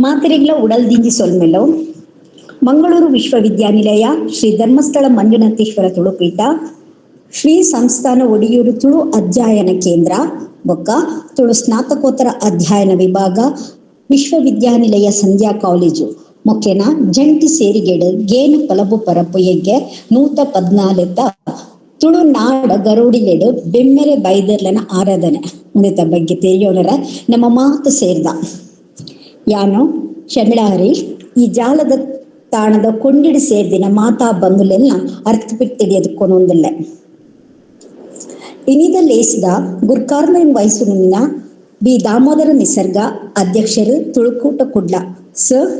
ಮಾತೆರೆಗ್ಲ ಉಡಲ್ದಿಂಜಿ ಸೊಲ್ಮೆಲೋ. ಮಂಗಳೂರು ವಿಶ್ವವಿದ್ಯಾನಿಲಯ ಶ್ರೀ ಧರ್ಮಸ್ಥಳ ಮಂಜುನಾಥೇಶ್ವರ ತುಳುಪೀಠ ಶ್ರೀ ಸಂಸ್ಥಾನ ಒಡಿಯೂರು ತುಳು ಅಧ್ಯಯನ ಕೇಂದ್ರ ಬೊಕ್ಕ ತುಳು ಸ್ನಾತಕೋತ್ತರ ಅಧ್ಯಯನ ವಿಭಾಗ ವಿಶ್ವವಿದ್ಯಾನಿಲಯ ಸಂಧ್ಯಾ ಕಾಲೇಜು ಮುಖ್ಯನ ಜಂಟಿ ಸೇರಿಗೆಡು ಗೇನು ಪಲಬು ಪರಪು ಎಗ್ಗೆ 114 ತುಳುನಾಡ ಗರೋಡಿಲೆಡು ಬೆಮ್ಮೆರೆ ಬೈದರ್ಲನ ಆರಾಧನೆ ಮುಂದಿತ ಬಗ್ಗೆ ತಿಳಿಯೋಣರ ನಮ್ಮ ಮಾತು ಸೇರ್ದ ಯಾನು ಶಮಿಳಾ ಹರೀಶ್ ಈ ಜಾಲದ ತಾಣದ ಕೊಂಡಿಡಿ ಸೇರ್ದಿನ ಮಾತಾ ಬಂದುಲೆಲ್ಲ ಅರ್ಥ ಬಿಟ್ಟಿಡಿಯದಕ್ಕೊನೊಂದಿಲ್ಲ. ಇನಿದ ಲೇಸಿದ ಗುರ್ಕಾರ್ಮನ್ ವಯಸ್ಸುನಿನ ಬಿ ದಾಮೋದರ ನಿಸರ್ಗ ಅಧ್ಯಕ್ಷರು ತುಳುಕೂಟ ಕುಡ್ಲ ಸರ್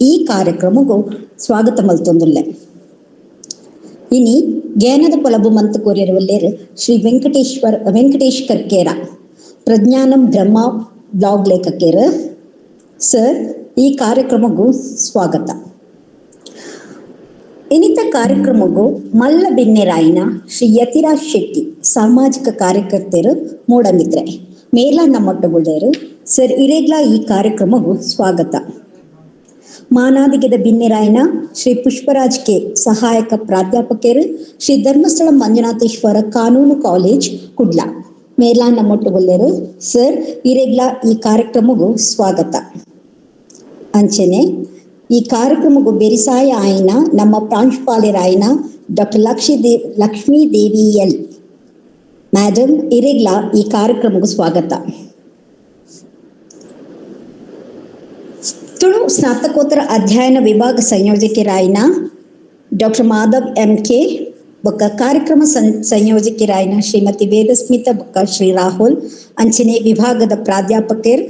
ಈ ಕಾರ್ಯಕ್ರಮಕ್ಕೂ ಸ್ವಾಗತ ಮಲ್ತೊಂದುಲ್ಲೆ. ಇನಿ ಗೇನದ ಪೊಲಬು ಮಂತ್ ಕೋರಿರುವಲ್ಲೇರು ಶ್ರೀ ವೆಂಕಟೇಶ್ ಕರ್ಕೇರ ಪ್ರಜ್ಞಾನಂ ಬ್ರಹ್ಮ ಬ್ಲಾಗ್ ಲೇಖಕರು ಸರ್ ಈ ಕಾರ್ಯಕ್ರಮಕ್ಕೂ ಸ್ವಾಗತ. ಇನಿತ ಕಾರ್ಯಕ್ರಮಕ್ಕೂ ಮಲ್ಲ ಬಿನ್ನೆರಾಯಿನ ಶ್ರೀ ಯತಿರಾಜ್ ಶೆಟ್ಟಿ ಸಾಮಾಜಿಕ ಕಾರ್ಯಕರ್ತರು ಮೂಡಮಿದ್ರೆ ಮೇಲ ನಮ್ಮೊಟ್ಟುಗುಳ್ಳೇರು ಸರ್ ಇರೇಗ್ಲಾ ಈ ಕಾರ್ಯಕ್ರಮಕ್ಕೂ ಸ್ವಾಗತ. ಮಾನಾದಿಗೆದ ಬಿನ್ನೆರಾಯನ ಶ್ರೀ ಪುಷ್ಪರಾಜ್ ಕೆ ಸಹಾಯಕ ಪ್ರಾಧ್ಯಾಪಕರು ಶ್ರೀ ಧರ್ಮಸ್ಥಳ ಮಂಜುನಾಥೇಶ್ವರ ಕಾನೂನು ಕಾಲೇಜ್ ಕುಡ್ಲ ಮೇಲಾ ನಮ್ಮೊಟ್ಟುಗೊಲ್ಲೇರು ಸರ್ ಇರೆಗ್ಲಾ ಈ ಕಾರ್ಯಕ್ರಮಕ್ಕೂ ಸ್ವಾಗತ. ಅಂಚನೆ ಈ ಕಾರ್ಯಕ್ರಮಕ್ಕೂ ಬೆರಿಸಾಯ ಆಯ್ನ ನಮ್ಮ ಪ್ರಾಂಶುಪಾಲರಾಯನ doctor Lakshmi Devi L madam ಇರೆಗ್ಲಾ ಈ ಕಾರ್ಯಕ್ರಮಕ್ಕೂ ಸ್ವಾಗತ. ತುಳು ಸ್ನಾತಕೋತ್ತರ ಅಧ್ಯಯನ ವಿಭಾಗ ಸಂಯೋಜಕರಾಯನ doctor Madhav M K ಬೊಕ್ಕ ಕಾರ್ಯಕ್ರಮ ಸಂಯೋಜಕರಾಯನ ಶ್ರೀಮತಿ ವೇದಸ್ಮಿತಾ ಬೊಕ್ಕ ಶ್ರೀ ರಾಹುಲ್ ಅಂಚನೆ ವಿಭಾಗದ ಪ್ರಾಧ್ಯಾಪಕರ್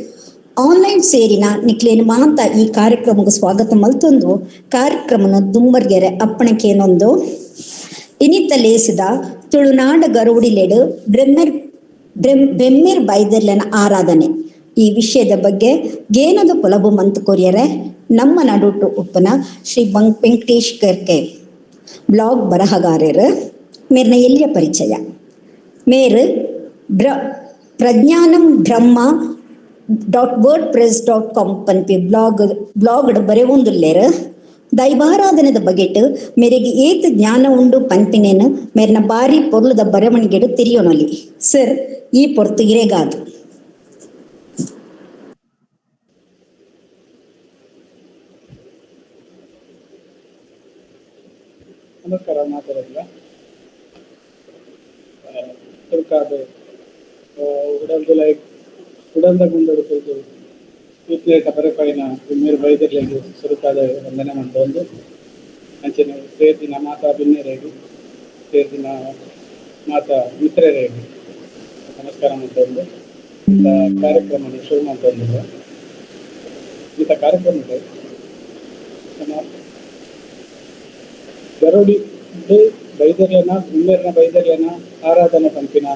ಆನ್ಲೈನ್ ಸೇರಿನ ನಿಕ್ಲೇನು ಮಾಂತ ಈ ಕಾರ್ಯಕ್ರಮಕ್ಕೆ ಸ್ವಾಗತ ಮಲ್ತೊಂದು ಕಾರ್ಯಕ್ರಮನ ದುಮ್ಮರ್ಗೆರೆ ಅಪ್ಪಣಕೇನೊಂದು ಇನಿತ ಲೇಸಿದ ತುಳುನಾಡ ಗರುಡಿಲೆಡು ಬೆಮ್ಮೆರ್ ಬೈದರ್ಲನ ಆರಾಧನೆ ಈ ವಿಷಯದ ಬಗ್ಗೆ ಗೇನದ ಪೊಲಬು ಮಂತ್ ಕೊರಿಯರೆ ನಮ್ಮ ನಡುಟು ಉಪ್ಪನ ಶ್ರೀ ವೆಂಕಟೇಶ್ ಕರ್ಕೆ ಬ್ಲಾಗ್ ಬರಹಗಾರರು ಮೇರ್ನ ಎಲ್ಲಿಯ ಪರಿಚಯ ಮೇರು ಪ್ರಜ್ಞಾನಂ ಬ್ರಹ್ಮ .wordpress.com ಪನ್ಪಿ ಬ್ಲಾಗ್ ಬರೆವೊಂದುಲ್ಲೇರು. ದೈವಾರಾಧನೆದ ಬಗೆಟ್ ಮೇರೆಗೆ ಏತ್ ಜ್ಞಾನ ಉಂಡು ಪನ್ಪಿನೇನು ಮೇರ್ನ ಬಾರಿ ಪೊರ್ಲುದ ಬರವಣಿಗೆಡು ತಿರಿಯೋನಲಿ ಸರ್ ಈ ಪೊರ್ತು ಇರೆಗಾದು. ನಮಸ್ಕಾರ ಮಾತಾಡೋದಿಲ್ಲ ತುರ್ಕಾದ ಉಡಲ್ದು ಲೈಕ್ ಉಡಲ್ದ ಗುಂಡಡು ಕುರಿತು ಯೂತ್ಲೇಟ ಬರೆಪಾಯಿನ ಮೇರು ಬೈದರ್ಲೆಗ್ ಸುರುಕಾದ ವಂದನೆ ಮಂತೊಂದು ಅಂಚನೆ ಸೇರ್ದಿನ ಮಾತಾ ಬಿನ್ನೆರೆಗ್ ಸೇರ್ದಿನ ಮಾತಾ ಮಿತ್ರರೆಗ್ ನಮಸ್ಕಾರ ಮಂತೊಂದು ಇಂಥ ಕಾರ್ಯಕ್ರಮ ಶುರು ಮಂತೊಂದಿಲ್ಲ. ಇಂಥ ಕಾರ್ಯಕ್ರಮಕ್ಕೆ ನಮ್ಮ ಗರೋಡಿ ಬೈದರ್ಲೆನ ಬಿಮ್ಮೆರ್ನ ಬೈದರ್ಲೆನ ಆರಾಧನೆ ಪಂಪಿನ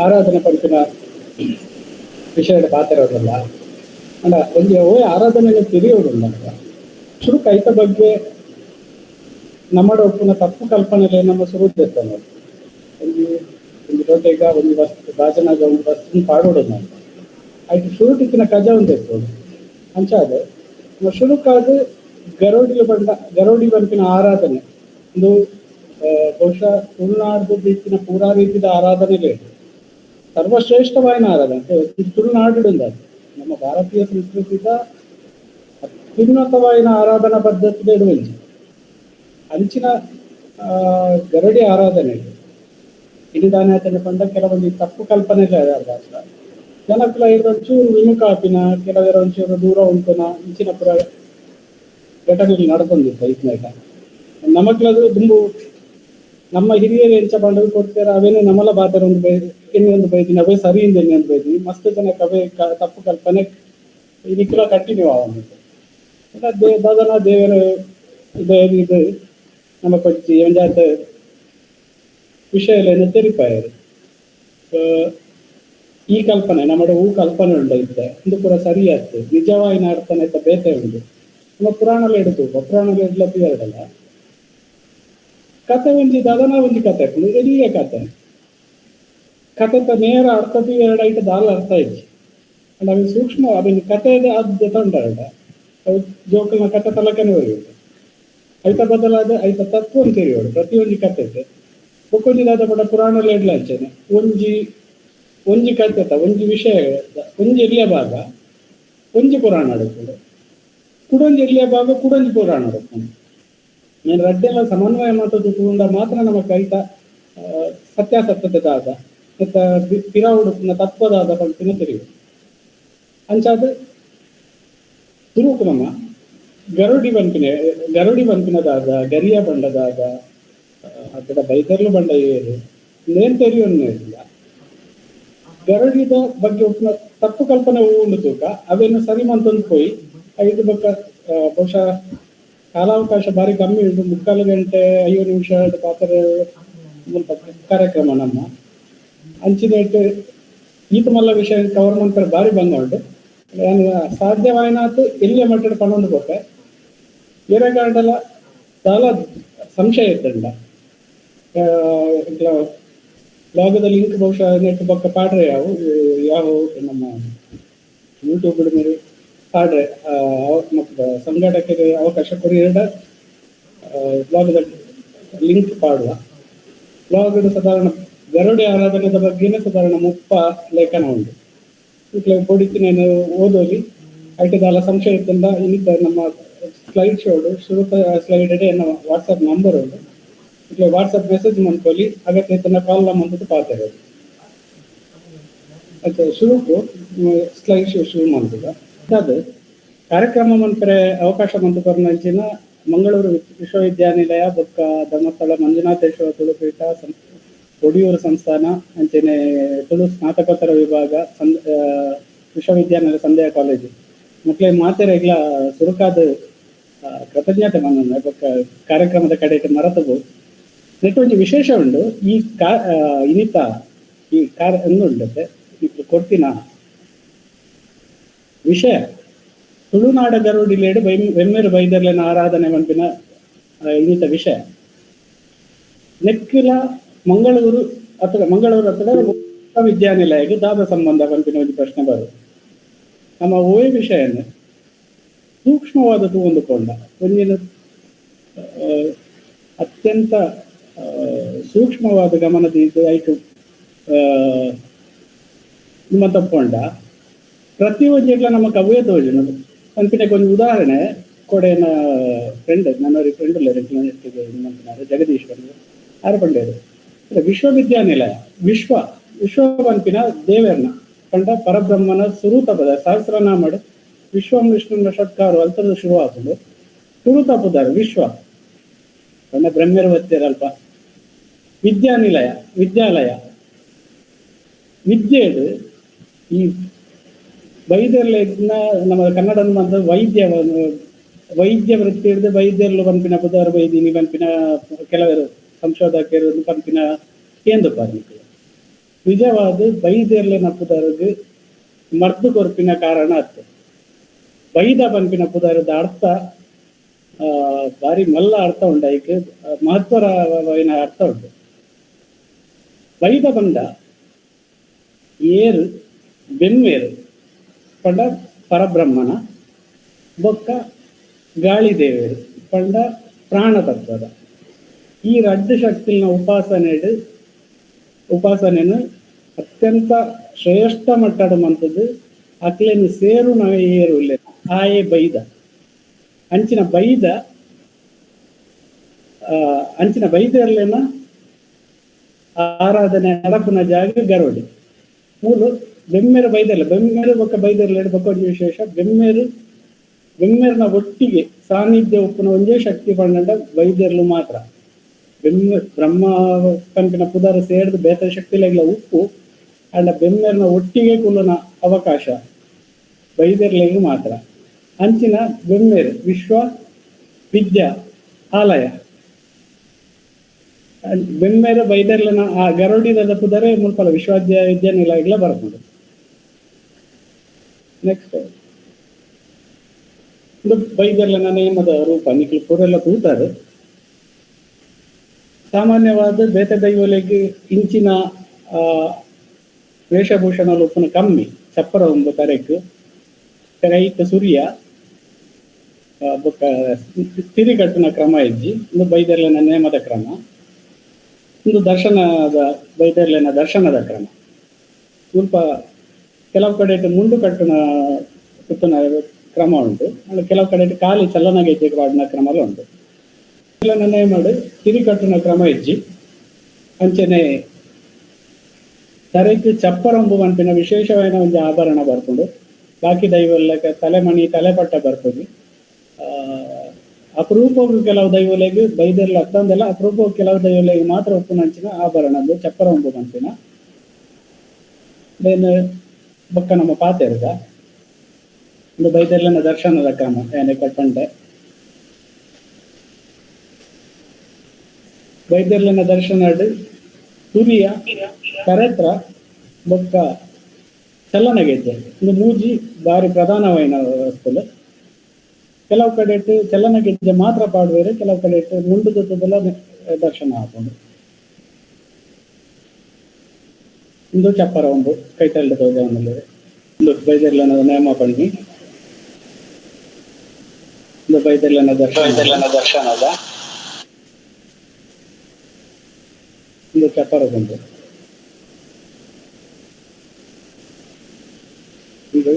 ಆರಾಧನೆ ಪಂಪಿನ ವಿಷಯದ ಪಾತ್ರರಲ್ಲ ಅಂಡ ಒಂಜಿ ಓಯ್ ಆರಾಧನೆ ತಿಳಿಯೋದಿಲ್ಲ ಅಂತ ಶುರು ಕೈತ ಬಗ್ಗೆ ನಮ್ಮಡ ಒಪ್ಪುನ ತಪ್ಪು ಕಲ್ಪನೆಲೆ ನಮ್ಮ ಸುರು ದೆತ್ತೊಂದು ಒಂಜಿ ಒಂಜಿ ದೊಡ್ಡ ಒಂಜಿ ವಸ್ತು ಬಾಜನಾಗ ಒಂದು ವಸ್ತು ಪಾಡೋಡು ಅಂತ ಆಯ್ತು ಶುರುಟಿತ್ತಿನ ಕಜ ಒಂದು ಎತ್ತೋಡು ಅಂಚಾದ ಶುರುಕಾದ ಗರೋಡಿಲು ಬಂಡ ಗರೋಡಿ ಬಂಪಿನ ಆರಾಧನೆ ಒಂದು ಬಹುಶಃ ತುಳುನಾಡು ರೀತಿನ ಪೂರಾ ರೀತಿಯ ಆರಾಧನೆಗೆ ಸರ್ವಶ್ರೇಷ್ಠವಾದ ಆರಾಧನೆ ತುಳುನಾಡು ನಮ್ಮ ಭಾರತೀಯ ಸಂಸ್ಕೃತಿದ ಅತ್ಯುನ್ನತವಾದ ಆರಾಧನಾ ಪದ್ಧತಿ ಇಡುವಂಚಿ ಅಂಚಿನ ಗರಡಿ ಆರಾಧನೆ ಇಡಿದಾನೆ ಪಂಡ ಕೆಲವೊಂದು ತಪ್ಪು ಕಲ್ಪನೆ ಜನಕುಲ ಒಂಚೂರು ವಿಮುಖ ಆಪಿನ ಕೆಲವರ ಒಂಚೂರು ದೂರ ಉಂಟುನ ಇಂಚಿನ ಪುರ ಘಟನೆಗಳು ನಡ್ಕೊಂಡಿದ್ದ ಇದ್ನಾಗ ನಮಕ್ಲದು ದುಂಬು ನಮ್ಮ ಹಿರಿಯರು ಎಂಚ ಬಂಡವಿ ಕೊಡ್ತಾರೆ ಅವೇನೆ ನಮ್ಮಲ ಬಾತರ ಒಂದು ಬೈ ಎಣ್ಣೆ ಒಂದು ಬೈದಿನಿ ಅವೇ ಸರಿ ಇಂದ ಎಣ್ಣೆ ಒಂದು ಬೈದಿನಿ ಮಸ್ತ್ ಜನಕ್ಕೆ ಅವೇ ತಪ್ಪು ಕಲ್ಪನೆ ಇದಕ್ಕೆಲ್ಲ ಕಂಟಿನ್ಯೂ ಆವಂತೆ ದಾದನ ದೇವರ ಇದು ನಮ್ಮ ಕೊಚ್ಚಿ ಒಂಜಾತ ವಿಷಯ ತೆರಿಪಾಯರು ಈ ಕಲ್ಪನೆ ನಮ್ಮ ಹೂ ಕಲ್ಪನೆ ಉಂಡೈತೆ ಒಂದು ಪೂರ ಸರಿ ಆಯ್ತು ನಿಜವಾಯಿನ ಅರ್ಥನೆ ಬೇತೆ ಉಂಡು ನಮ್ಮ ಪುರಾಣಲ ಎಡ್ತು ಪುರಾಣಲ ಎಡ್ಲತ್ತಿ ಎರಡಲ್ಲ ಕತೆ ಒಂಜಿ ದಾದನ ಒಂಜಿ ಕತೆ ಎಲ್ಲಿಯ ಕತೆ ಕತೆತ ನೇರ ಅರ್ಥತಿ ಎರಡೈಟ್ ದಾಲ ಅರ್ಥ ಇಜ್ಜಿ. And ಅವು ಸೂಕ್ಷ್ಮ ಅವಿನ ಕತೆ ಅದು ತಂಡ ಅವು ಜೋಕಲ್ನ ಕತೆ ತಲಕನೆ ಬರೆಯುವುದು ಐತ ಬದಲಾದ ಐತ ತತ್ವ ಅಂತ ತಿಳಿಯೋಡು ಪ್ರತಿಯೊಂದು ಕತೆ ಬೊಕ್ಕೊಂಜಿ ದಾದ ಪಡ ಪುರಾಣ ಎಡ್ಲ ಅಂಚನೆ ಒಂಜಿ ಒಂಜಿ ಕತೆ ಒಂಜಿ ವಿಷಯ ಒಂಜಿ ಎಲ್ಲಿಯ ಭಾಗ ಒಂಜಿ ಪುರಾಣ ಅಡುಕೊಂಡು ಕುಡೊಂಜಿ ಎಲ್ಲಿಯ ಭಾಗ ಕುಡೊಂಜಿ ಪುರಾಣ ಅಡುಕೊಂಡು నేను ರಡ್ಡೆಲ್ಲ ಸಮನ್ವಯ ಮಾತದ್ದು ತೂಂಡ ಮಾತ್ರ ನಮ್ಮ ಕೈತ ಸತ್ಯಾಸತ್ಯದಾದ ಮತ್ತು ಪಿರವುಡುಪಿನ ತತ್ವದಾದ ಪಂಪಿನ ತಿಳಿಯು ಅಂಚಾದ ತುರುಕು ನಮ್ಮ ಗರುಡಿ ಬಂಪಿನ ಗರುಡಿ ಬಂಪಿನದಾದ ಗರಿಯ ಬಂಡದಾದ ಅక్కడ ಬೈದರ್ಲು ಬಂಡ ಏರು ನೇನ್ ತೆರಿಯೊನ್ನೇ ಇಲ್ಲ ಗರುಡಿದ ಬಗ್ಗೆ ಉಪ್ಪಿನ ತಪ್ಪು ಕಲ್ಪನೆ ಉಂಡು ತೂಕ ಅವೇನು ಸರಿ ಮಂತೊಂದು ಪೋಯಿ ಐದು ಬೊಕ್ಕ ಬಹುಶಃ ಕಾಲಾವಕಾಶ ಭಾರಿ ಕಮ್ಮಿ ಉಂಟು 3.25 ಗಂಟೆ 5 ನಿಮಿಷ ಪಾತ್ರ ಕಾರ್ಯಕ್ರಮ ನಮ್ಮ ಅಂಚಿನ ಈತ ಮಲ್ಲ ವಿಷಯ ಕವರ್ ಮಂತ್ರ ಭಾರಿ ಬಂಗ ಉಂಟು ನಾನು ಸಾಧ್ಯವಾಯಿನಾತು ಎಲ್ಲಿಯ ಮಟ್ಟದ ಪಣೊಂದು ಕೊಟ್ಟೆ ಬೇರೆ ಕಾರಣಲ್ಲ ದಾಲ ಸಂಶಯ ಇತ್ತಂಡ ಬ್ಲಾಗದ ಲಿಂಕ್ ಬಹುಶಃ ನೆಟ್ ಪಕ್ಕ ಪಾಡ್ರೆ ಯಾವ ಯಾವ ನಮ್ಮ ಯೂಟ್ಯೂಬ್ ಮೇಲೆ ಪಾಡ್ರೆ ಮತ್ತು ಸಂಘಟಕರಿಗೆ ಅವಕಾಶ ಕೊರಿಯಡ ಬ್ಲಾಗದ ಲಿಂಕ್ ಪಾಡುವ ಬ್ಲಾಗ್ ಸಾಧಾರಣ ಗರುಡೆ ಆರಾಧನೆದ ಬಗ್ಗೆನೇ ಸಾಧಾರಣ 30 ಲೇಖನ ಉಂಟು ಕೊಡಿತಿನೇನು ಓದೋಲಿ ಐಟದಾಲ ಸಂಶಯ ಇತ್ತಂದ ಇನ್ನಿತ ನಮ್ಮ ಸ್ಲೈಡ್ ಶೋಡು ಶುರುತ ಸ್ಲೈಡ್ ನಮ್ಮ ವಾಟ್ಸಪ್ ನಂಬರ್ ಉಂಟು ಇಟ್ಲೆ ವಾಟ್ಸಪ್ ಮೆಸೇಜ್ ಮನ್ಕೊಲಿ ಅಗತ್ಯ ತನ್ನ ಕಾಲ್ ಮಂತದ್ದು ಪಾತಿರೋದು ಅಚ್ಚ ಶುರುಕು ಸ್ಲೈಡ್ ಶೋ ಶುರು ಮಾಡ್ತದ ಅದು ಕಾರ್ಯಕ್ರಮ ಮನ್ಪರೆ ಅವಕಾಶ ಮಂತು ಕೊರ್ನಂಚಿನ ಮಂಗಳೂರು ವಿಶ್ವವಿದ್ಯಾನಿಲಯ ಬೊಕ್ಕ ಧರ್ಮಸ್ಥಳ ಮಂಜುನಾಥೇಶ್ವರ ತುಳುಪೀಠ ಒಡಿಯೂರು ಸಂಸ್ಥಾನ ಅಂಚನೆ ತುಳು ಸ್ನಾತಕೋತ್ತರ ವಿಭಾಗ ವಿಶ್ವವಿದ್ಯಾನಿಲಯ ಸಂಧ್ಯಾ ಕಾಲೇಜು ಮಕ್ಕಳ ಮಾತೆರೆಗ್ಲ ಸುರುಕಾದ ಕೃತಜ್ಞತೆ ಮನ್ನ ಬೊಕ್ಕ ಕಾರ್ಯಕ್ರಮದ ಕಡೆ ಮರತವು ನೆಟ್ಟು ಒಂಜಿ ವಿಶೇಷ ಉಂಡು ಈ ಇನಿತ ಈ ಕಾರ್ ಉಂಡತೆ ಕೊಡ್ತಿನ ವಿಷಯ ತುಳುನಾಡ ಗರುಡಿಲೇಡು ಬೆಮ್ಮೆರು ಬೈದರ್ಲೆನ ಆರಾಧನೆ ಪನ್ಪಿನ ಇನ್ನಿತ ವಿಷಯ ನೆಕ್ಕಿಲ ಮಂಗಳೂರು ಅಥವಾ ಮಂಗಳೂರು ಅಥವಾ ವಿಶ್ವವಿದ್ಯಾನಿಲಯಕ್ಕೆ ದಾದ ಸಂಬಂಧ ಪನ್ಪಿನ ಒಂದು ಪ್ರಶ್ನೆ ಬರು ನಮ್ಮ ಓಯ್ ವಿಷಯನ ಸೂಕ್ಷ್ಮವಾದ ತೂಂದುಕೊಂಡ ಒಂದಿನ ಅತ್ಯಂತ ಸೂಕ್ಷ್ಮವಾದ ಗಮನದ ಐಟು ನಿಮ್ಮ ತಪ್ಕೊಂಡ ಪ್ರತಿಯೊಂದು ನಮ್ಮ ಕವ್ಯ ತೋಜನ ಪನ್ಪಿನಕ್ಕೆ ಒಂದು ಉದಾಹರಣೆ ಕೊಡೆನ ಫ್ರೆಂಡ್ ನನ್ನ ಫ್ರೆಂಡ್ ಜಗದೀಶ್ ಬಂದು ಆರು ಪಂಡೇರು ವಿಶ್ವವಿದ್ಯಾನಿಲಯ ವಿಶ್ವ ವಿಶ್ವ ಪನ್ಪಿನ ದೇವರನ್ನ ಕಂಡ ಪರಬ್ರಹ್ಮನ ಸುರೂತ ಪದ ಸಹಸ್ರನಾಮಡು ವಿಶ್ವಂ ವಿಷ್ಣುನ ಷಟ್ಕಾರು ಅಂತದ್ದು ಶುರುವಾಗುದು ಸುರೂತ ಪದಾರ ವಿಶ್ವ ಕಂಡ ಬ್ರಹ್ಮರ್ವತ್ಯರಲ್ಪ ವಿದ್ಯಾನಿಲಯ ವಿದ್ಯಾಲಯ ವಿದ್ಯೆದು ಈ ವೈದ್ಯರ್ಲೆಗ್ನ ನಮ್ಮ ಕನ್ನಡ ಅಂತ ವೈದ್ಯ ವೈದ್ಯ ವೃತ್ತಿ ಹಿಡಿದು ವೈದ್ಯರ್ಲು ಪನ್ಪಿನ ಪುದಾರು ವೈದ್ಯನಿ ಪನ್ಪಿನ ಕೆಲವರು ಸಂಶೋಧಕರು ಪನ್ಪಿನ ಕೇಂದ್ರ ಪಾರ್ಮಿಕ ನಿಜವಾದ ವೈದ್ಯರ್ಲೆನ ಪುದಾರಿಗೆ ಮರ್ದು ಕೊರ್ಪಿನ ಕಾರಣ ಅತ್ತು ವೈದ ಪನ್ಪಿನ ಪುದಾರದ ಅರ್ಥ ಭಾರಿ ಮಲ್ಲ ಅರ್ಥ ಉಂಟು ಐಕ್ ಮಹತ್ವರವಾದ ಅರ್ಥ ಉಂಟು ವೈದ ಬಂದ ಏರು ಬೆನ್ಮೇರು ಪಂಡ ಪರಬ್ರಹ್ಮನ ಬೊಕ್ಕ ಗಾಳಿ ದೇವರು ಪಂಡ ಪ್ರಾಣತತ್ವದ ಈ ರಡ್ಡು ಶಕ್ತಿನ ಉಪಾಸನೆಯನ್ನು ಅತ್ಯಂತ ಶ್ರೇಷ್ಠ ಮಟ್ಟದ ಮಂತದ್ದು ಅಕ್ಲೇನು ಸೇರು ನಾವೇ ಏರು ಇಲ್ಲ ಆಯೇ ಬೈದ ಅಂಚಿನ ಬೈದ ಅಂಚಿನ ಬೈದರ್ಲೇನ ಆರಾಧನೆ ನಡಪುನ ಜಾಗ ಗರುಡಿ ಮೂಲು ಬೆಮ್ಮೆರು ಬೈದಲ್ಲ ಬೆಮ್ಮೆರು ಬೊಕ್ಕ ಬೈದರ್ಲ ಬೊಕ್ಕ ಒಂಜಿ ವಿಶೇಷ ಬೆಮ್ಮೆರು ಬೆಮ್ಮೆರ್ನ ಒಟ್ಟಿಗೆ ಸಾನ್ನಿಧ್ಯ ಉಪ್ಪುನ ಒಂಜೇ ಶಕ್ತಿ ಪಂಡ ಬೈದರ್ಲು ಮಾತ್ರ ಬೆಮ್ಮೆ ಬ್ರಹ್ಮ ಪಂಪಿನ ಪುದಾರ ಸೇರ್ದು ಬೇತ ಶಕ್ತಿಲಾಗಿಲ್ಲ ಉಪ್ಪು ಅಂಡ ಬೆಮ್ಮೆರ್ನ ಒಟ್ಟಿಗೆ ಕುಲ್ಲುನ ಅವಕಾಶ ಬೈದರ್ಲಿಗೆ ಮಾತ್ರ ಅಂಚಿನ ಬೆಮ್ಮೆರು ವಿಶ್ವ ವಿದ್ಯಾ ಆಲಯ ಬೆಮ್ಮೆರು ಬೈದರ್ಲನ ಆ ಗರುಡಿದ ಪುದರೆ ಮುಲ್ಪಲ ವಿಶ್ವವಿದ್ಯಾನಿಲಯಗಳ ಬರ್ಬೋದು. ನೆಕ್ಸ್ಟ್ ಇದು ಬೈದರ್ಲನ ನೇಮದ ರೂಪ ನಿಖಿಲ್ ಪೂರೆಲ್ಲ ತೂತಾರೆ. ಸಾಮಾನ್ಯವಾದ ಬೇತೆ ದೈವಲೆಗ್ ಇಂಚಿನ ವೇಷಭೂಷಣ ಉಪ್ಪುನ ಕಮ್ಮಿ ಚಪ್ಪರ ಒಂಬ ತರೆಕ್ ರೈತ ಸೂರ್ಯ ಬೊಕ್ಕ ತಿರಿಗಟ್ಟುನ ಕ್ರಮ ಇಜ್ಜಿ. ಇಂದು ಬೈದೆರ್ಲೆನ ನೇಮದ ಕ್ರಮ. ಇಂದು ದರ್ಶನದ ಬೈದೆರ್ಲೆನ ದರ್ಶನದ ಕ್ರಮ. ಸ್ವಲ್ಪ ಕೆಲವು ಕಡೆ ಮುಂಡು ಕಟ್ಟುನ ಸುತ್ತನ ಕ್ರಮ ಉಂಟು, ಕೆಲವು ಕಡೆ ಖಾಲಿ ಚಲನ ಗೆಜ್ಜೆಗೆ ಪಾಡಿನ ಕ್ರಮಲ ಉಂಟು. ನೇಮಡ್ ತಿರಿಕಟ್ಟುನ ಕ್ರಮ ಇಜ್ಜಿ. ಅಂಚನೆ ತರೆಕ್ ಚಪ್ಪರಂಬು ಪನ್ಪಿನ ವಿಶೇಷವಾದ ಒಂದು ಆಭರಣ ಬರ್ಪುಂಡು. ಬಾಕಿ ದೈವಲೆಕ ತಲೆಮಣಿ ತಲೆಪಟ್ಟ ಬರ್ಪುಜಿ. ಅಪರೂಪವು ಕೆಲವು ದೈವಲೆಗ್ ಬೈದೆರ್ಲ ಅತ್ತಂದೆಲ್ಲ ಅಪರೂಪ ಕೆಲವು ದೈವಲೆಗ್ ಮಾತ್ರ ಉಪ್ಪುನಂಚಿನ ಆಭರಣ ಚಪ್ಪರಂಬು ಪನ್ಪಿನ. ಬೊಕ್ಕ ನಮ್ಮ ಪಾತೆರ್ದ ಒಂದು ಬೈದೆರ್ಲೆನ ದರ್ಶನದ ಕ್ರಮ ಏನೆ ಪಂಡೆ. ಬೈದೆರ್ಲೆನ ದರ್ಶನಡ್ ಸೂರ್ಯ ತರೆತ್ರ ಬೊಕ್ಕ ಚಲನಗೆಜ್ಜೆ ಇಂದು ಮೂಜಿ ಬಾರಿ ಪ್ರಧಾನವಾಯಿನ ವಸ್ತುಲು. ಕೆಲವು ಕಡೆ ಚಲನಗೆಜ್ಜೆ ಮಾತ್ರ ಪಾಡುವೆರು, ಕೆಲವು ಕಡೆ ಮುಂಡು ಜೊತೆದೆಲ್ಲ ದರ್ಶನ ಆಪುಂಡು. ಇಂದು ಚಪ್ಪರ ಒಂದು ಕೈತಲ್ದ ತೋಜವನಲ್ಲಿ ಇಂದು ಬೈದೆರ್ಲೆನ ನೇಮ ಪಣ್ಣಿ. ಇಂದು ಬೈದೆರ್ಲೆನ ದರ್ಶನದ ಇಂದು ಚಪ್ಪರ ಬಂದು. ಇದು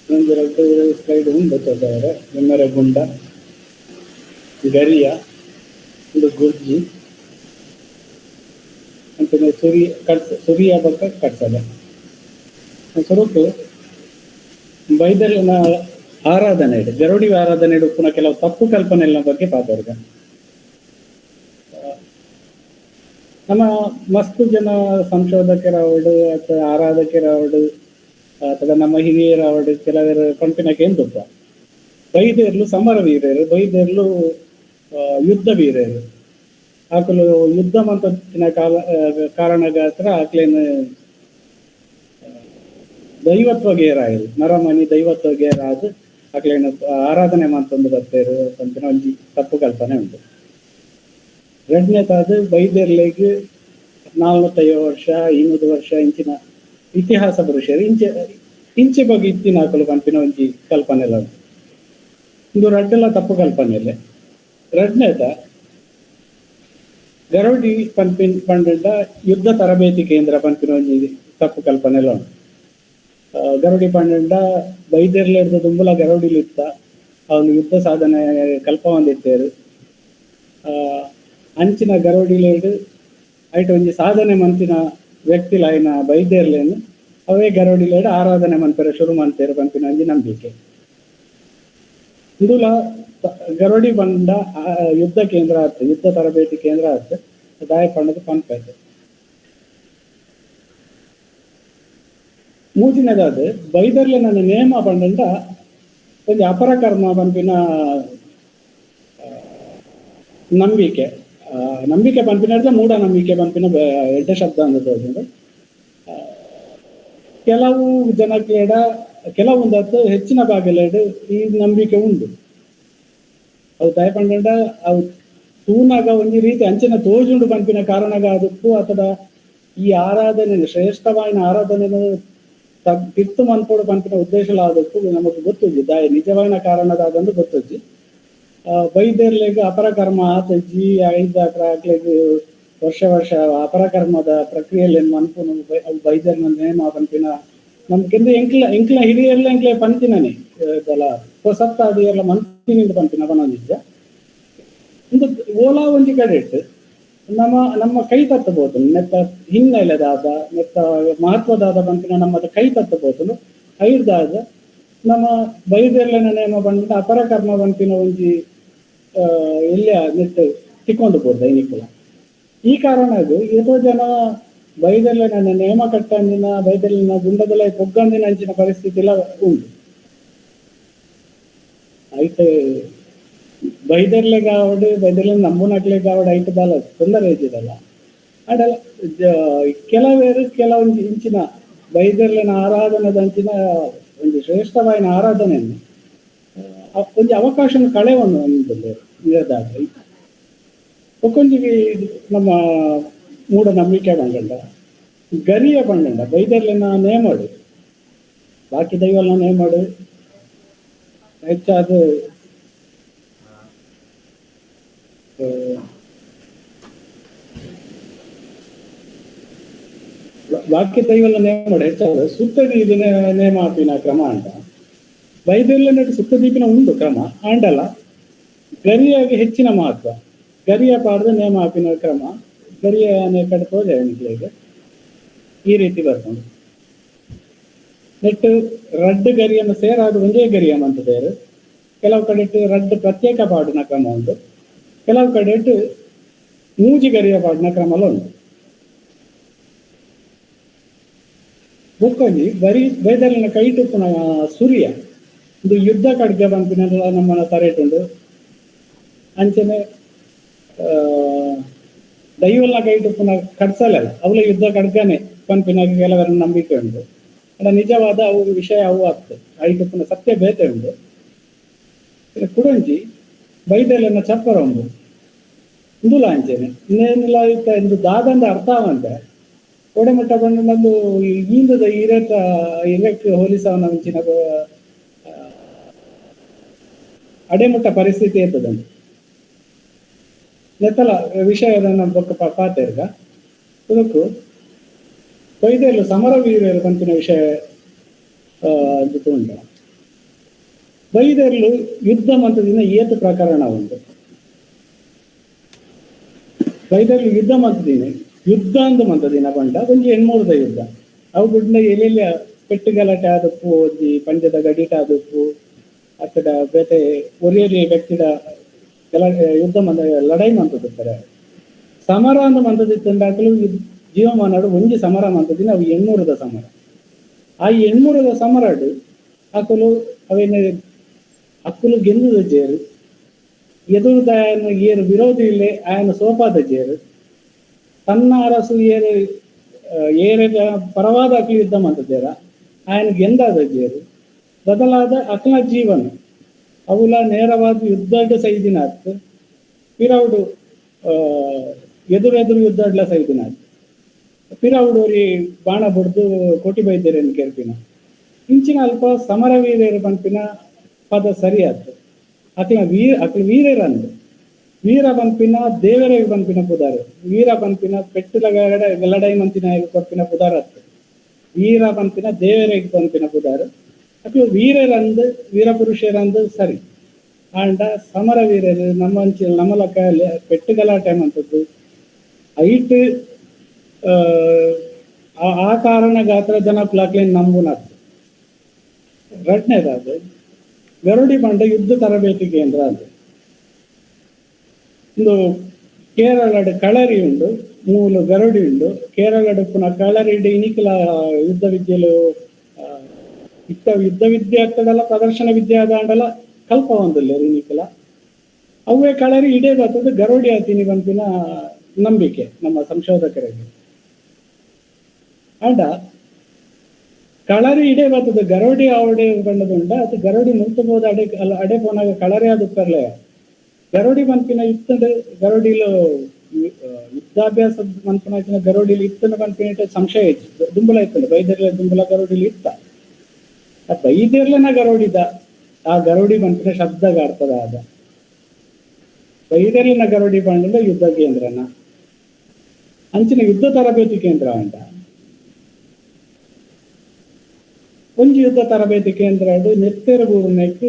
ಒಂದು ಎರಡು ಸ್ಲೈಡ್ ಉಂಟು ತೋಟವರೆ. ಬೆಮ್ಮರೆ ಗುಂಡ, ಗರಿಯ, ಒಂದು ಗುರ್ಜಿ ಅಂಚನೆ ಸುರಿ ಕಟ್ಸ ಸುರಿಯ ಬೊಕ್ಕ ಕಟ್ಸದೆ. ಸುರುಕು ಬೈದೆರ್ಲೆನ ಆರಾಧನೆ ಗರುಡಿ ಆರಾಧನೆ ಉಪ್ಪುನ ಕೆಲವು ತಪ್ಪು ಕಲ್ಪನೆಗಳ ಬಗ್ಗೆ ಪಾತೆರ್ಗ. ನಮ್ಮ ಮಸ್ತ್ ಜನ ಸಂಶೋಧಕರಾವಡು ಅಥವಾ ಆರಾಧಕರಾವಡು ಅಥವಾ ನಮ್ಮ ಹಿರಿಯರಾವಡು ಕೆಲವರು ಪಂಪಿನ ಕೇಂದ್ರಪ್ಪ ಬೈದೆರ್ಲು ಸಮರ ವೀರರು, ಬೈದೆರ್ಲು ಯುದ್ಧ ವೀರರು. ಆಕಲು ಯುದ್ಧ ಮಂತಿನ ಕಾಲ ಕಾರಣಗಾತ್ರ ಆಕ್ಲೇನು ದೈವತ್ವ ಗೇರಾಯರು, ನರಮನಿ ದೈವತ್ವ ಗೇರಾದ ಆಕ್ಲೇನು ಆರಾಧನೆ ಮಂತೊಂದು ಬರ್ತೇರು ಪಂಪಿನ ಒಂಜಿ ತಪ್ಪು ಕಲ್ಪನೆ ಉಂಟು. ಎರಡನೇದಾದ ಬೈದೆರ್ಲೆಗ್ 450 ವರ್ಷ 200 ವರ್ಷ ಇಂಚಿನ ಇತಿಹಾಸ ಪುರುಷರು ಇಂಚೆ ಇಂಚೆ ಬಗ್ಗೆ ಇತ್ತಿನ ಆಕಲು ಪನ್ಪಿನ ಒಂಜಿ ಕಲ್ಪನೆ ಎಲ್ಲ ಉಂಟು. ಇಂದು ರಡ್ಡೆಲ್ಲ ತಪ್ಪು ಕಲ್ಪನೆ ಇಲ್ಲ. ಎರಡನೇದ ಗರೋಡಿ ಪನ್ಪಿನ ಪಂಡ ಯುದ್ಧ ತರಬೇತಿ ಕೇಂದ್ರ ಪನ್ಪಿನ ಒಂಜಿ ತಪ್ಪು ಕಲ್ಪನೆ ಎಲ್ಲ ಉಂಟು. ಗರೋಡಿ ಪಂಡ ಬೈದೆರ್ಲೆಡ್ದು ದುಂಬುಲ ಗರೋಡಿಲಿತ್ತ ಅವನು ಯುದ್ಧ ಸಾಧನೆ ಕಲ್ಪ ಹೊಂದಿತ್ತೇರು. ಅಂಚಿನ ಗರೋಡಿಲೇಡು ಐಟ್ ಒಂಜಿ ಸಾಧನೆ ಮಂತಿನ ವ್ಯಕ್ತಿಲಾಯಿನ ಬೈದೆರ್ಲೇನು ಅವೇ ಗರೋಡಿಲೇಡು ಆರಾಧನೆ ಮನ್ಪೆರೆ ಶುರು ಮಂತೇರು ಪನ್ಪಿನ ಒಂಜಿ ನಂಬಿಕೆ. ಇಂದುಲ ಗರೋಡಿ ಬಂಡ ಯುದ್ಧ ಕೇಂದ್ರ ಆತು, ಯುದ್ಧ ತರಬೇತಿ ಕೇಂದ್ರ ಆತು ದಾಯ ಪಂಡದ ಪನ್ಪೈತೆ. ಮೂಜಿನದಾದ ಬೈದರ್ಲೆ ನನ್ನ ನೇಮ ಪಂಡಂಡ ಒಂಜಿ ಅಪರಕರ್ಮ ಪನ್ಪಿನ ನಂಬಿಕೆ. ನಂಬಿಕೆ ಪನ್ಪಿನ ಮೂಢನಂಬಿಕೆ ಪನ್ಪಿನ ಎಡ್ಡೆ ಶಬ್ದ ಅನ್ನೋದು. ಕೆಲವು ಜನಕ್ಲೇಡ ಕೆಲವೊಂದತ್ತು ಹೆಚ್ಚಿನ ಭಾಗಲೇಡು ಈ ನಂಬಿಕೆ ಉಂಟು. ಅವು ದಯಪಂಡ ಅವು ತೂನಾಗ ಒಂಜಿ ರೀತಿ ಅಂಚಿನ ತೋಜುಂಡು ಪನ್ಪಿನ ಕಾರಣಗ ಅದಕ್ಕೂ ಅಥವಾ ಈ ಆರಾಧನೆ ಶ್ರೇಷ್ಠವಾದ ಆರಾಧನೆ ತಿತ್ತು ಮನ್ಪೋಡು ಪನ್ಪಿನ ಉದ್ದೇಶ ಆದಕ್ಕೂ ನಮಗೆ ಗೊತ್ತುಜ್ಜಿ ದಾಯ ನಿಜವಾದ ಕಾರಣದಾದಂದು ಗೊತ್ತುಜ್ಜಿ. ಬೈದೆರ್ಲೆಗ್ ಅಪರಕರ್ಮ ಆತಜ್ಜಿ ಐದು ಆಕ್ಲೆಗ್ ವರ್ಷ ವರ್ಷ ಅಪರಕರ್ಮದ ಪ್ರಕ್ರಿಯೆಯಲ್ಲಿ ಮನ್ಪುನು ಅವು ಬೈದೆರ್ನ ನೇಮ ಪನ್ಪಿನ ನಮ್ಗೆಂದು ಎಂಕ್ಲ ಎಂಕ್ಲ ಹಿರಿಯರ್ಲ ಎಂಕ್ಲೆ ಪಂತಿನೇ ಇದಲ್ಲ ಹೊಸತ್ತಾದ ಎಲ್ಲ ಮನ್ಪಿನಿಂದ ಪಂಪಿನ ಪನೊಂದಿಜ್ಜ. ಇಂದು ಓಲಾ ಒಂಜಿ ಕಡೆ ಇಟ್ಟು ನಮ್ಮ ನಮ್ಮ ಕೈ ತತ್ತಬಹುದು ನೆತ್ತ ಹಿನ್ನೆಲೆದಾದ ನೆತ್ತ ಮಹತ್ವದಾದ ಪಂಪಿನ ನಮ್ಮದ ಕೈ ತತ್ತಬಹುದು. ಐರ್ದಾದ ನಮ್ಮ ಬೈದೆರ್ಲೆನ ನೇಮ ಬಂದ ಅಪರಕರ್ಮ ಪನ್ಪಿನ ಒಂಜಿ ಎಲ್ಲ ನೆಟ್ಟು ತಿಕ್ಕೊಂಡು ಬೋದು ಐನಿಕುಲ. ಈ ಕಾರಣ ಅದು ಏತೋ ಜನ ಬೈದೆರ್ಲೆನ ನೇಮ ಕಟ್ಟಂದಿನ ಬೈದೆರ್ಲಿನ ಗುಂಡದಲ್ಲ ಪೊಗ್ಗಂದಿನ ಅಂಚಿನ ಪರಿಸ್ಥಿತಿ ಎಲ್ಲ ಉಂಟು. ಐತೆ ಬೈದೆರ್ಲೆಗಾವಡು ಬೈದೆರ್ಲೆ ನಂಬುನಕ್ಲೆಗಾವಡು ಐಟ್ ದಾಲ ತೊಂದರೆ ಇದ್ದಿದಲ್ಲ. ಅಡಲ್ಲ ಕೆಲವೇರು ಕೆಲವೊಂದು ಇಂಚಿನ ಬೈದೆರ್ಲೆನ ಆರಾಧನೆದ ಅಂಚಿನ ಒಂದು ಶ್ರೇಷ್ಠವಾದ ಆರಾಧನೆಯನ್ನು ಒಂಜಿ ಅವಕಾಶ ಕಳೆವನ್ನು ಒಂದು ನಿರ್ಧಾರ ಒಕ್ಕೊಂಜಿ ನಮ್ಮ ಮೂಢನಂಬಿಕೆ ಬಂಗಂಡ ಗರಿಯ ಪಂಡಂಡ ಬೈದರ್ಲೆನ ನೇಮಡು ಬಾಕಿ ದೈವಲ್ನ ನೇಮಡು ಹೆಚ್ಚಾದ ಬಾಕಿ ದೈವಲ್ನ ನೇಮಡು ಹೆಚ್ಚಾದ ಸುತ್ತ ನೇಮ ಆಪಿನ ಕ್ರಮ ಅಂಡ ಬೈದರ್ಲೆನ ಸುತ್ತ ದೀಪಿನ ಉಂಡು ಕ್ರಮ ಆಂಡಲ್ಲ ಗರಿಯಾಗಿ ಹೆಚ್ಚಿನ ಮಹತ್ವ. ಗರಿಯ ಪಾಡದ ನೇಮ ಆಪಿನ ಕ್ರಮ ಗರಿಯ ಕಡೆ ತೋಜ ಈ ರೀತಿ ಬರ್ಕೊಂಡು ನೆಟ್ಟು ರಡ್ಡು ಗರಿಯನ್ನು ಸೇರಾದ ಒಂದೇ ಗರಿಯ ಮಂತದೇರು. ಕೆಲವು ಕಡೆ ರಡ್ಡು ಪ್ರತ್ಯೇಕ ಪಾಡಿನ ಕ್ರಮ ಉಂಟು, ಕೆಲವು ಕಡೆ ಮೂಜಿ ಗರಿಯ ಪಾಡಿನ ಕ್ರಮ ಉಂಟು. ಬುಕ್ಕೊಂಜಿ ಬರಿ ಬೈದಲಿನ ಕೈಟುಪ್ಪುನ ಸೂರ್ಯ ಇದು ಯುದ್ಧ ಖಡ್ಗ ಪನ್ಪಿನ ನಮ್ಮನ ತರೇಟುಂಡು. ಅಂಚನೆ ದೈವಲ್ನ ಕೈಟುಪ್ಪುನ ಕಡ್ಸಲಲ್ಲ ಅವಳ ಯುದ್ಧ ಖಡ್ಗನೆ ಪನ್ಪಿನ ಕೆಲವರ ನಂಬಿಕೆ ಉಂಟು. ಅಡ ನಿಜವಾದ ಅವು ವಿಷಯ ಅವು ಆಗ್ತದೆ ಐಟುಪ್ಪುನ ಸತ್ಯ ಬೇತೆ ಉಂಟು. ಕುಡೊಂಜಿ ಬೈದಲನ್ನ ಚಪ್ಪರ ಉಂಡು ಇಂದುಲ ಅಂಚೆನೆ ಇನ್ನೇನಿಲ್ಲ ಇತ್ತ ಇಂದು ದಾದಂದ ಅರ್ಥ ಅವಂತೆ ಕೋಡೆಮಟ್ಟ ಬಂದು ಈಂದದ ಇರಕ ಇರಕ್ಕೆ ಹೋಲಿಸವನ ಮುಂಚಿನ ಅಡೆಮುಟ್ಟ ಪರಿಸ್ಥಿತಿ ಇರ್ತದಂತೆ. ನೆತ್ತಲ ವಿಷಯದ ಬೊಕ್ಕ ಪಾತೆರ್ಗ ತುಳುಕು ಬೈದೆರ್ಲು ಸಮರ ವೀರರು ಪಂಪಿನ ವಿಷಯ ಉಂಟು. ಬೈದೆರ್ಲು ಯುದ್ಧ ಮಂತದಿನ ಏತು ಪ್ರಕರಣ ಉಂಟು. ಬೈದೆರ್ಲು ಯುದ್ಧ ಮಂತದಿನ ಯುದ್ಧ ಅಂದ ಮಂತದಿನ ಪಂಡ ಒಂಜಿ ಎಣ್ಮೂರದ ಯುದ್ಧ ಅವು ಗುಡ್ನ ಎಲ್ಲೆಲ್ಲ ಪೆಟ್ಟು ಗಲಾಟೆ ಆದಪ್ಪು ಒಂಜಿ ಪಂಜದ ಗಡಿಟ ಆದಪ್ಪು ಅಕ್ಕಡ ಬೇತೆ ಒರಿಯರಿ ವ್ಯಕ್ತಿದ ಯುದ್ಧ ಮಂದ ಲಡಾಯಿ ಮಂತದಿರ್ತಾರೆ. ಸಮರ ಅಂದ ಮಂತದಿತ್ತಂದಾಕಲು ಜೀವಮಾನಡು ಒಂಜಿ ಸಮರ ಮಂತದಿನ ಅವು ಎಣ್ಮೂರದ ಸಮರ. ಆ ಎಣ್ಮೂರದ ಸಮರಡು ಅಕಲು ಅವೇನ ಅಕ್ಕಲು ಗೆಂದುದ ಜೇರು ಎದುರುದ ಆಯನ ಏರು ವಿರೋಧಿ ಇಲ್ಲೇ ಆಯನ ಸೋಪಾದ ಜೇರು ತನ್ನ ಅರಸು ಏರು ಏರ ಪರವಾದ ಅಕ್ಲು ಯುದ್ಧ ಮಂತದೇರ ಆಯನ ಗೆಂದಾದ ಜೇರು ಬದಲಾದ ಅಕ್ಲ ಜೀವನ ಅವುಲ ನೇರವಾದ ಯುದ್ಧಡ್ ಸೈದಿನಾತ್ ಪಿರೌಡು ಎದುರೆದುರು ಯುದ್ಧಡ್ಲ ಸೈದಿನಾತ್ ಪಿರೌಡು ಒರಿ ಬಾಣ ಬುಡ್ದು ಕೋಟಿ ಬೈದ್ಯರೇನು ಕೇಳ್ಪಿನ ಇಂಚಿನ ಅಲ್ಪ ಸಮರ ವೀರರು ಪನ್ಪಿನ ಪದ ಸರಿಯಾತು. ಅಕ್ಲ ಅಕ್ಲ ವೀರರಂದು ವೀರ ಪನ್ಪಿನ ದೇವರಿಗೆ ಪನ್ಪಿನ ಪುದಾರು ವೀರ ಪನ್ಪಿನ ಪೆಟ್ಟುಲಗಡ ಲಡೈ ಮಂತಿನ ಕೊರ್ಪಿನ ಪುದಾರತ್ತು ವೀರ ಪನ್ಪಿನ ದೇವರಿಗೆ ಪನ್ಪಿನ ಪುದಾರು ಅಕ್ಲು ವೀರರಂದು ವೀರಪುರುಷರಂದು ಸರಿ. ಆಂಡ ಸಮರ ವೀರರು ನಮ್ಮ ನಮ್ಮಲಕ್ಕ ಪೆಟ್ಟು ಗಲಾಟೆ ಮಂತದ್ದು ಐಟ್ ಆ ಕಾರಣ ಗಾತ್ರ ಜನ ಪ್ಲಾಕ್ಲೇನ್ ನಂಬುನತ್ತು. ರಡ್ನೇದಾದ ಗರುಡಿ ಬಂಡ ಯುದ್ಧ ತರಬೇತಿ ಕೇಂದ್ರ ಅಂತ ಒಂದು ಕೇರಳದ ಕಳರಿ ಉಂಡು ಮೂಲ ಗರುಡಿ ಉಂಡು. ಕೇರಳದ ಪುನಃ ಕಳರಿ ಇನಿಕಲ ಯುದ್ಧ ವಿದ್ಯೆಲು ಇತ್ತ ಯುದ್ಧ ವಿದ್ಯೆ ಆಗ್ತದಲ್ಲ ಪ್ರದರ್ಶನ ವಿದ್ಯೆ ಆದಾಂಡಲ ಕಲ್ಪ ಒಂದಿಲ್ಲ ಇನಿಕಲ ಅವೇ ಕಳರಿ ಇಡೇ ಬರ್ತದೆ ಗರುಡಿ ಆತೀನಿ ಬಂಪಿನ ನಂಬಿಕೆ ನಮ್ಮ ಸಂಶೋಧಕರಿಗೆ. ಅಂಡ ಕಳರಿ ಇಡೇ ಬರ್ತದೆ ಗರೋಡಿ ಅವಡೆ ಬಂಡದುಂಡ ಅದು ಗರೋಡಿ ಮುಲ್ತಬೋದ ಅಡೆ ಅಲ್ಲ ಅಡೆ ಪೋನಾಗ ಕಳರಿ ಅದು ಪರ್ಲೆ ಗರೋಡಿ ಮನ್ಪಿನ ಇತ್ತಂದ್ರೆ ಗರೋಡಿಲು ಯುದ್ಧಾಭ್ಯಾಸ ಮನ್ಪನ ಗರೋಡಿಲು ಇತ್ತನ ಮನ್ಪಿನ ಸಂಶಯ ಇತ್ತು ದುಂಬಲ ಇತ್ತಲ್ಲ ಬೈದರ್ಲೆ ದುಂಬಲ ಗರೋಡಿಲು ಇತ್ತ ಆ ಬೈದರ್ಲೆನ ಗರೋಡಿದ ಆ ಗರೋಡಿ ಮನ್ಪಿನ ಶಬ್ದಗಾರ್ತದ ಆದ ಬೈದರ್ಲಿನ ಗರೋಡಿ ಬಂಡ ಯುದ್ಧ ಕೇಂದ್ರನ ಅಂಚಿನ ಯುದ್ಧ ತರಬೇತಿ ಕೇಂದ್ರ ಅಂಟ ಒಂಜಿ ಯುದ್ಧ ತರಬೇತಿ ಕೇಂದ್ರ ನೆತ್ತೆರ ಬೂರ್ನೆಕ್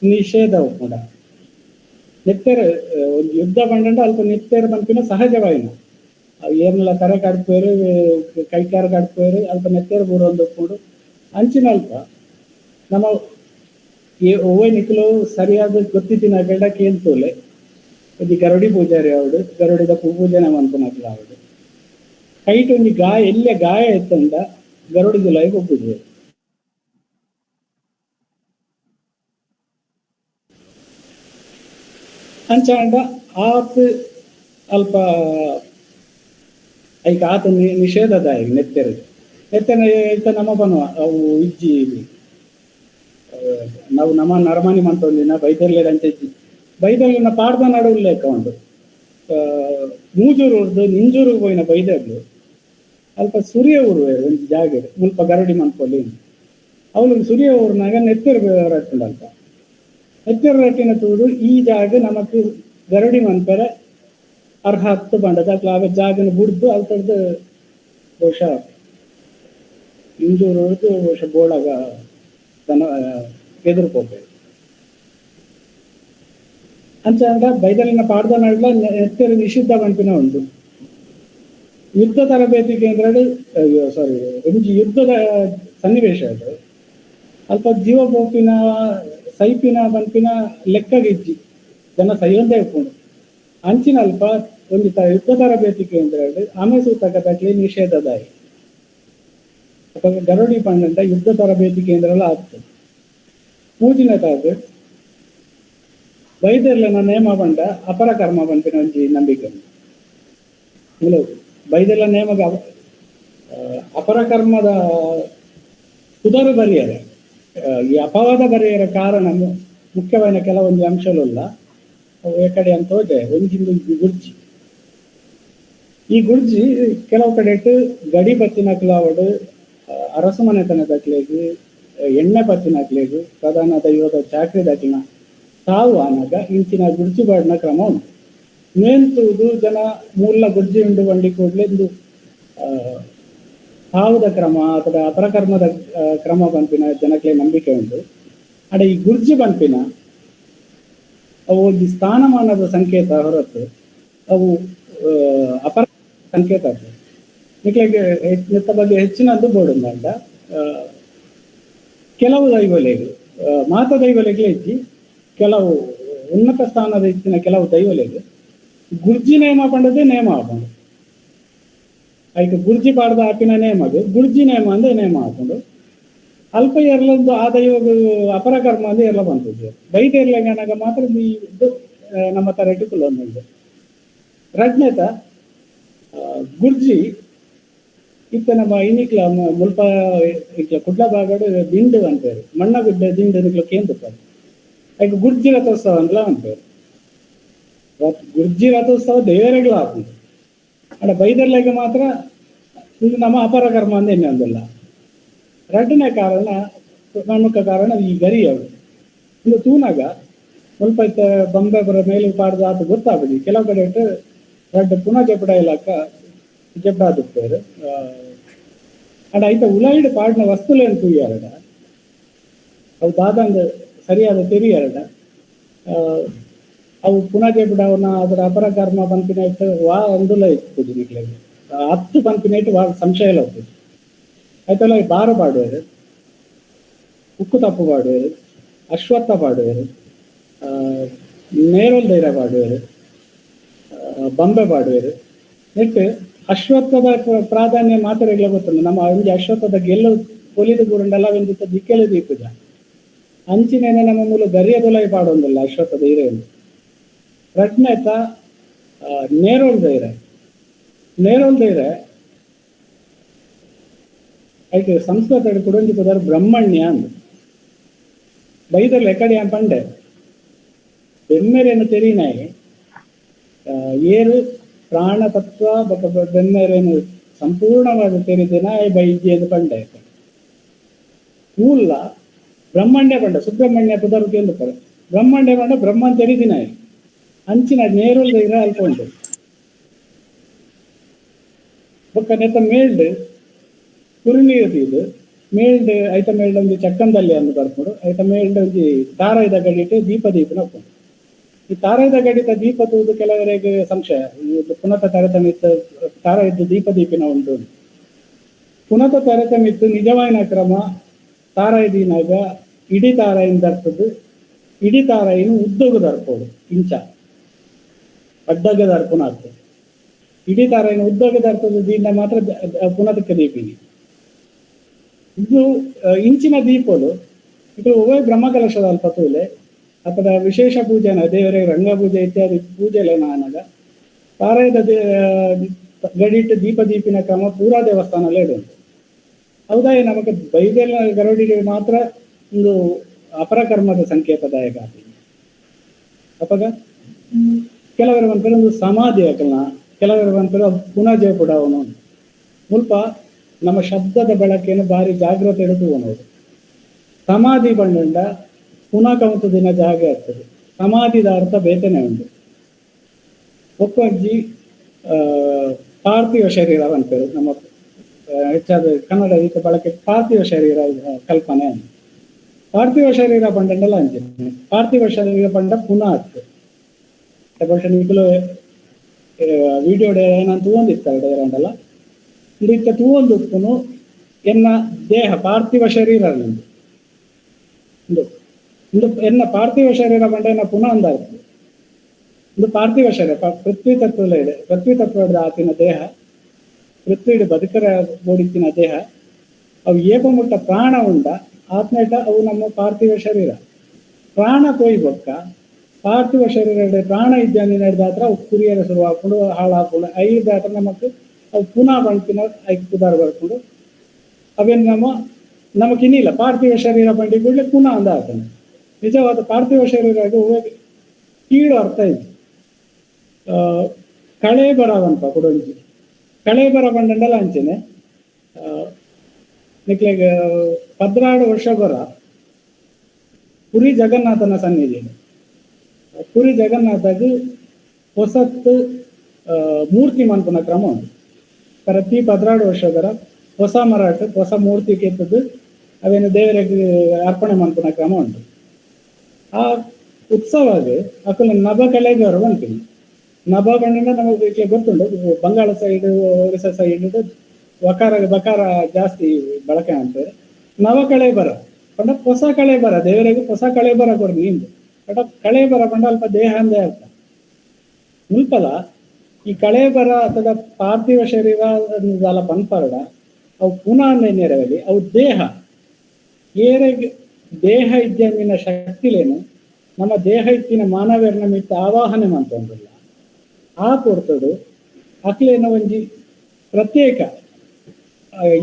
ನಿಷೇಧ ಉಪ್ಪುಂಡ. ನೆತ್ತೆರ ಒಂಜಿ ಯುದ್ಧ ಬಂಡ ಅಲ್ಪ ನೆತ್ತೆರ ಪನ್ಪಿನ ಸಹಜವಾಯಿನ ಏನೆಲ್ಲ ತರೆ ಕಡ್ಪೇರು ಕೈಕಾರ ಕಡ್ಪೇರು ಅಲ್ಪ ನೆತ್ತೆರ ಬೂರೊಂದು ಉಪ್ಪುಂಡು. ಅಂಚಿನ ಅಲ್ಪ ನಮ್ಮ ಓಯ್ ನಿಕ್ಲು ಸರಿಯಾದ ಗೊತ್ತಿತ್ತಿನ ಗಡ ಕೇಂತೋಲೆ ಒಂಜಿ ಗರುಡಿ ಪೂಜಾರಿ ಅವಡು ಗರುಡಿದ ಪೂ ಪೂಜೆನ ಮನ್ಪುನಕ್ಲ ಅವಡು ಕೈಟ್ ಒಂಜಿ ಗಾಯ ಎಲ್ಲೆ ಗಾಯ ಇತ್ತಂಡ ಗರುಡಿದುಲಾಯಿ ಒಪ್ಪುದು. ಅಂಚಾಂಡ ಆತ್ ಅಲ್ಪ ಐಕ ಆತ ನಿಷೇಧದ ನೆತ್ತೆರ ನೆತ್ತೆನ ಇತ್ತ ನಮ್ಮ ಬನ್ನುವ ಅವು ಇಜ್ಜಿ ನಾವು ನಮ್ಮ ನರಮಾನಿ ಮಂತೊಂದಿನ ಬೈದರ್ಲೆ ಅಂಚೆ ಇಜ್ಜಿ ಬೈದರ್ಲಿನ ಪಾಡ್ದ ನಡು ಉಲ್ಲೇಖ ಉಂಡು. ಮೂಜೂರು ನಿಂಜೂರು ಪೋಯಿನ ಬೈದರ್ಲು ಅಲ್ಪ ಸೂರ್ಯ ಊರು ಒಂಜಿ ಜಾಗ ಮುಲ್ಪ ಗರಡಿ ಮನ್ಪೊಲಿ ಅವಳು ಸೂರ್ಯ ಊರಿನಾಗ ನೆತ್ತೆರ್ ರಟ್ಟುಂಡು ಅಲ್ಪ ನೆತ್ತೆರ್ ರಟ್ಟಿನ ತೂದು ಈ ಜಾಗ ನಮಕ್ ಗರಡಿ ಮನ್ಪೆರೆ ಅರ್ಹ ಹತ್ತು ಬಂಡದ ಅಕ್ಲ ಜಾಗನ ಬುಡ್ದು ಅಲ್ತಡ್ದು ಬಹುಶಃ ಇಂದೂರು ಬಹುಶಃ ಬೋಳಗ ದನ ಎದುರು ಪೋಪೆ ಅಂಚ ಬೈದಲಿನ ಪಾಡ್ದನಡ್ಲ ನೆತ್ತೆರ್ ನಿಷಿದ್ಧ ಪನ್ಪಿನ ಉಂಡು. ಯುದ್ಧ ತರಬೇತಿ ಕೇಂದ್ರ ಸಾರಿ ಒಂಜಿ ಯುದ್ಧದ ಸನ್ನಿವೇಶ ಅದು ಅಲ್ಪ ಜೀವ ಪೋಪಿನ ಸೈಪಿನ ಪನ್ಪಿನ ಲೆಕ್ಕಗಿಜ್ಜಿ ಜನ ಸೈಯೊಂದೇ ಉಪ್ಪುಂಡು. ಅಂಚಿನ ಅಲ್ಪ ಒಂಜಿ ಯುದ್ಧ ತರಬೇತಿ ಕೇಂದ್ರ ಆಮೆ ಸೂತಕದಾಕ್ಲಿ ನಿಷೇಧದಾಯಿ ಗರಡಿ ಪಂಡಂತ ಯುದ್ಧ ತರಬೇತಿ ಕೇಂದ್ರ ಎಲ್ಲ ಆಗ್ತದೆ. ಪೂಜಿನ ತಾಗ ಬೈದರ್ಲನ ನೇಮ ಪಂಡ ಅಪರ ಕರ್ಮ ಪನ್ಪಿನ ಒಂಜಿ ನಂಬಿಕೆ ಉಂಡು. ಬೈದೆಲ್ಲ ನೇಮಗ ಅಪರ ಕರ್ಮದ ಕುದರು ಬರಿಯರೆ ಈ ಅಪವಾದ ಬರಿಯರ ಕಾರಣ ಮುಖ್ಯವಾದ ಕೆಲವೊಂದು ಅಂಶಗಳುಲ್ಲ. ಅವು ಕಡೆ ಅಂತ ಹೋದೆ ಒಂಜಿಂದು ಗುರ್ಜಿ, ಈ ಗುರ್ಜಿ ಕೆಲವು ಕಡೆ ಗಡಿ ಪತ್ತಿನಕ್ಲಾವಡು ಅರಸು ಮನೆತನದಕ್ಲೆಗ್ ಎಣ್ಣೆ ಪತ್ತಿನಕ್ಲೆಗ್ ಪ್ರಧಾನ ದೈವದ ಚಾಕ್ರಿ ದಾಕಿನ ತಾವು ಆನಾಗ ಇಂಚಿನ ಗುರ್ಜಿ ಬಾಡಿನ ಕ್ರಮ ಉಂಟು. ಮೇಲ್ತೂದು ಜನ ಮೂಲ ಗುರ್ಜಿ ಉಂಡು ಬಂಡಿ ಕೂಡಲೇ ಒಂದು ಸಾವುದ ಕ್ರಮ ಅಥವಾ ಅಪರಕರ್ಮದ ಕ್ರಮ ಪನ್ಪಿನ ಜನಕ್ಕೆ ನಂಬಿಕೆ ಉಂಟು. ಅಡೆ ಈ ಗುರ್ಜಿ ಪನ್ಪಿನ ಅವು ಒಂದು ಸ್ಥಾನಮಾನದ ಸಂಕೇತ ಹೊರತು ಅವು ಅಪರ ಸಂಕೇತ ಆಗ್ತದೆ. ನಿಕ್ಲೆಗೆ ನೆತ್ತ ಬಗ್ಗೆ ಹೆಚ್ಚಿನದ್ದು ಬೋಡುಂಡ ಕೆಲವು ದೈವಲೆಗ್ ಮಾತ ದೈವಲೆಗ್ಲೇ ಇಜ್ಜಿ, ಕೆಲವು ಉನ್ನತ ಸ್ಥಾನದ ಇತ್ತಿನ ಕೆಲವು ದೈವಲೆಗ್ ಗುರ್ಜಿ ನೇಮ ಪಂಡದೇ ನೇಮ ಆಪುಂಡು. ಐಕ್ ಗುರ್ಜಿ ಪಾಡ್ದ ಆಪಿನ ನೇಮ ಅದು ಗುರ್ಜಿ ನೇಮ ಅಂದ್ರೆ ನೇಮ ಆಪುಂಡು. ಅಲ್ಪ ಎರ್ಲಂದು ಆ ದೈವಗ್ ಅಪರಕರ್ಮ ಅಂದ್ರೆ ಎರ್ಲ ಬಂತದ್ದು ಬೈದ ಎರ್ಲಂಗನಾಗ ಮಾತ್ರ ಇದು ನಮ್ಮ ತರಟು ಕುಲ್ಲೊಂದುಂಡು. ರಡ್ನೇತ ಗುರ್ಜಿ ಇತ್ತ ನಮ್ಮ ಇನ್ನಿಕ್ಲ ಮುಲ್ಪ ಇಕ್ಲ ಕುಡ್ಲ ಭಾಗಡು ದಿಂಡು ಅಂತಾರೆ, ಮಣ್ಣಗುಡ್ಡ ದಿಂಡು ನಿಕ್ಲ ಕೇಂದ್ರ ಐಕ್ ಗುರ್ಜಿ ರಥೋತ್ಸವ ಅಂತಲ ಅಂತಾರೆ. ಗುರ್ಜಿ ರಥೋತ್ಸವ ದೇವರೆಗಳ ಆಪುಂಡು. ಅಡ ಬೈದರ್ಲೆಗ್ ಮಾತ್ರ ಇದು ನಮ್ಮ ಅಪರ ಕರ್ಮ ಅಂದ್ರೆ ಇನ್ನೊಂದಿಲ್ಲ. ರಡ್ಡನೇ ಕಾರಣ ಪ್ರಮುಖ ಕಾರಣ ಈ ಗರಿ ಅವರು ಇದು ತೂನಾಗ ಸ್ವಲ್ಪ ಇತ್ತ ಬೊಂಬೆ ಬರೋ ಮೇಲೆ ಪಾಡ್ದ ಆತ ಗೊತ್ತಾಗುದು. ಕೆಲವು ಕಡೆ ರಡ್ಡು ಪುನಃ ಜಪಡ ಇಲಾಕ ಜಪಡ ಆದುಪ್ಪೇರು. ಅಡ ಐತ ಉಲಾಯಿಡ್ ಪಾಡಿನ ವಸ್ತುಲೇನು ತೂಯಾರಡ ಅವು ದಾದಂದ ಸರಿಯಾದ ತೆರಿಯಾರಡ ಅವು ಪುನಃ ಜಪಡವನ ಅದರ ಅಪರ ಕರ್ಮ ಪನ್ಪಿನ ಇಟ್ಟು ವಾ ಅಂದುಲ ಇತ್ತು ನಿಕ್ಲೆಗ್ ಹತ್ತು ಪನ್ಪಿನ ಇಟ್ಟು ವಾ ಸಂಶಯ ಎಲ್ಲ ಹೋಗ್ತದೆ. ಆಯ್ತಲ್ಲ ಈ ಬಾರ ಪಾಡುವರು, ಉಕ್ಕು ತಪ್ಪು ಪಾಡುವರು, ಅಶ್ವತ್ಥ ಪಾಡುವರು, ನೇರಲ್ ಧೈರ್ಯ ಪಾಡುವರು, ಬಂಬೆ ಪಾಡುವರು. ನೆಟ್ಟು ಅಶ್ವತ್ಥದ ಪ್ರಾಧಾನ್ಯ ಮಾತ್ರ ಗೊತ್ತುಂಟು. ನಮ್ಮ ಒಂಜಿ ಅಶ್ವತ್ಥದ ಗೆಲ್ಲು ಪೊಲಿದು ಗುರುಂಡಲ್ಲ ಒಂಜಿತ್ತ ದಿಕ್ಕೆಲು ದೀಪುಜ ಅಂಚಿನೇನೆ ನಮ್ಮ ಮೂಲ ಗರಿಯದೊಲೈ ಪಾಡೊಂದಿಲ್ಲ ಅಶ್ವತ್ಥದ ಹಿರಿಯನ್ನು. ರಡ್ನೇತ ನೇರೋಲ್ ಧೈರ್ಯ, ನೇರೋಲ್ ಧೈರ್ಯ ಐಕ್ ಸಂಸ್ಕೃತ ಕುಡೊಂಜಿ ಪುದರ್ ಬ್ರಹ್ಮಣ್ಯ ಅಂದ್ ಬೈದರ್ಲ ಎಕಡೆ ಪಂಡೆ ಬೆಮ್ಮೆರೇನು ತೆರಿನಾಯಿ ಏರು ಪ್ರಾಣ ತತ್ವ ಬೊಕ ಬೆಮ್ಮೆರೇನು ಸಂಪೂರ್ಣವಾದ ತೆರಿದಿನ ಬೈದ್ಯದು ಪಂಡೆ ಮೂಲ ಬ್ರಹ್ಮಣ್ಯ ಪಂಡ ಸುಬ್ರಹ್ಮಣ್ಯ ಪುದರ್ ಕೇಂದ್ರ ಪರ ಬ್ರಹ್ಮಣ್ಯ ಪಂಡ ಬ್ರಹ್ಮನ್ ತೆರಿದಿನಾಯಿ ಅಂಚಿನ ನೇರುಲ್ ಧೈರ್ಯ ಅಲ್ಪ ಉಂಟು. ಬೊಕ್ಕ ನೆತ್ತ ಮೇಲ್ಡ್ ಕುರುನೀರು ತೀದು ಮೇಲ್ಡ್ ಐತ ಮೇಲ್ಡ್ ಒಂಜಿ ಚಕ್ಕಂದಲ್ಲಿ ಅಂದ್ ಬರ್ಪುಂಡು. ಐತ ಮೇಲ್ಡ್ ಒಂಜಿ ತಾರಾಯಿದ ಗಡಿಟ್ ದೀಪ ದೀಪನ ಉಪ್ಪುಂಡು. ಈ ತಾರಾಯಿದ ಗಡಿತ ದೀಪ ತೂದು ಕೆಲವರೆಗೆ ಸಂಶಯ, ಪುನತ ತಾರತಮ್ಯ ತಾರಾಯಿದ್ದು ದೀಪ ದೀಪಿನ ಉಂಟು. ಪುನತ ತಾರತಮ್ಯ ನಿಜವಾಯಿನ ಕ್ರಮ ತಾರಾಯಿ ದೀನಾಗ ಇಡೀ ತಾರಾಯಿನ ದರ್ತದ್ದು, ಇಡೀ ತಾರಾಯಿನ ಉದ್ದಗು ದರ್ಪೋಡು ಇಂಚ ಅಡ್ಡಗ ದರ್ಪುನ ಆಗ್ತದೆ. ಇಡೀ ತಾರಾಯಿನ ಉದ್ದಗ ದರ್ತದ್ದು ದೀನ ಮಾತ್ರ ಪುನತಕ್ಕೆ ದೀಪಿನಿ. ಇದು ಇಂಚಿನ ದೀಪಲು ಇದು ಉಭಯ ಬ್ರಹ್ಮಕಲಶದ ಅಲ್ಪ ತೂಲೆ ಅಥವಾ ವಿಶೇಷ ಪೂಜೆನ ದೇವರಿಗೆ ರಂಗ ಪೂಜೆ ಇತ್ಯಾದಿ ಪೂಜೆ ಎಲ್ಲ ಆನಾಗ ತಾರಾಯದ ಗಡಿಟ್ಟು ದೀಪ ದೀಪಿನ ಕ್ರಮ ಪೂರಾ ದೇವಸ್ಥಾನಲ್ಲೇ ಉಂಟು. ಹೌದಾ ನಮಗೆ ಬೈದೆಲ್ಲ ಗರಡಿಗೆ ಮಾತ್ರ ಒಂದು ಅಪರಕರ್ಮದ ಸಂಕೇತದಾಯಕ. ಅಪಗ ಕೆಲವರು ಬಂತಾರೆ ಒಂದು ಸಮಾಧಿ ಹಾಕಲ್ಲ, ಕೆಲವರು ಬಂತಾರೆ ಪುನಃ ಜಯಪುಡವನು. ಮುಲ್ಪ ನಮ್ಮ ಶಬ್ದದ ಬಳಕೆಯನ್ನು ಭಾರಿ ಜಾಗ್ರತೆ ಹಿಡಿದು ನೋಡು. ಸಮಾಧಿ ಬಂಡ ಪುನಃ ಕೌಂತು ದಿನ ಜಾಗ ಆಗ್ತದೆ. ಸಮಾಧಿದ ಅರ್ಥ ಬೇತನೆ ಉಂಟು. ಒಕ್ಕೊಂಜಿ ಪಾರ್ಥಿವ ಶರೀರ ಅಂತಾರೆ ನಮ್ಮ ಹೆಚ್ಚಾದ ಕನ್ನಡ ಈತ ಬಳಕೆ ಪಾರ್ಥಿವ ಶರೀರ ಕಲ್ಪನೆ. ಪಾರ್ಥಿವ ಶರೀರ ಬಂಡಲ್ಲ ಅಂತೀನಿ. ಪಾರ್ಥಿವ ಶರೀರ ಬಂಡ ಪುನಃ ಆಗ್ತದೆ. ಬಹುಶಃ ನಿಕಲು ವಿಡಿಯೋ ಏನಂತ ತೂವೊಂದಿತ್ತಾರೆ ಡೇರಂಡಲ್ಲ ಇತ್ತ ತೂವೊಂದುಪ್ಪುನು ಎನ್ನ ದೇಹ ಪಾರ್ಥಿವ ಶರೀರ ಇಂದು ಇಂದು ಎನ್ನ ಪಾರ್ಥಿವ ಶರೀರ ಬಂಡ ಎನ್ನ ಪುನಃ ಅಂದಾಗ್ತದೆ. ಇಂದು ಪಾರ್ಥಿವ ಶರೀರ ಪೃಥ್ವಿ ತತ್ವ ಇದೆ. ಪೃಥ್ವಿ ತತ್ವದ ಆತಿನ ದೇಹ, ಪೃಥ್ವಿ ಬದುಕರ ಬೋಡಿತ್ತಿನ ದೇಹ, ಅವು ಏಪ ಮುಟ್ಟ ಪ್ರಾಣ ಉಂಡ ಆತ್ಮೇಟ ಅವು ನಮ್ಮ ಪಾರ್ಥಿವ ಶರೀರ. ಪ್ರಾಣ ಕೊಯ್ ಬೊಕ್ಕ ಪಾರ್ಥಿವ ಶರೀರ ಪ್ರಾಣ ಇದ್ದಾನೆ ನಡೆದಾತ್ರ ಅವು ಕುರಿಯರ ಶುರು ಹಾಕೊಂಡು ಹಾಳಾಕೊಂಡು ಐದಾತ್ರ ನಮಕ್ ಅವು ಪುನಃ ಬಂತಿನ ಐಕ್ ಪುದಾರ್ ಬರ್ಕೊಂಡು ಅವೇನು ನಮ್ಮ ನಮಗಿನ್ನಿಲ್ಲ. ಪಾರ್ಥಿವ ಶರೀರ ಬಂಡಿ ಕೂಡಲೇ ಪುನಃ ಅಂದ ಆಗ್ತಾನೆ. ನಿಜವಾದ ಪಾರ್ಥಿವ ಶರೀರ ಕೀಳು ಅರ್ಥ ಇದೆ. ಕಳೆ ಬರವಂತ ಕೊಡೊಂಜಿ ಕಳೆ ಬರ ಬಂಡಲ್ಲ ಅಂಚೆನೆ ನಿಕ್ಲೆಗ್ 12 ವರ್ಷ ಬರ ಪುರಿ ಜಗನ್ನಾಥನ ಸನ್ನಿಧಿ, ಪುರಿ ಜಗನ್ನಾಥಗ್ ಹೊಸತ್ತು ಮೂರ್ತಿ ಮನ್ಪುನ ಕ್ರಮ ಉಂಟು. ಪ್ರತಿ 12 ವರ್ಷ ಬರ ಹೊಸ ಮರಾಠ ಹೊಸ ಮೂರ್ತಿ ಕೆತ್ತದ್ದು ಅವೇನು ದೇವರಿಗೆ ಅರ್ಪಣೆ ಮನ್ಪುನ ಕ್ರಮ ಉಂಟು. ಆ ಉತ್ಸವ ಅಕುಲ ನಭ ಕಳೆಗಾರ ಬಂತೀನಿ. ನಭ ಬಣ್ಣ ನಮಗೆ ಗೊತ್ತುಂಟು, ಬಂಗಾಳ ಸೈಡ್ ಒರಿಸ್ಸಾ ಸೈಡ್ ವಕಾರ ಬಕಾರ ಜಾಸ್ತಿ ಬಳಕೆ ಅಂತಾರೆ. ನವ ಕಳೆ ಬರ ಪಂಡ ಹೊಸ ಕಳೆ ಬರ, ದೇವರಿಗೆ ಹೊಸ ಕಳೆ ಬರ ಕೊಡ್ರಿ ನಿಂದು ಬಟ್ ಕಳೆ ಬರ ಪಂಡ ಅಲ್ಪ ದೇಹ ಅಂದೇ ಅರ್ಥ. ಮುಲ್ಪಲ ಈ ಕಳೆ ಬರ ಅಥವಾ ಪಾರ್ಥಿವ ಶರೀರ ಪನ್ಪರಡ ಅವು ಪುನಃ ನೆರವಲಿ ಅವು ದೇಹ ಏರೆಗೆ ದೇಹ ಇದ್ದಂದಿನ ಶಕ್ತಿಲೇನು ನಮ್ಮ ದೇಹ ಇತ್ತಿನ ಮಾನವರನ್ನ ಮಿತ್ತ ಆವಾಹನೆ ಮಂತೊಂದಿಲ್ಲ. ಆ ಕೊಡ್ತದು ಅಕ್ಲೇನ ಒಂಜಿ ಪ್ರತ್ಯೇಕ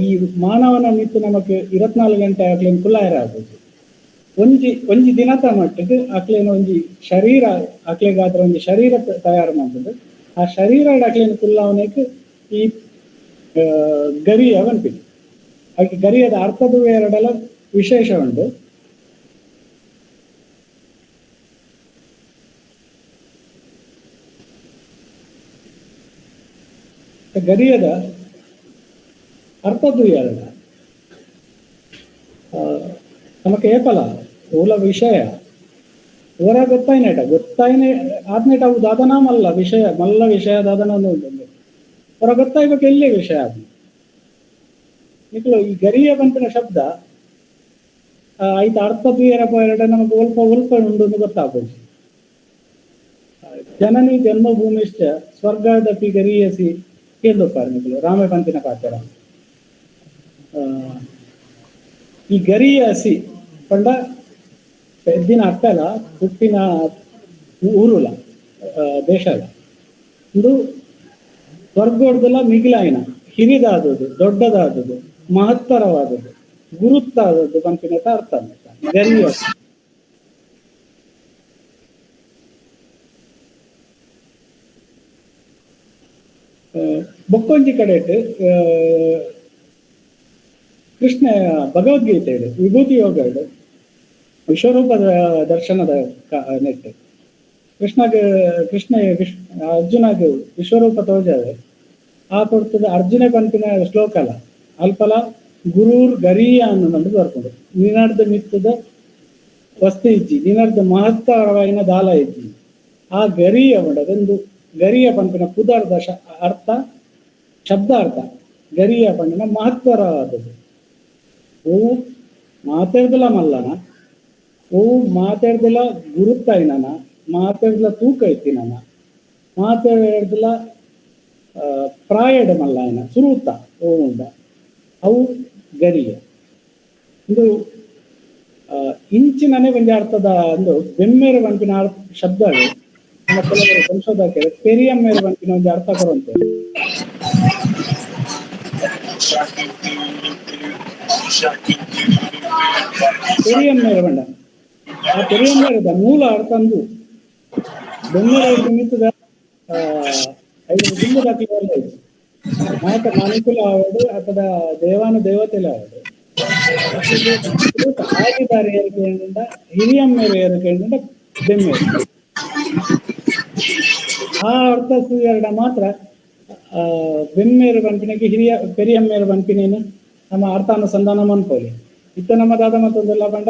ಈ ಮಾನವನ ಮಿತ್ತು ನಮಕ್ 24 ಗಂಟೆ ಅಕ್ಲೇನ ಕುಲ್ಲಾಯರ ಆಗುದು. ಒಂಜಿ ಒಂಜಿ ದಿನತ ಮಟ್ಟಕ್ಕೆ ಅಕ್ಲೇನ ಒಂಜಿ ಶರೀರ ಅಕ್ಲೆಗಾತ್ರ ಒಂಜಿ ಶರೀರ ತಯಾರು ಮಾಡ್ತದೆ. ಆ ಶರೀರ ಅಕ್ಲೇನ ಕುಲ್ಲಾವನೆಕ್ ಈ ಗರಿಯ ಪನ್ಪಿನಿ. ಅದಕ್ಕೆ ಗರಿಯದ ಅರ್ಥದ ಎರಡಲ್ಲ ವಿಶೇಷ ಉಂಟು. ಗರಿಯದ ಅರ್ಥದ್ದು ಎರಡ ನಮಕ್ ಏಪಲ ಮೂಲ ವಿಷಯ ಹೊರ ಗೊತ್ತಾಯ್ನೇಟ ಗೊತ್ತಾಯ್ನೆ ಆದ್ನೇಟ ಅವು ದಾದನಾಮಲ್ಲ ವಿಷಯ ಮಲ್ಲ ವಿಷಯ ದಾದನ ಉಂಟು. ಹೊರ ಗೊತ್ತಾಯ್ಬೇಕು ಎಲ್ಲಿ ವಿಷಯ ಆದ ನಿಕ್ಲು ಈ ಗರಿಯ ಬಂತಿನ ಶಬ್ದ ಆಯ್ತು ಅರ್ಥದ್ದು ಏನಪ್ಪ ಎರಡ ನಮಗೆ ಒಲ್ಪ ಒಲ್ಪ ಉಂಟು ಅಂತ ಗೊತ್ತಾಗ್ಬೋದು. ಜನನಿ ಜನ್ಮಭೂಮಿಶ್ಚ ಸ್ವರ್ಗದಪಿ ಗರಿಯಸಿ ಕೇಂದ್ರಪ್ಪಾರ ನಿಕ್ಲು ರಾಮ ಪಂತಿನ ಪಾತ್ರ. ಈ ಗರಿಯಸಿ ಪಂಡ ಪೆದ್ದಿನ ಅಪ್ಪಲ ಹುಟ್ಟಿನ ಊರುಲ ದೇಶ ಅಲ್ಲ ಒಂದು ಸ್ವರ್ಗೋಡ್ದಲ್ಲ ಮಿಗಿಲಾಯಿನ ಹಿರಿದಾದದ್ದು ದೊಡ್ಡದಾದದ್ದು ಮಹತ್ತರವಾದದ್ದು ಗುರುತ್ತಾದದ್ದು ಪಂಪಿನ ಅರ್ಥ ಗರಿಯಸಿ. ಬೊಕ್ಕೊಂಜಿ ಕಡೆಟ್ ಕೃಷ್ಣ ಭಗವದ್ಗೀತೆ ವಿಭೂತಿ ಯೋಗ ವಿಶ್ವರೂಪದ ದರ್ಶನದ ನೆಟ್ಟು ಕೃಷ್ಣಗ ಕೃಷ್ಣ ಅರ್ಜುನಗ ವಿಶ್ವರೂಪ ತೋಜಾವೆ ಆ ಕೊಡ್ತದ ಅರ್ಜುನ ಪಂಪಿನ ಶ್ಲೋಕ ಅಲ್ಲ ಅಲ್ಪಲ ಗುರೂರ್ ಗರಿಯ ಅನ್ನೋದು ಬರ್ಕೊಂಡು ನಿನರ್ದ ಮಿತ್ತದ ವಸ್ತು ಇಜ್ಜಿ ನಿನರ್ದ ಮಹತ್ತರವಾಗಿನ ದಾಲ ಇಜ್ಜಿ ಆ ಗರಿಯ ಅದೊಂದು ಗರಿಯ ಪಂಪಿನ ಪುದರ್ದ ಅರ್ಥ ಶಬ್ದಾರ್ಥ ಗರಿಯ ಪಂಡಿನ ಮಹತ್ವರವಾದದ್ದು. ಓ ಮಾತಾಡ್ದಲ ಮಲ್ಲನ ಓ ಮಾತಾಡ್ದಲ ಗುರುತಾಯಿನ ಮಾತಾಡ್ದಲ ತೂಕ ಐತಿನ ಮಾತಾಡ್ದಲ ಪ್ರಾಯಡ ಮಲ್ಲಾಯನ ಸುರೂತ ಓ ಉಂಡ ಅವು ಗರಿಯ ಒಂದು ಇಂಚಿನನೇ ಒಂಜಿ ಅರ್ಥದ ಒಂದು ಬೆಮ್ಮೇರು ಪನ್ಪಿನ ಅರ್ಥ ಶಬ್ದ ನಮ್ಮ ಕೆಲವರು ಸಂಶೋಧಕರು ಪೆರಿಯಮ್ಮೇರು ಪನ್ಪಿನ ಒಂಜಿ ಅರ್ಥ ಕೊರುವಂತೆ. ಪೆರಿಯಮ್ಮೇರು ಬಂಡ ಆ ಪೆರಿಯಮ್ಮೇರದ ಮೂಲ ಅರ್ಥ ಅಂದು ಬೆಮ್ಮೇರ ಮಿತ್ತದ ಐದು ದಿಂಬುದಾಕಿ ಮಾತ ಮನುಕುಲ ಆವಡು ಅಥವಾ ದೇವಾನು ದೇವತೆಲ ಆವಡು ಆಗಿದ್ದಾರೆ ಏರಿಕೆಯಿಂದ ಹಿರಿಯಮ್ಮೇರು ಏರಿಕೆಯಿಂದ ಬೆಮ್ಮೇರು ಆ ಅರ್ಥ ಎರಡ ಮಾತ್ರ ಬೆಮ್ಮೇರು ಪನ್ಪಿನಕ್ಕೆ ಹಿರಿಯ ಪೆರಿಯಮ್ಮೇರು ಪನ್ಪಿನೇನು ನಮ್ಮ ಅರ್ಥಾನುಸಂಧಾನ ಮನ್ಪೋಲಿ ಇತ್ತ ನಮ್ಮ ದಾದ ಮತ್ತೊಂದೆಲ್ಲ ಪಂಡ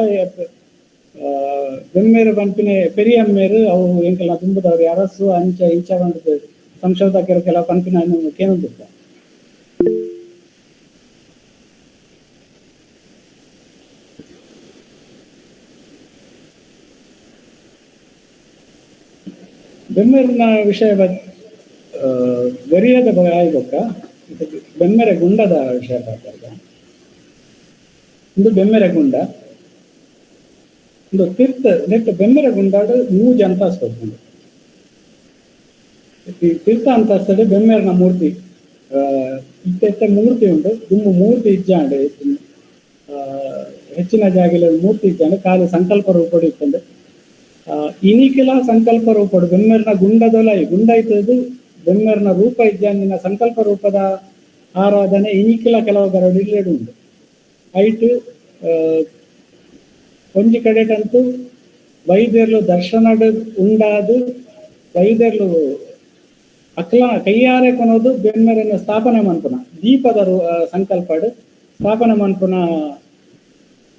ಬೆಮ್ಮೇರು ಪನ್ಪಿನೆ ಪೆರಿಯಮ್ಮೇರು ಅವು ಎಂಕೆಲ್ಲ ತುಂಬುದವ್ರು ಅರಸು ಅಂಚ ಇಂಚ ಬಂದದ್ದು ಸಂಶೋಧಕರು ಕೆಲವು ಪನ್ಪಿನ ಕೇಳಿದ್ದ. ಬೆಮ್ಮೇರಿನ ವಿಷಯ ಗರಿಯದ ಆಯ್ಬೊಕ್ಕ ಬೆಮ್ಮೆರೆ ಗುಂಡದ ವಿಷಯ ಪಾತ್ರ. ಒಂದು ಬೆಮ್ಮೆರೆ ಗುಂಡ ಒಂದು ತೀರ್ಥ ನೆಟ್ಟು ಬೆಮ್ಮೆರೆ ಗುಂಡಾಡು ಮೂಜ ಅಂತ ಉಂಟು. ತೀರ್ಥ ಅಂತಸ್ತದೆ ಬೆಮ್ಮೇರಿನ ಮೂರ್ತಿ ಇತ್ತೆ ಮೂರ್ತಿ ಉಂಟು. ದುಮ್ಮು ಮೂರ್ತಿ ಇಜ್ಜಾಂಡು ಹೆಚ್ಚಿನ ಜಾಗದಲ್ಲಿ ಮೂರ್ತಿ ಇಜ್ಜಾಂಡು ಖಾಲಿ ಸಂಕಲ್ಪ ರೂಪಡಿ ಇತ್ತಂದೆ ಇನಿಕೆಲ ಸಂಕಲ್ಪ ರೂಪಡು ಬೆಮ್ಮೇರಿನ ಗುಂಡದೊಲ ಗುಂಡ ಇತ್ತದು ಬೆಮ್ಮೇರಿನ ರೂಪ ಇಜ್ಜಾಂದಿನ ಸಂಕಲ್ಪ ರೂಪದ ಆರಾಧನೆ ಇನಿಕೆಲ ಕೆಲವು ಗರಡಿಲೇಡು ಉಂಟು. ಐಟು ಒಂಜಿ ಕಡೆಟಂತೂ ವೈದ್ಯರ್ಲು ದರ್ಶನಡು ಉಂಡಾದು ವೈದ್ಯರ್ಲು ಅಕ್ಲ ಕೈಯಾರೆ ಕೊನೋದು ಬೆಮ್ಮೆರನ್ನು ಸ್ಥಾಪನೆ ಮನ್ಪುನ ದೀಪದ ಸಂಕಲ್ಪಡು ಸ್ಥಾಪನೆ ಮನ್ಪುನ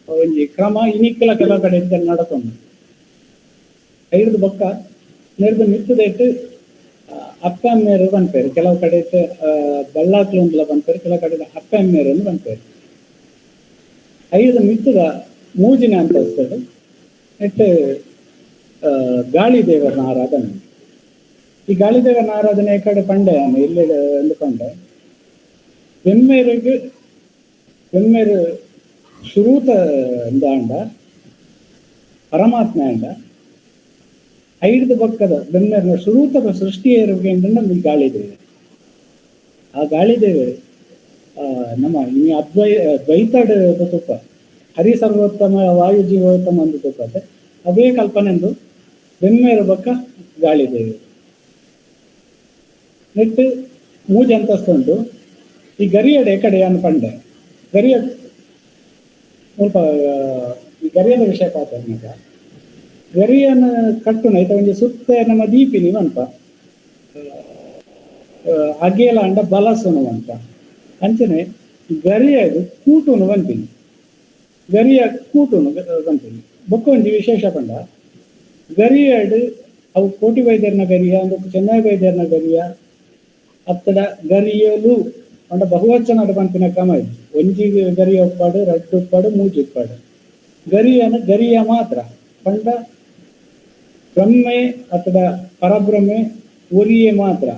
ಒಂಜಿ ಕ್ರಮ ಇನಿಕ್ಕೆಲ ಕೆಲವು ಕಡೆ ನಡತೊಂದು. ಐದು ಬೊಕ್ಕ ನೆರ್ದು ಮಿತ್ತದೆಟ್ಟು ಅಪ್ಪ ಅಮ್ಮೇರು ಪನ್ಪೇರು ಕೆಲವು ಕಡೆ ಬಳ್ಳಾಕ್ಲು ಅಂದ್ಲ ಪನ್ಪೇರು ಕೆಲವು ಕಡೆ ಅಪ್ಪ ಅಮ್ಮೇರು ಅಂದ್ ಪನ್ಪೇರು. ಐದು ಮಿತ್ತದ ಮೂಜಿನ ಅಂತಸ್ತದೆ ನೆಟ್ಟು ಗಾಳಿ ದೇವರನ ಆರಾಧನೆ. ಈ ಗಾಳಿದೇವನ ಆರಾಧನೆ ಕಡೆ ಪಂಡೆ ಇಲ್ಲಿ ಒಂದು ಪಂಡೆ ಬೆಮ್ಮೇರಿಗೆ ಬೆಮ್ಮೇರು ಶುರೂತ ಅಂಡ ಪರಮಾತ್ಮ ಅಂಡ ಐದು ಬಕ್ಕದ ಬೆಮ್ಮೇರಿನ ಶುರೂತ ಸೃಷ್ಟಿಯ ಈ ಗಾಳಿದೇವರು. ಆ ಗಾಳಿದೇವರು ನಮ್ಮ ಈ ದ್ವೈತಡ ತುಪ್ಪ ಹರಿ ಸರ್ವೋತ್ತಮ ವಾಯು ಜೀವೋತ್ತಮ ಒಂದು ತುಪ್ಪತ್ತೆ ಅವೇ ಕಲ್ಪನೆಂದು ಬೆಮ್ಮೇರು ಬಕ್ಕ ಗಾಳಿದೇವರು. ನೆಟ್ಟು ಮೂಜಿ ಅಂತಸ್ತುಂಟು. ಈ ಗರಿಯಡೆ ಕಡೆಯನ್ನು ಪಂಡೆ ಗರಿಯ ಸ್ವಲ್ಪ ಈ ಗರಿಯದ ವಿಷಯ ಪಾತ್ರ ಗರಿಯನ್ನು ಕಟ್ಟುನ ಐತ ಒಂಜಿ ಸುತ್ತ ನಮ್ಮ ದೀಪಿನಿ ಅನ್ಪ ಅಗೇಲ ಅಂಡ ಬಲಸುನು ಅಂತ ಅಂಚನೆ ಗರಿಯದು ಕೂಟುನು ಬಂತೀನಿ ಗರಿಯ ಕೂಟುನು ಬಂತೀನಿ. ಬೊಕ್ಕ ಒಂಜಿ ವಿಶೇಷ ಪಂಡ ಗರಿಯಡು ಅವು ಕೋಟಿ ವೈದ್ಯರ್ನ ಗರಿಯ ಒಂದು ಚೆನ್ನೈ ವೈದ್ಯರ್ನ ಗರಿಯ ಅತ್ತಡ ಗರಿಯಲು ಅಂಡ ಬಹುವಚನ ಪನ್ಪಿನ ಕ್ರಮ ಇತ್ತು. ಒಂಜಿ ಗರಿಯ ಉಪ್ಪಾಡು ರಡ್ಡು ಉಪ್ಪಾಡು ಮೂಜಿ ಉಪ್ಪಾಡು ಗರಿಯನ ಗರಿಯ ಮಾತ್ರ ಪಂಡ ಬ್ರಹ್ಮೆ ಅಥವಾ ಪರಬ್ರಹ್ಮೆ ಒರಿಯೇ ಮಾತ್ರ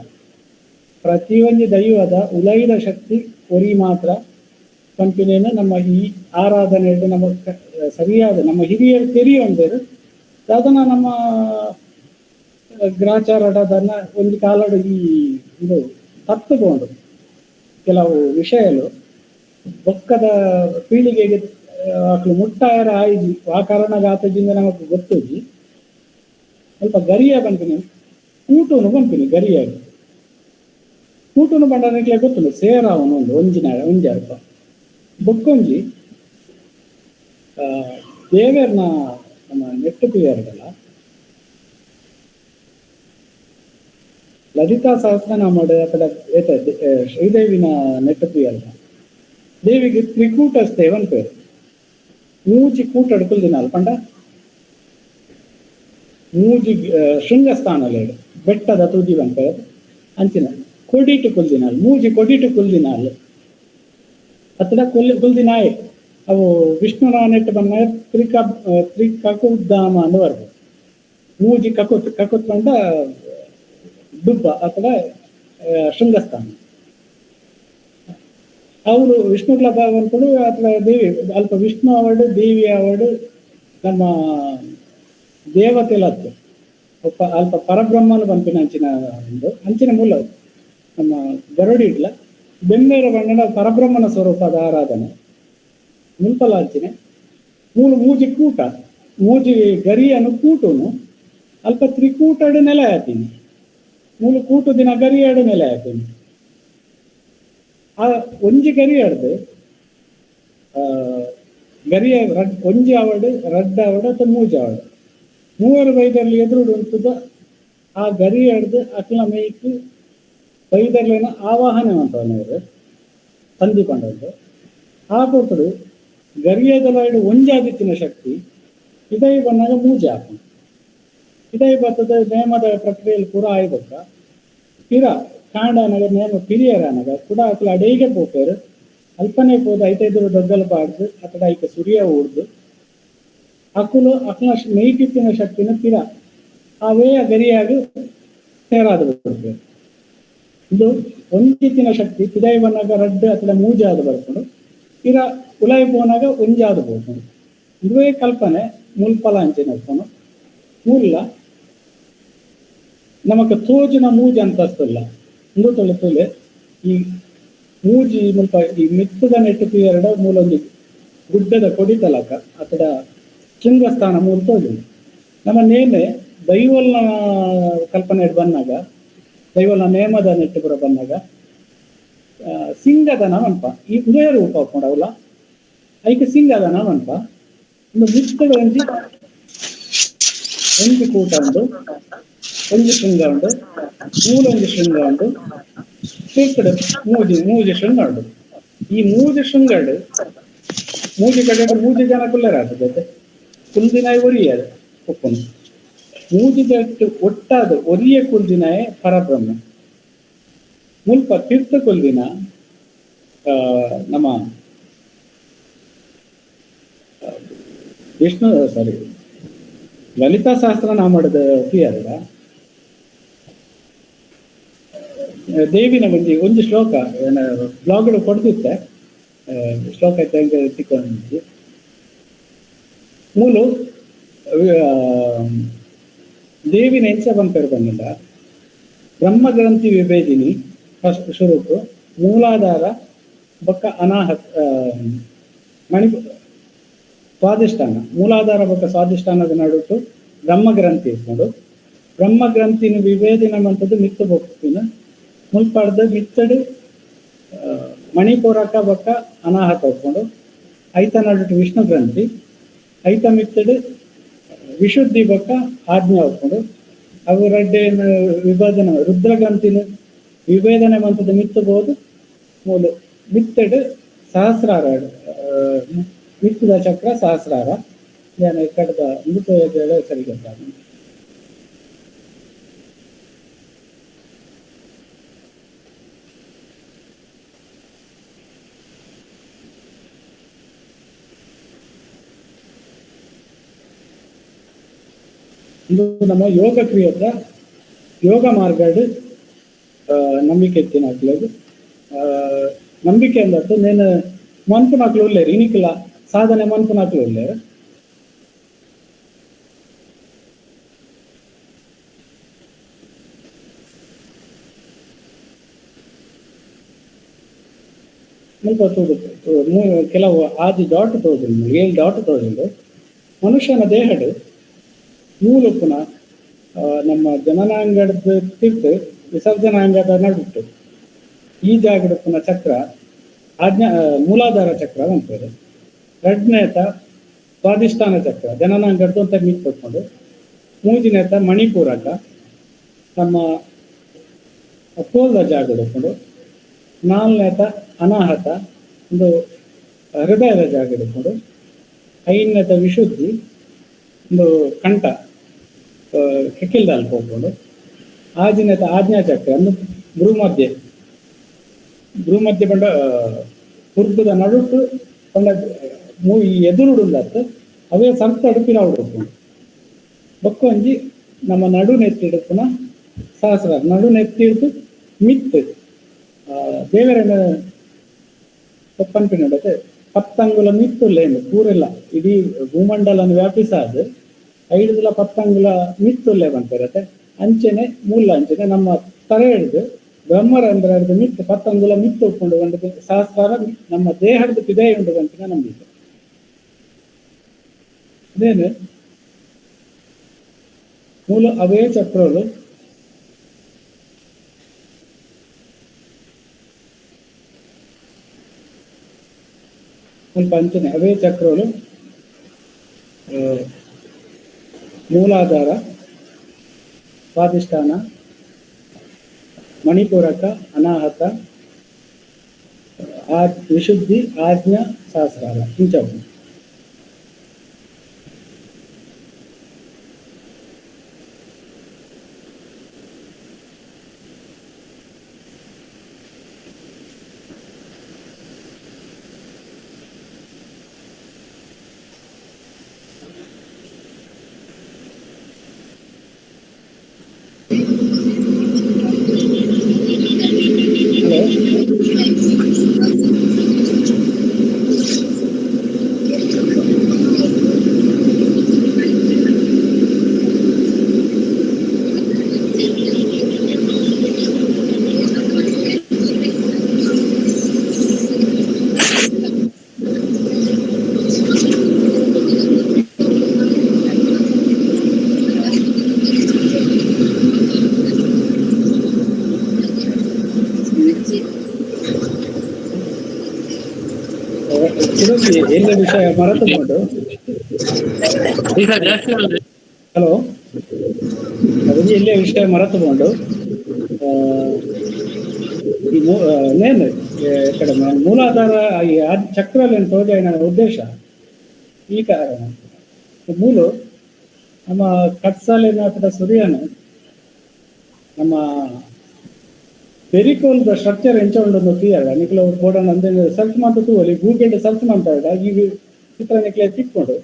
ಪ್ರತಿಯೊಂದು ದೈವದ ಉಲೈದ ಶಕ್ತಿ ಒರಿ ಮಾತ್ರ ಪನ್ಪಿನೇನು ನಮ್ಮ ಈ ಆರಾಧನೆ ನಮ್ಮ ಸರಿಯಾದ ನಮ್ಮ ಹಿರಿಯರು ತೆರಿಯೊಂದೇರು ಅದನ್ನ ನಮ್ಮ ಗ್ರಾಚಾರದನ್ನ ಒಂದು ಕಾಲಡು ಈ ಇದು ತತ್ತುಕೊಂಡು ಕೆಲವು ವಿಷಯಗಳು ಬೊಕ್ಕದ ಪೀಳಿಗೆಗೆ ಆಕ್ಲು ಮುಟ್ಟಾಯರ ಆಯ್ಜಿ ಆ ಕಾರಣಗಾತದಿಂದ ನಮಗೆ ಗೊತ್ತುಜಿ. ಸ್ವಲ್ಪ ಗರಿಯ ಬಂತೀನಿ ಕೂಟುನು ಬಂತೀನಿ ಗರಿಯಾಗಿ ಕೂಟುನು ಬಂಡನಿಕ್ಲೆ ಗೊತ್ತುಂಟು ಸೇರಾವನು ಒಂದು ಒಂಜಿನ ಒಂಜಿ ಅಲ್ಪ ಬೊಕ್ಕೊಂಜಿ ದೇವೇರ್ನ ನಮ್ಮ ನೆಟ್ಟು ಪಿಯರ್ಗಲ್ಲ ಲಲಿತಾ ಸಹಸ್ರನಾಮ ಅಥವಾ ಶ್ರೀದೇವಿನ ನೆಟ್ಟು ಪ್ರಿಯಲ್ಲ ದೇವಿಗೆ ತ್ರಿಕೂಟಸ್ಥೇವ ಅಂತ പേರು. ಮೂಜಿ ಕೂಟಡು ಕುಲ್ದಿನಾಲ್ ಪಂಡ ಮೂಜಿ ಶೃಂಗಸ್ಥಾನಲೇಡು ಬೆಟ್ಟದ ತುದಿ ಪನ್ಪೇರು ಅಂಚಿನ ಕೊಡಿಟು ಕುಲ್ದಿನಾಲ್ ಮೂಜಿ ಕೊಡಿಟು ಕುಲ್ದಿನಾಲ್ ಅತ್ತಡ ಕುಲ್ದಿನಾಯೆ ಅವು ವಿಷ್ಣುನ ನೆಟ್ಟು ಬನ್ನ ತ್ರಿಕಕುದ್ದಾಮ ಅಂದ್ ಬರ್ಬೋದು. ಮೂಜಿ ಕಕುತ್ ಕಕುತ್ ಪಂಡ ದುಬ್ಬ ಅಥವಾ ಶೃಂಗಸ್ಥಾನ. ಅವರು ವಿಷ್ಣುಗ್ಲ ಅನ್ಕೊಂಡು ಅಥವಾ ದೇವಿ ಅಲ್ಪ ವಿಷ್ಣು ಅವಡು ದೇವಿ ಅವಡು ನಮ್ಮ ದೇವತೆಲತ್ತು ಅಲ್ಪ ಪರಬ್ರಹ್ಮನು ಪನ್ಪಿನ ಅಂಚಿನ ಒಂದು ಅಂಚಿನ ಮೂಲ ನಮ್ಮ ಗರುಡಿ ಇಡ್ಲ ಬೆಮ್ಮೇರ ಬಣ್ಣನ ಪರಬ್ರಹ್ಮನ ಸ್ವರೂಪದ ಆರಾಧನೆ ಮುಲ್ಪಲ ಅಂಚಿನೆ ಮೂಲ ಮೂಜಿ ಕೂಟ ಮೂಜಿ ಗರಿಯನ್ನು ಕೂಟುನು ಅಲ್ಪ ತ್ರಿಕೂಟಡು ನೆಲೆ ಆತೀನಿ ಮೂಲ ಕೂಟು ದಿನ ಗರಿಯಡು ನೆಲೆ ಆತೀನಿ. ಆ ಒಂಜಿ ಗರಿ ಆಡ್ದು ಗರಿಯ ಒಂಜಿ ಆವಡ್ ರಡ್ಡ್ ಆವಡ್ ಅಥವಾ ಮೂಜಿ ಆವಡ್ ಮೂವರು ಬೈದರ್ಲಿ ಎದುರುಡು ಉಂತುದ ಆ ಗರಿ ಆಡ್ದು ಅಕ್ಲ ಮೈಕ್ ಬೈದರ್ಲಿನ ಆವಾಹನೆ ಮಂತವನವರು ಸಂಧಿ ಪಂಡದ್ದು. ಆ ಪೊರ್ತುಡು ಗರಿಯದಲಾಯ್ಡು ಒಂಜಾದಿತ್ತಿನ ಶಕ್ತಿ ಇದೇ ಬಂದಾಗ ಮೂಜಿ ಹಾಕೊಂಡು ಇದೇ ಬರ್ತದ ನೇಮದ ಪ್ರಕ್ರಿಯೆಯಲ್ಲಿ ಪೂರ ಆಯ್ಬಕ್ಕ ಪಿರ ಕಾಂಡನಗ ನೇಮ ಪಿರಿಯರನಗ ಕೂಡ ಅಕ್ಲ ಅಡೇಗೆ ಪೋಪೇರು ಅಲ್ಪನೆ ಪೋದು ಐತೈದರು ದೊಗ್ಗಲು ಬಾಡ್ದು ಅಥವಾ ಐಕ ಸುರಿಯ ಊಡ್ದು ಅಕುಲು ಅಕ್ಲ ಮೇಯ್ತಿತ್ತಿನ ಶಕ್ತಿನ ಪಿರ ಅವೇ ಗರಿಯಾಗಿ ತೇರಾದ ಬಿಡ್ತೇವೆ. ಇದು ಒಂಜಿತ್ತಿನ ಶಕ್ತಿ ಪಿದೈ ಬಂದಾಗ ರಡ್ಡು ಅಥವಾ ಮೂಜಾದ ಬರ್ಕೊಂಡು ಪಿರ ಉಲಾಯಿ ಪೋನಾಗ ಒಂಜಾದ ಹೋಗ್ಕೊಂಡು ಇದುವೇ ಕಲ್ಪನೆ ಮುಲ್ಪಲ ಅಂಚಿನ ಒಪ್ಪನು ಮೂಲ ನಮಕ್ ತೋಜಿನ ಮೂಜಿ ಅಂತಸ್ತಲ್ಲ ಇಂದು ತೊಳೆ ಈ ಮೂಜಿ ಮುಲ್ಪ ಈ ಮಿತ್ತದ ನೆಟ್ಟು ಎರಡು ಮೂಲೊಂದು ಗುಡ್ಡದ ಕೊಡಿ ತಲಕ ಅಥವಾ ಶೃಂಗಸ್ಥಾನ ಮೂಲ ತೋಜು. ನಮ್ಮ ನೇಮೆ ದೈವಲ್ನ ಕಲ್ಪನೆ ಬಂದಾಗ ದೈವಲ್ನ ನೇಮದ ನೆಟ್ಟು ಪೂರ ಬಂದಾಗ ಸಿಂಗದನ ಮನ್ಪ ಈ ಉದಯ ರೂಪ ಹಾಕೊಂಡವಲ್ಲ ಐಕೆ ಸಿಂಗದನ ಮನ್ಪ ಒಂದು ಮಿತ್ತದ ಒಂಜಿ ಒಂಜಿ ಕೂಟ ಉಂಡು ಒಂಜಿ ಶೃಂಗ ಉಂಡು ಮೂಲೊಂಜಿ ಶೃಂಗ ಉಂಡು ಕಡೆ ಮೂಜಿ ಮೂಜಿ ಶೃಂಗ ಉಂಡು. ಈ ಮೂಜಿ ಶೃಂಗಡು ಮೂಜಿ ಕಡೆ ಮೂಜಿ ಜನ ಕುಲ್ಲರಾಗ್ತದೆ ಕುಲ್ದಿನಾಯಿ ಒರಿಯದು ಒಪ್ಪನು ಮೂಜಿ that ಒಟ್ಟಾದ ಒರಿಯ ಕುಲ್ದಿನಾಯೆ ಪರಬ್ರಹ್ಮ ಮುಲ್ಪ ತೀರ್ಥ ಕುಲ್ದಿನ ನಮ್ಮ ವಿಷ್ಣು ಸಾರಿ ಲಲಿತಾ ಸಹಸ್ರನಾಮದ ಪ್ರಿಯರ ದೇವಿನ ಒಂಜಿ ಒಂಜಿ ಶ್ಲೋಕ ಬ್ಲಾಗ್ ಕೊಡ್ದಿತ್ತೆ ಶ್ಲೋಕ ತಿಕ್ಕೊಂಡಿ ಮೂಲು ದೇವಿನ ಎಂಚ ಬಂಪೇರು ಬಂದಿಲ್ಲ ಬ್ರಹ್ಮಗ್ರಂಥಿ ವಿಭೇದಿನಿ ಫಸ್ಟ್ ಶುರುಕು ಮೂಲಾಧಾರ ಬೊಕ್ಕ ಅನಾಹತ ಮಣಿ ಸ್ವಾದಿಷ್ಠಾನ ಮೂಲಾಧಾರ ಬೊಕ್ಕ ಸ್ವಾದಿಷ್ಠಾನದ ನಡುಟು ಬ್ರಹ್ಮಗ್ರಂಥಿ ಇಟ್ಕೊಂಡು ಬ್ರಹ್ಮಗ್ರಂಥಿನ ವಿಭೇದನ ಮಂತದ್ದು ಮಿತ್ತು ಬೊಕ್ಕಿನ ಮುಲ್ಪಾಡ್ದು ಮಿತ್ತಡು ಮಣಿಪೂರಕ ಬೊಕ್ಕ ಅನಾಹತ ಒಪ್ಕೊಂಡು ಐತ ನಡುಟು ವಿಷ್ಣು ಗ್ರಂಥಿ ಐತ ಮಿತ್ತಡು ವಿಶುದ್ಧಿ ಬೊಕ್ಕ ಆಜ್ಞೆ ಒಪ್ಕೊಂಡು ಅವು ರಡ್ಡೇನ ವಿಭಜನೆ ರುದ್ರಗ್ರಂಥಿನ ವಿಭೇದನೆ ಮಂತದ್ದು ಮಿತ್ತಬಹುದು ಮೂಲು ಮಿತ್ತಡು ಸಹಸ್ರಾರ ಮಿತ್ತದ ಚಕ್ರ ಸಹಸ್ರಾರ ಕಡದ ಸರಿ ಗೊತ್ತಾಗ. ಇದು ನಮ್ಮ ಯೋಗ ಕ್ರಿಯೆದ ಯೋಗ ಮಾರ್ಗಡು ನಂಬಿಕೆ ಎತ್ತಿನ ನಂಬಿಕೆ ಅಂದತ್ತು ನೇನು ಮನ್ಪುನಾಕ್ಲು ಉಲ್ಲೇರು ಇನಿಕ್ಲ ಸಾಧನೆ ಮನ್ಪುನಾಕ್ಲು ಉಲ್ಲೇರು. ಮುಲ್ಪ ತೂದು ಕೆಲವು ಆಜಿ ಡಾಟ್ ತೋಜಿಲ್ಲ ಏಳು ಡಾಟ್ ತೋಜಿಲ್ಲ ಮನುಷ್ಯನ ದೇಹಡು ಮೂಲುಪುನ ನಮ್ಮ ಜನನಾಂಗದ ತಿರ್ತು ವಿಸರ್ಜನಾಂಗದ ನಡುಟ್ಟು ಈ ಜಾಗಡಪ್ಪನ ಚಕ್ರ ಆಜ್ಞಾ ಮೂಲಾಧಾರ ಚಕ್ರ ಅಂತಾರೆ. ಎರಡನೇತ ಸ್ವಾಧಿಷ್ಠಾನ ಚಕ್ರ ಜನನಾಂಗದ್ದು ಅಂತ ಮಿತ್ ಮೂಜಿನೇತ ಮಣಿಪೂರಕ ನಮ್ಮ ಕೋಲ್ದ ಜಾಗ ಹಿಡ್ಕೊಂಡು ನಾಲ್ನೇತ ಅನಾಹತ ಒಂದು ಹೃದಯದ ಜಾಗ ಹಿಡ್ಕೊಂಡು ಐದನೇತ ವಿಶುದ್ಧಿ ಒಂದು ಕಂಠ ಕೆಕ್ಕಿಲ್ದಲ್ಲಿ ಹೋಗ್ಕೊಂಡು ಆಜಿನೇತ ಆಜ್ಞಾ ಚಕ್ರ ಒಂದು ಭ್ರೂಮಧ್ಯೆ ಭ್ರೂಮಧ್ಯೆ ಬಂಡ ಹುರ್ಗದ ನಡುಟ್ಟು ಪಂಡ ಈ ಎದುರುಡುಂದತ್ತು ಅವೇ ಸರ್ತ ಅಡುಪಿನ ಹುಡುಕೊಂಡು ಬೊಕ್ಕೊಂಜಿ ನಮ್ಮ ನಡು ನೆತ್ತಿಡುಪುನ ಸಹಸ್ರ ನಡು ನೆತ್ತಿಡ್ದು ಮಿತ್ತು ದೇವರನ್ನ ಪನ್ಪಿನಡತೆ ಪತ್ತಂಗುಲ ಮಿತ್ತುಲ್ಲೇನು ಪೂರೆಲ್ಲ ಇಡೀ ಭೂಮಂಡಲನ ವ್ಯಾಪಿಸಾದು ಐದುಲ ಪತ್ತಂಗುಲ ಮಿತ್ತುಲ್ಲೆ ಬಂತಿರತ್ತೆ ಅಂಚೆನೆ ಮೂಲ ಅಂಚೆನೆ ನಮ್ಮ ತರೆ ಹಿಡಿದು ಬ್ರಹ್ಮರಂಧ್ರ ಹಿಡಿದು ಮಿತ್ತು ಪತ್ತಂಗುಲ ಮಿತ್ತು ಉಟ್ಕೊಂಡು ಬಂದ ಸಹಸ್ರಾರ ನಮ್ಮ ದೇಹದ ಪಿದಯ ಉಂಡು ಬಂತಿನ ನಂಬಿಕೆ. ಅದೇನು ಮೂಲ ಅವೇ ಚಕ್ರಗಳು ಸ್ವಲ್ಪ ಅಂಚನೆ ಅವೇ ಚಕ್ರಗಳು ಮೂಲಾಧಾರ, ಸ್ವಾಧಿಷ್ಠಾನ, ಮಣಿಪೂರಕ, ಅನಾಹತ, ವಿಶುದ್ಧಿ, ಆಜ್ಞಾ, ಸಹಸ್ರಾರ ಇಂಚವು. ಎಲ್ಲ ವಿಷಯ ಮರೆತುಕೊಂಡು ಹಲೋ ಎಲ್ಲೇ ವಿಷಯ ಮರೆತುಕೊಂಡು ನೇನು ಕಡೆ ಮೂಲಾಧಾರ ಈ ಚಕ್ರಲ್ಲಿ ತೋಜಾಯಿನ ಉದ್ದೇಶ ಈ ಕಾರಣ. ಮೂಲ ನಮ್ಮ ಕಟ್ಸಾಲಿನ ಅಥವಾ ಸೂರ್ಯನು ನಮ್ಮ ಪೆರಿಕೋಲ್ದ ಸ್ಟ್ರಕ್ಚರ್ ಎಂಚ ಉಂಡು ತೀಯಲ್ಲ ನಿಕ್ಲ ಬೋರ್ಡನ್ ಅಂದ್ರೆ ಸರ್ಚ್ ಮಾಡ್ತು ತೂವಲಿ ಗೂಗಲ್ ಸರ್ಚ್ ಮಾಡ್ತಾ ಈ ಚಿತ್ರ ನಿಕ್ಲೆ ತಿಕ್ಕೊಂಡು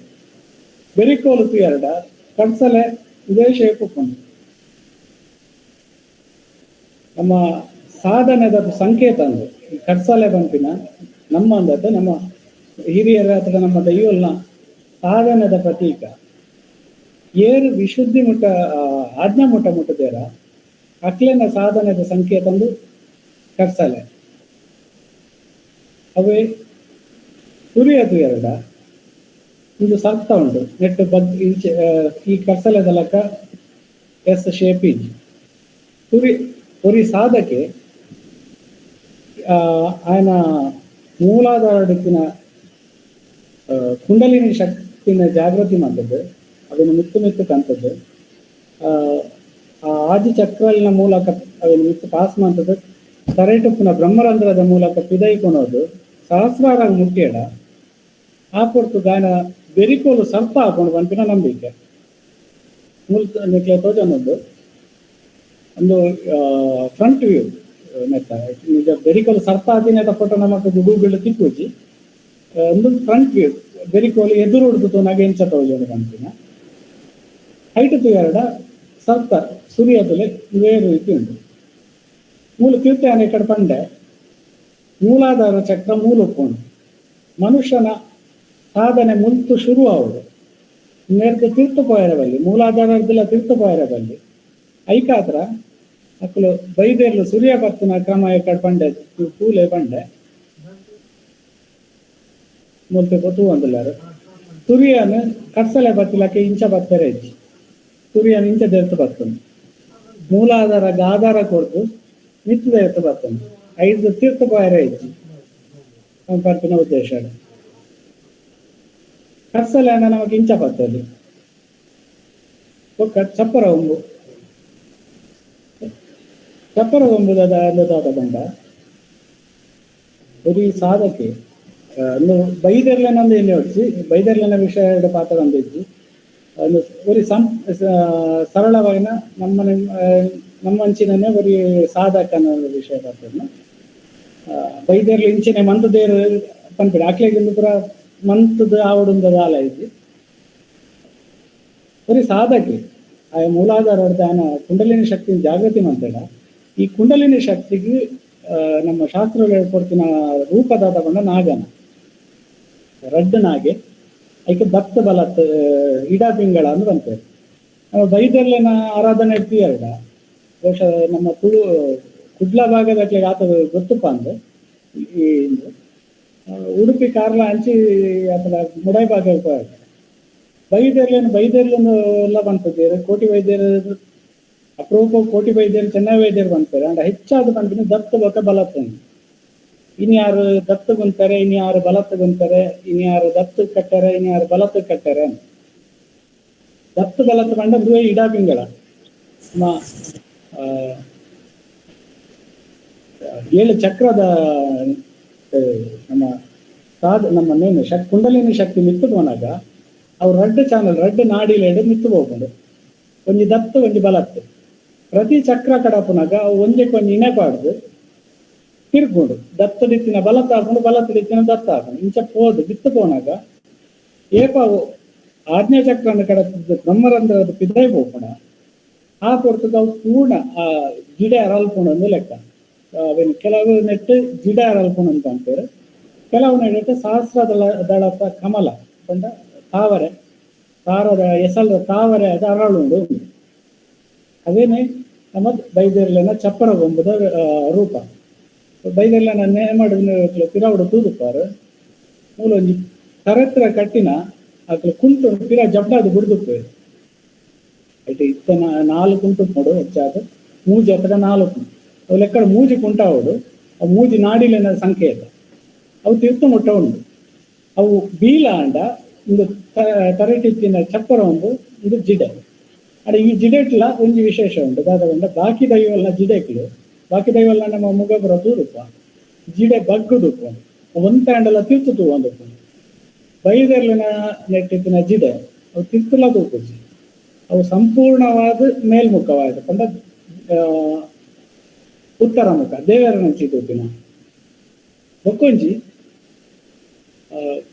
ಬೆರಿಕೋಲು ತೀಯರಡ ಕಟ್ಸಲೆ ಇದೇ ಶೇಪ್ ಉಪ್ಪುಂಡು. ನಮ್ಮ ಸಾಧನೆದ ಸಂಕೇತ ಅಂದ್ರೆ ಈ ಕಟ್ಸಲೆ ಬಂಪಿನ ನಮ್ಮ ಅಂದದ್ದು ನಮ್ಮ ಹಿರಿಯರ ಅಥವಾ ನಮ್ಮ ದೈವಲ್ನ ಸಾಧನದ ಪ್ರತೀಕ. ಏರು ವಿಶುದ್ಧಿ ಮುಟ್ಟ ಆಜ್ಞಾ ಮುಟ್ಟ ಮುಟ್ಟದೇರ ಅಕ್ಲೆನ ಸಾಧನದ ಸಂಕೇತ ಅಂದು ಕಟ್ಸಲೆ. ಅವೇ ತುರಿಯದು ಎರಡ ಇದು ಸರ್ತ ಉಂಟು ನೆಟ್ಟು ಬಗ್ ಇಂಚೆ ಈ ಕಟ್ಸಲೆದ ಲೆಕ್ಕ ಎಸ್ ಶೇಪ್ ಇಂಚ್ ತುರಿ ಒರಿ ಸಾಧಕೆ ఆయన ಮೂಲಾಧಾರಡಿಕ್ಕಿನ ಕುಂಡಲಿನಿ ಶಕ್ತಿನ ಜಾಗೃತಿ ಮಾಡ್ತದೆ, ಅದನ್ನು ಮಿತ್ತು ಮಿತ್ತು ಕಾಣ್ತದೆ. ಆ ಆದಿ ಚಕ್ರಲಿನ ಮೂಲಕ ಅದನ್ನು ಮಿತ್ತು ಪಾಸ್ ಮಾಡ್ತದೆ. ತರೇಟುಪ್ಪುನ ಬ್ರಹ್ಮರಂಧ್ರದ ಮೂಲಕ ಪಿದೈಕೊಳೋದು ಸಹಸ್ರಾರ ಮುಟ್ಟಿಯಡ ಆ ಪೊರ್ತು ಗಾಯನ ಬೆರಿಕೋಲು ಸರ್ಪ ಹಾಕೊಂಡು ಬಂಪಿನ ನಂಬಿಕೆ ಮೂಲ ನಿಕ್ಲೆ ತೋಜನೊಂದು ಒಂದು ಫ್ರಂಟ್ ವ್ಯೂ ನೆತ್ತ ನಿಜ ಬೆರಿಕೋಲು ಸರ್ಪ ಆದಿನ ಫೋಟೋ ನಮಕ್ ಗೂಗಲ್ ತಿಕ್ಕುಜಿ ಒಂದು ಫ್ರಂಟ್ ವ್ಯೂ ಬೆರಿಕೋಲು ಎದುರು ಉಡ್ದು ತೋನಾಗ ಎಂಚ ತೋಜೋದು ಬಂಪಿನ ಹೈಟ್ ಎರಡ ಸರ್ಪ ಸೂರ್ಯದಲ್ಲೇ ಇವೇ ರೀತಿ ಉಂಟು. ಮೂಲ ತೀರ್ಥಯಾನ ಈ ಕಡೆ ಪಂಡೆ ಮೂಲಾಧಾರ ಚಕ್ರ ಮೂಲುಕೊಂಡು ಮನುಷ್ಯನ ಸಾಧನೆ ಮುಂತು ಶುರು ಆವುದು ನೇರ್ದ ತೀರ್ಥ ಪೋಯರಬಲ್ಲಿ ಮೂಲಾಧಾರದಲ್ಲ ತೀರ್ಥ ಪೋಯರಬಲ್ಲಿ ಐಕಾತ್ರ ಅಕ್ಕಲು ಬೈದೇರ್ಲು ಸೂರ್ಯ ಬರ್ತನ ಕ್ರಮ ಈ ಕಡೆ ಪಂಡೆ ತೂಲೆ ಪಂಡೆ ಮೂಲ್ತೆ ತೂ ಅಂದಿಲ್ಲಾರು ಸೂರ್ಯನ ಕಟ್ಸಲೆ ಬತ್ತಿಲಕ್ಕೆ ಇಂಚ ಬತ್ತಾರೆ ಹೆಚ್ಚು ಸೂರ್ಯನ ಇಂಚ ದೇರ್ತು ಬರ್ತದೆ ಮೂಲಾಧಾರ ಆಧಾರ ಕೊಡ್ತು ಮಿತ್ತು ದೇರ್ತು ಬರ್ತದೆ ಐದು ತೀರ್ಥ ಪೋಯರ ಹೆಚ್ಚು ಬರ್ತಿನ ಉದ್ದೇಶ. ಕಟ್ಸಲೆ ಅಂದ್ರೆ ನಮಗೆ ಇಂಚ ಬರ್ತದೆ ಚಪ್ಪರ ಒಂಬು ಚಪ್ಪರ ಒಂಬುದಾದ ಬಂಡ ಒರಿ ಸಾಧಕೆ ಬೈದರ್ಲೆನೊಂದು ಎಣ್ಣೆ ಹೊಡ್ಸಿ ಬೈದರ್ಲೆನ ವಿಷಯ ಎರಡು ಪಾತ್ರ ಒಂದು ಇಜ್ಜಿ ಒಂದು ಒರಿ ಸರಳವಾಗಿನ ನಮ್ಮ ನಮ್ಮಂಚಿನೇ ಒರಿ ಸಾಧಕ ಅನ್ನೋ ವಿಷಯ ಬರ್ತದೆ. ಬೈದರ್ಲು ಇಂಚಿನ ಮಂತದೇರು ಪನ್ಪಿಡ ಆಕ್ಲೆಗಿಂದು ಪೂರ ಮಂತದ ಆವಡುಂದ ದಾಲ ಇಜ್ಜಿ ಒರಿ ಸಾಧಕಿ ಆ ಮೂಲಾಧಾರ ಆನ ಕುಂಡಲಿನಿ ಶಕ್ತಿನ ಜಾಗೃತಿ ಮಾಡ್ಬೇಡ. ಈ ಕುಂಡಲಿನಿ ಶಕ್ತಿಗೆ ನಮ್ಮ ಶಾಸ್ತ್ರ ಹೇಳ್ಕೊಡ್ತಿನ ರೂಪದಾದ ಬಂಡ ನಾಗನ ರಡ್ಡು ನಾಗೆ ಐಕೆ ದತ್ತ ಬಲತ್ ಇಡ ಪಿಂಗಳ ಅಂತ ಬಂತೇವೆ. ನಾವು ಬೈದರ್ಲೆನ ಆರಾಧನೆ ಇರ್ತೀಯಲ್ಲ ಬಹುಶಃ ನಮ್ಮ ತುಳು ಕುಡ್ಲ ಭಾಗದ ಆತ ಗೊತ್ತಪ್ಪ ಅಂದು ಈ ಉಡುಪಿ ಕಾರ್ಲ ಹಂಚಿ ಆತನ ಮುಡೈ ಭಾಗ ಬೈದೇರ್ಲೇನು ಬೈದೇರ್ಲೊಂದು ಎಲ್ಲ ಬಂತಿದ್ದೀರಿ ಕೋಟಿ ವೈದ್ಯರು ಅಪರೂಪ ಕೋಟಿ ವೈದ್ಯರು ಚೆನ್ನೈ ವೈದ್ಯರು ಬಂತಾರೆ ಅಂಡ್ ಹೆಚ್ಚಾದ ಬಂಪಿನ ದತ್ತ ಬೊಕ್ಕ ಬಲತ್ತಂದು ಇನ್ಯಾರು ದತ್ತು ಗುಂತಾರೆ, ಇನ್ಯಾರು ಬಲತ್ತು ಗುಂತಾರೆ, ಇನ್ಯಾರು ದತ್ತು ಕಟ್ಟಾರೆ, ಇನ್ಯಾರು ಬಲತ್ತು ಕಟ್ಟಾರೆ. ದತ್ತು ಬಲತ್ತು ಪಂಡ ದುವೆ ಇಡಾ ಪಿಂಗಳ ನಮ್ಮ ಏಳು ಚಕ್ರದ ನಮ್ಮ ಸಾಧ ನಮ್ಮ ನೇನು ಕುಂಡಲಿನಿ ಶಕ್ತಿ ಮಿತ್ತು ಪೋನಾಗ ಅವು ರಡ್ಡು ಚಾನಲ್ ರಡ್ಡು ನಾಡಿಲೇಡು ಮಿತ್ತು ಹೋಗ್ಕೊಂಡು ಒಂಜಿ ದತ್ತು ಒಂಜಿ ಬಲತ್ತು. ಪ್ರತಿ ಚಕ್ರ ಕಡಪುನಾಗ ಅವು ಒಂಜಕ್ಕೆ ಒಂಜಿ ಇಣೆ ಪಾಡ್ದು ತಿರ್ಕೊಂಡು ದತ್ತು ದಿತ್ತಿನ ಬಲತ್ತ ಹಾಕೊಂಡು ಬಲತ್ತು ದಿತ್ತಿನ ದತ್ತ ಹಾಕೊಂಡು ಇಂಚ ಪೋದು ಬಿತ್ತು ಪೋನಾಗ ಏಪ ಅವು ಆಜ್ಞಾ ಚಕ್ರನ ಕಡತಿದ್ದ ಬ್ರಹ್ಮರಂಧ್ರದ ಪಿದೈ ಹೋಗೋಣ ಆ ಪೊರ್ತುಗ ಅವು ಪೂರ್ಣ ಆ ಜಿಡೆ ಅರಲ್ಪುಣ ಒಂದು ಲೆಕ್ಕ. ಅವೇನು ಕೆಲವು ನೆಟ್ಟು ಜಿಡೆ ಅರಲ್ಪುಣ ಅಂತ ಅಂತಾರೆ, ಕೆಲವು ನೆಟ್ಟು ಸಹಸ್ರದಳ ದಳದ ಕಮಲ ಪಂಡ ತಾವರೆ ತಾರದ ಎಸಲ್ದ ತಾವರೆ ಅದು ಅರಳುಂಡು. ಅದೇನೆ ನಮ್ಮ ಬೈದೇರ್ಲೆನ ಚಪ್ಪರ ಗೊಂಬುದ ರೂಪ. ಬೈದೇರ್ಲೆನ ನೇಮಡು ಪಿರಾವುಡು ತೂದುಪಾರು ಮೂಲೊಂಜಿ ತರತ್ರ ಕಟ್ಟಿನ ಅಕ್ಲು ಕುಂಟು ಪಿರ ಜಬ್ಡಾದು ಬುಡ್ದುಪ್ಪು. ಐತೆ ಇತ್ತ ನಾಲ್ಕು ಕುಂಟು ನೋಡು ಹೆಚ್ಚಾದ ಮೂಜಿ ಹತ್ರ ನಾಲ್ಕು ಅವು ಲೆಕ್ಕಡ ಮೂಜಿ ಕುಂಟಾವಡು ಅವು ಮೂಜಿ ನಾಡಿಲೆನ ಸಂಕೇತ ಅವು ತಿರ್ತು ಮುಟ್ಟ ಉಂಡು. ಅವು ಬೀಲಾಂಡ ಇಂದು ತರಟಿತ್ತಿನ ಚಪ್ಪರ ಒಂದು ಇದು ಜಿಡೆ. ಅಡ ಈ ಜಿಡೆಟ್ಲ ಒಂಜಿ ವಿಶೇಷ ಉಂಟು ದಾದ ಉಂಡ ಬಾಕಿ ದೈವಲ್ಲ ಜಿಡೆಕ್ಲು ಬಾಕಿ ದೈವಲ್ಲ ನಮ್ಮ ಮುಗಬರ ತೂರುಪ ಜಿಡೆ ಬಗ್ಗುದುಪ್ಪು ಒಂತಾಂಡಲ ತಿರ್ತು ತೂವಂದುಪ್ಪು. ಬೈದರ್ಲಿನ ನೆಟ್ಟಿತ್ತಿನ ಜಿಡೆ ಅವು ತಿರ್ತುಲ ತೂಪುಜಿ, ಅವು ಸಂಪೂರ್ಣವಾದ ಮೇಲ್ಮುಖವಾದ ಪಂಡ ಉತ್ತರ ಮುಖ ದೇವರನಂಚಿ ತೂಪಿನ. ಬೊಕ್ಕೊಂಜಿ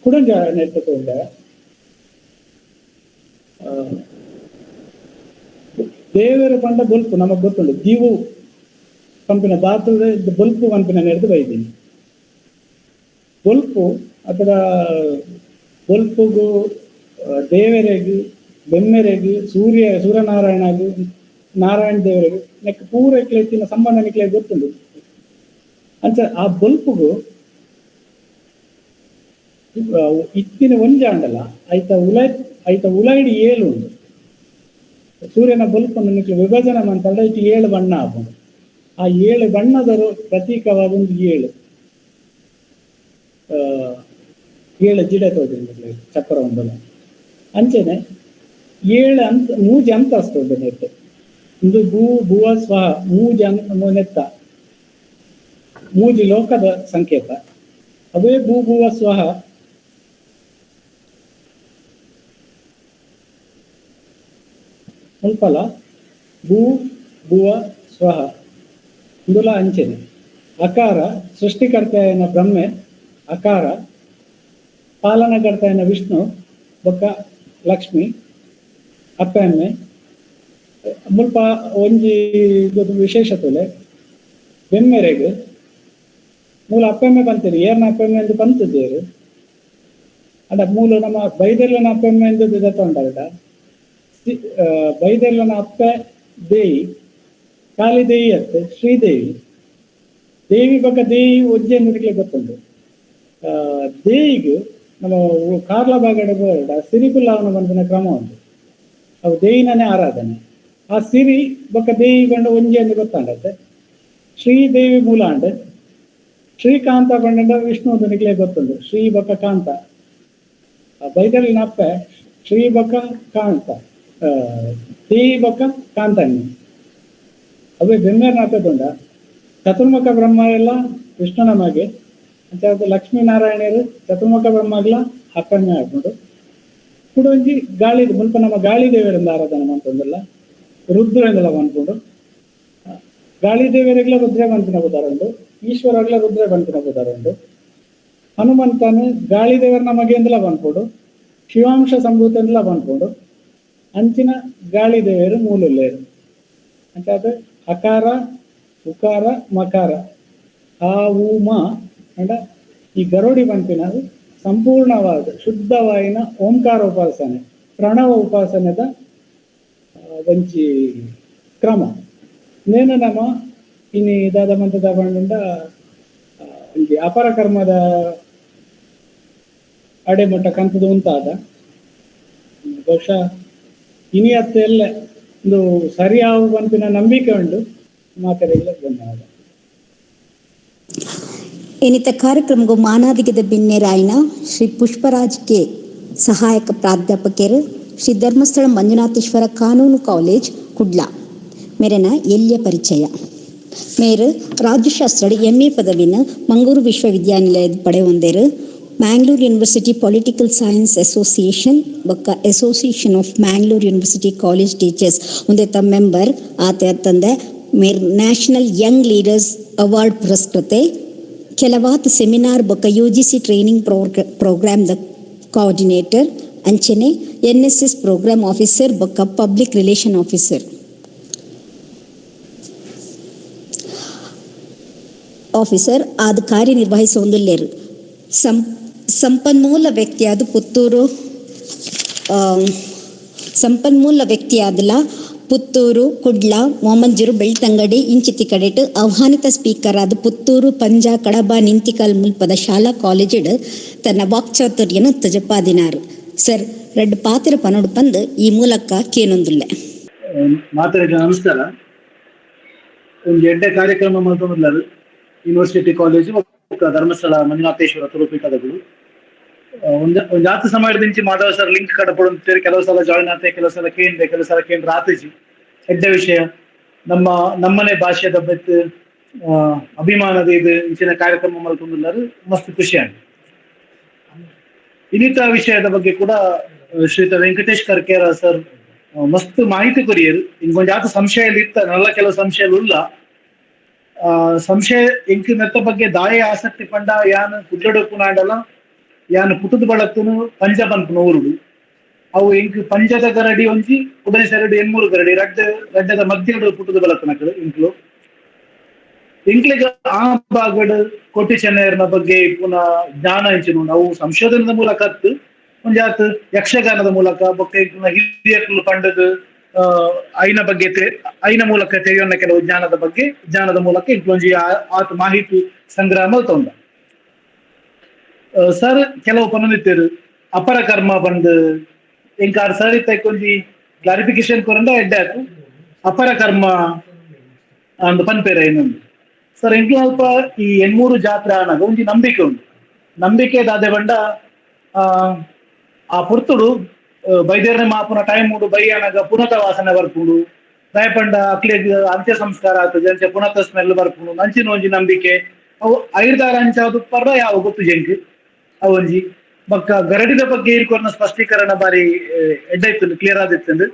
ಕುಡಂಜ ನೆಟ್ಟು ತೂಂಡ ದೇವರ ಪಂಡ ಬೊಲ್ಪು ನಮಗ್ ಗೊತ್ತುಂಟು ದೀವು ಪಂಪಿನ ಧಾತು ಬೊಲ್ಪು ಪಂಪಿನ ನೆರೆದು ಬೈದೀನಿ. ಬೊಲ್ಪು ಅಥವಾ ಬೊಲ್ಪುಗು ದೇವರೆಗು ಬೆಮ್ಮೆರೆಗು ಸೂರ್ಯ ಸೂರ್ಯನಾರಾಯಣಗು ನಾರಾಯಣ ದೇವರೆಗು ನೆಕ್ ಪೂರ ಎಕ್ಲೆತ್ತಿನ ಸಂಬಂಧ ನಿಕ್ಲೆ ಗೊತ್ತುಂಟು. ಅಂಚ ಆ ಬೊಲ್ಪುಗು ಇತ್ತಿನ ಒಂಜಾಂಡಲ ಐತ ಉಲೈ ಐತ ಉಲೈಡಿ ಏಳು ಉಂಟು. ಸೂರ್ಯನ ಬೊಲ್ಪನ್ನು ನಿಕ್ಲೆ ವಿಭಜನೆ ಮಂತಂಡ ಇಟ್ಟು ಏಳು ಬಣ್ಣ ಆಪುಂಡು. ಆ ಏಳು ಬಣ್ಣದರು ಪ್ರತೀಕವಾದ ಒಂದು ಏಳು ಏಳು ಜಿಡೆ ತೋಜಿಂದ ಚಪ್ಪರ ಒಂಬಲ. ಅಂಚೆನೆ ಏಳು ಅಂತ ಮೂಜಿ ಅಂತಸ್ತು ಉಂಟು ನೆಟ್ಟು ಇಂದು ಭೂ ಭುವ ಸ್ವಹ ಮೂಜಿ ಅಂತ ನೆತ್ತ ಮೂಜಿ ಲೋಕದ ಸಂಕೇತ ಅವೇ ಭೂ ಭುವ ಸ್ವಹ. ಮುಲ್ಪಲ ಭೂ ಭುವ ಸ್ವಹ ಇಂದುಲ ಅಂಚೆನೆ ಅಕಾರ ಸೃಷ್ಟಿಕರ್ತ ಬ್ರಹ್ಮೆ ಅಕಾರ ಪಾಲನಕರ್ತ ವಿಷ್ಣು ಬೊಕ್ಕ ಲಕ್ಷ್ಮಿ ಅಪ್ಪೆಮ್ಮೆ. ಮುಲ್ಪ ಒಂಜಿ ವಿಶೇಷ ತುಲೆ ಬೆಮ್ಮೆರೆಗ್ ಮೂಲ ಅಪ್ಪೆಮ್ಮೆ ಬಂತೀರಿ ಏರ್ನ ಅಪ್ಪೆಮ್ಮೆ ಎಂದು ಬಂತಿದ್ದೇರು ಅಡ ಮೂಲ ನಮ್ಮ ಬೈದರ್ಲನ ಅಪ್ಪೆಮ್ಮೆ ಎಂದು ದತ್ತೊಂಡಾರ ಬೈದರ್ಲನ ಅಪ್ಪೆ ದೇಯಿ ಕಾಲಿ ದೇಯಿ ಅತ್ತೆ ಶ್ರೀದೇವಿ ದೇವಿ ಬೊಕ್ಕ ದೇಯಿ ಒಜ್ಜೆ ನಿಕ್ಲೆ ಗೊತ್ತುಂಟು. ದೇಯಿಗ್ ನಮ್ಮ ಕಾರ್ಲ ಬಾಗಡ ಸಿರಿಪುಲ್ಲಾವನ ಬಂದಿನ ಕ್ರಮ ಉಂಟು. ಅವು ದೇಯಿನೇ ಆರಾಧನೆ. ಆ ಸಿರಿ ಬೊಕ್ಕ ದೇಯಿ ಬಂಡ ಒಂಜೆ ಎಂದು ಗೊತ್ತಾಂಡತ್ತೆ. ಶ್ರೀದೇವಿ ಮೂಲಾಂಡ್ ಶ್ರೀಕಾಂತ ಬಂಡ ವಿಷ್ಣು ಅಂತ ನಿಕ್ಲೆ ಗೊತ್ತುಂಟು. ಶ್ರೀ ಬೊಕ್ಕ ಕಾಂತ ಬೈದರ್ಲಿನ ಅಪ್ಪೆ ಶ್ರೀ ಬೊಕ್ಕ ಕಾಂತ ದೇಯಿ ಬೊಕ್ಕ ಕಾಂತಣ್ಣಿ ಅವೇ ಬೆಮ್ಮೇರ್ನ ಅಪ್ಪೆ ತೊಂಡ ಚತುರ್ಮುಖ ಬ್ರಹ್ಮ ಎಲ್ಲ ವಿಷ್ಣುನ ಮಗೆ ಅಂತ ಲಕ್ಷ್ಮೀನಾರಾಯಣರು ಚತುರ್ಮುಖ ಬ್ರಹ್ಮಗ್ಲ ಅಪ್ಪಣ್ಣೆ ಹಾಕೊಂಡು ಕುಡೊಂಜಿ ಗಾಳಿ ಮುಲ್ಪ ನಮ್ಮ ಗಾಳಿ ದೇವರಿಂದ ಆರಾಧನೆ ಮಾಡ್ಕೊಂಡಲ್ಲ ರುದ್ರೇಂದಲ ಅನ್ಕೊಂಡು ಗಾಳಿ ದೇವರಿಗ್ಲ ರುದ್ರ ಬಂತಿನ ಬುದಾರ ಉಂಟು, ಈಶ್ವರಗ್ಲ ರುದ್ರ ಬಂತಿನ ಬುದಾರ ಉಂಟು. ಹನುಮಂತನು ಗಾಳಿ ದೇವರ ಮಗೆ ಎಂದಲ ಬಂದ್ಕೊಂಡು ಶಿವಾಂಶ ಸಂಭೂತ ಎಂದಲ ಬಂದ್ಕೊಂಡು ಅಂಚಿನ ಗಾಳಿ ದೇವರು ಮೂಲುಲ್ಲೇರು ಅಂತ ಅದು ಅಕಾರ ಉಕಾರ ಮಕಾರ ಆ ಉ ಮ ಅಂಡ ಈ ಗರೋಡಿ ಪನ್ಪಿನ ಸಂಪೂರ್ಣವಾದ ಶುದ್ಧವಾಯಿನ ಓಂಕಾರ ಉಪಾಸನೆ ಪ್ರಣವ ಉಪಾಸನೆದ ಒಂಜಿ ಕ್ರಮ. ನೇನು ನಮ್ಮ ಇನಿ ದಾದ ಮಂತದ ಪಂಡ ಒಂಜಿ ಅಪರ ಕರ್ಮದ ಅಡೆಮುಟ್ಟ ಕಂತದ ಉಂತಾದ ಬಹುಶಃ ಇನಿ ಅತ್ತ ಎಲ್ಲ ಒಂದು ಸರಿಯಾವು ಪನ್ಪಿನ ನಂಬಿಕೆ ಉಂಟು. ಮಾತಾಡಿಲ್ಲ, ಧನ್ಯವಾದ. ಏನಿತ ಕಾರ್ಯಕ್ರಮಗೂ ಮಾನಾದಿಗದ ಬಿನ್ನೆರಾಯನ ಶ್ರೀ ಪುಷ್ಪರಾಜ್ ಕೆ ಸಹಾಯಕ ಪ್ರಾಧ್ಯಾಪಕರು ಶ್ರೀ ಧರ್ಮಸ್ಥಳ ಮಂಜುನಾಥೇಶ್ವರ ಕಾನೂನು ಕಾಲೇಜ್ ಕುಡ್ಲ ಮೇರೆನ ಎಲ್ಯ ಪರಿಚಯ. ಮೇರು ರಾಜ್ಯಶಾಸ್ತ್ರ ಎಂಎ ಪದವಿನ ಮಂಗಳೂರು ವಿಶ್ವವಿದ್ಯಾನಿಲಯದ ಪಡೆಯೊಂದೇರು. Mangalore university political science association ಬೊಕ್ಕ association of Mangalore university college teachers ಒಂದೇತ member ಆತ ತಂದೆ. ಮೇರ್ national Young leaders award ಪುರಸ್ಕೃತೆ. ಕೆಲವಾತ್ seminar ಬೊಕ್ಕ U G C training programme the coordinator ಅಂಚನೆ N S S programme officer ಬೊಕ್ಕ public relation officer officer ಆದ ಕಾರ್ಯನಿರ್ವಹಿಸುವಂದುಲ್ಲೇರು. ಸಂಪನ್ಮೂಲ ವ್ಯಕ್ತಿಯಾದ ಪುತ್ತೂರು ಸಂಪನ್ಮೂಲ ವ್ಯಕ್ತಿಯಾದಲ ಪುತ್ತೂರು ಕುಡ್ಲ ವಾಮಂಜೂರು ಬೆಳ್ತಂಗಡಿ ಇಂಚಿತಿ ಕಡೆಟ್ ಆಹ್ವಾನಿತ ಸ್ಪೀಕರ್ ಆದ ಪುತ್ತೂರು ಪಂಜ ಕಡಬ ನಿಂತಿಕಲ್ ಮುಲ್ಪದ ಶಾಲಾ ಕಾಲೇಜಿಡ್ ತನ್ನ ವಾಕ್ಚಾತುರ್ಯನು ತಜಪಾದಿನಾರು. ಸರ್ ರೆಡ್ ಪಾತಿರ ಪನೋಡು ಪಂದ್ ಈ ಮೂಲಕ ಕೇನೊಂದುಲ್ಲೆ. ಮಾತಾಡಿದ ನಮಸ್ಕಾರ. ಒಂದು ಎಡ್ಡೆ ಕಾರ್ಯಕ್ರಮ ಮಲ್ತೊಂದುಲ್ಲಾರು ಯೂನಿವರ್ಸಿಟಿ ಕಾಲೇಜು ಧರ್ಮಸ್ಥಳ ಮಂಜುನಾಥೇಶ್ವರ ತುರುಪೀಠದಗಳು. ಒಂದು ಜಾತ ಸಮಯದಿಂಚಿ ಮಾಧವ ಸರ್ ಲಿಂಕ್ ಕಡಪಡು ಕೆಲವು ಸಲ ಜಾಯಿನ್ ಆತೆ, ಕೆಲವು ಸಲ ಕೇಂದ್ರ, ಕೆಲವು ಸಲ ಕೇಂದ್ರ ಆತಜಿ. ಎಡ್ಡೆ ವಿಷಯ ನಮ್ಮ ನಮ್ಮನೆ ಭಾಷೆದ ಬೆತ್ತು ಅಭಿಮಾನದ ಇದು ಇಂಚಿನ ಕಾರ್ಯಕ್ರಮ ಮಲ್ತೊಂದುಲ್ಲಾರು ಮಸ್ತ್ ಖುಷಿ ಆಗಿ. ಇನ್ನಿತರ ವಿಷಯದ ಬಗ್ಗೆ ಕೂಡ ಶ್ರೀಯುತ ವೆಂಕಟೇಶ್ ಕರ್ಕೇರ ಸರ್ ಮಸ್ತ್ ಮಾಹಿತಿ ಕೊರಿಯರು. ಇಂಗೊಂದು ಜಾತ ಸಂಶಯ ಇತ್ತ ನಲ್ಲ ಕೆಲವು ಸಂಶಯ ಉಲ್ಲ. ಸಂಶಯ ಎಂಕ್ ಮೆತ್ತ ಬಗ್ಗೆ ದಾಯ ಆಸಕ್ತಿ ಪಂಡ ಯಾನ್ ಕುಡ್ಲಡಕ್ಕುನಾಂಡಲ ಯಾನ್ ಪುಟ್ಟದ ಬಳತ್ತುನು ಪಂಜ ಪನ್ಪುನ ಊರುಡು. ಅವು ಎಂಕ್ ಪಂಜದ ಗರಡಿ ಒಂಜಿ ಕುಡನೆ ಸರಡಿ ಎನ್ಮೂರು ಗರಡಿ ರಡ್ಡ ರಡ್ಡದ ಮಧ್ಯಡು ಪುಟ್ಟದ ಬಳತ್ತನಕಲು ಇಂಕ್ಲು ಎಂಕ್ಲಿಗ ಆ ಭಾಗಡ್ ಕೋಟಿ ಚೆನ್ನಯ್ಯನ ಬಗ್ಗೆ ಪುನಃ ಜ್ಞಾನ ಇಂಚಿನ ಅವು ಸಂಶೋಧನದ ಮೂಲಕ ಒಂಜಾತ್ ಯಕ್ಷಗಾನದ ಮೂಲಕ ಬೊಕ್ಕ ಹಿರಿಯಕುಲು ಪಂಡದ ಐನ ಬಗ್ಗೆ ಐನ ಮೂಲಕ ತೆರೆಯೋಣ ಕೆಲವು ಜ್ಞಾನದ ಬಗ್ಗೆ ಜ್ಞಾನದ ಮೂಲಕ ಇಂಕ್ಲೊಂಜಿ ಆತ ಮಾಹಿತಿ ಸಂಗ್ರಹ ಮಲ್ತೊಂದ. ಸರ್ ಕೆಲವು ಪನೊಂದಿತ್ತೇರು ಅಪರ ಕರ್ಮ ಬಂದು ಎಂಕಾರ್ ಸರ್ ಇತ್ತಕೊಂಜಿ ಕ್ಲಾರಿಫಿಕೇಶನ್ ಕೊರಂಡ ಎಡ್ಡೆ ಆತು ಅಪರ ಕರ್ಮ ಅಂದ್ ಪನ್ಪೇರ ಇನ್ನೊಂದು. ಸರ್ ಎಂಕ್ಲು ಅಲ್ಪ ಈ ಎನ್ಮೂರು ಜಾತ್ರೆ ಆನಾಗ ಒಂಜಿ ನಂಬಿಕೆ ಉಂಟು. ನಂಬಿಕೆ ದಾದೆ ಬಂಡ ಆ ಪುರ್ತುಡು ಬೈದೇರ್ನೆ ಮಾಪುನ ಟೈಮ್ ಉಂಡು ಬೈಯಾನಾಗ ಪುನತ ವಾಸನೆ ಬರ್ಪುಂಡು ದಯಪಂಡ ಅಕ್ಲೆಗ್ ಅಂತ್ಯ ಸಂಸ್ಕಾರ ಆಗ್ತದೆ ಅಂಚೆ ಪುನತ ಸ್ಮೆಲ್ ಬರ್ಪುಂಡು ನಂಚಿನ ಒಂಜಿ ನಂಬಿಕೆ. ಅವು ಐರ್ದಾರ ಅಂಚಾದು ಪರ್ರ ಯಾವ ಗೊತ್ತು ಜಂಕ್ ಅವೊಂಜಿ ಬೊಕ್ಕ ಗರಡಿದ ಬಗ್ಗೆ ಇರ್ಕೊರ್ನ ಸ್ಪಷ್ಟೀಕರಣ ಬಾರಿ ಎಡ್ಡೆ ಇತ್ತು, ಕ್ಲಿಯರ್ ಆದಿತ್ತಂದು.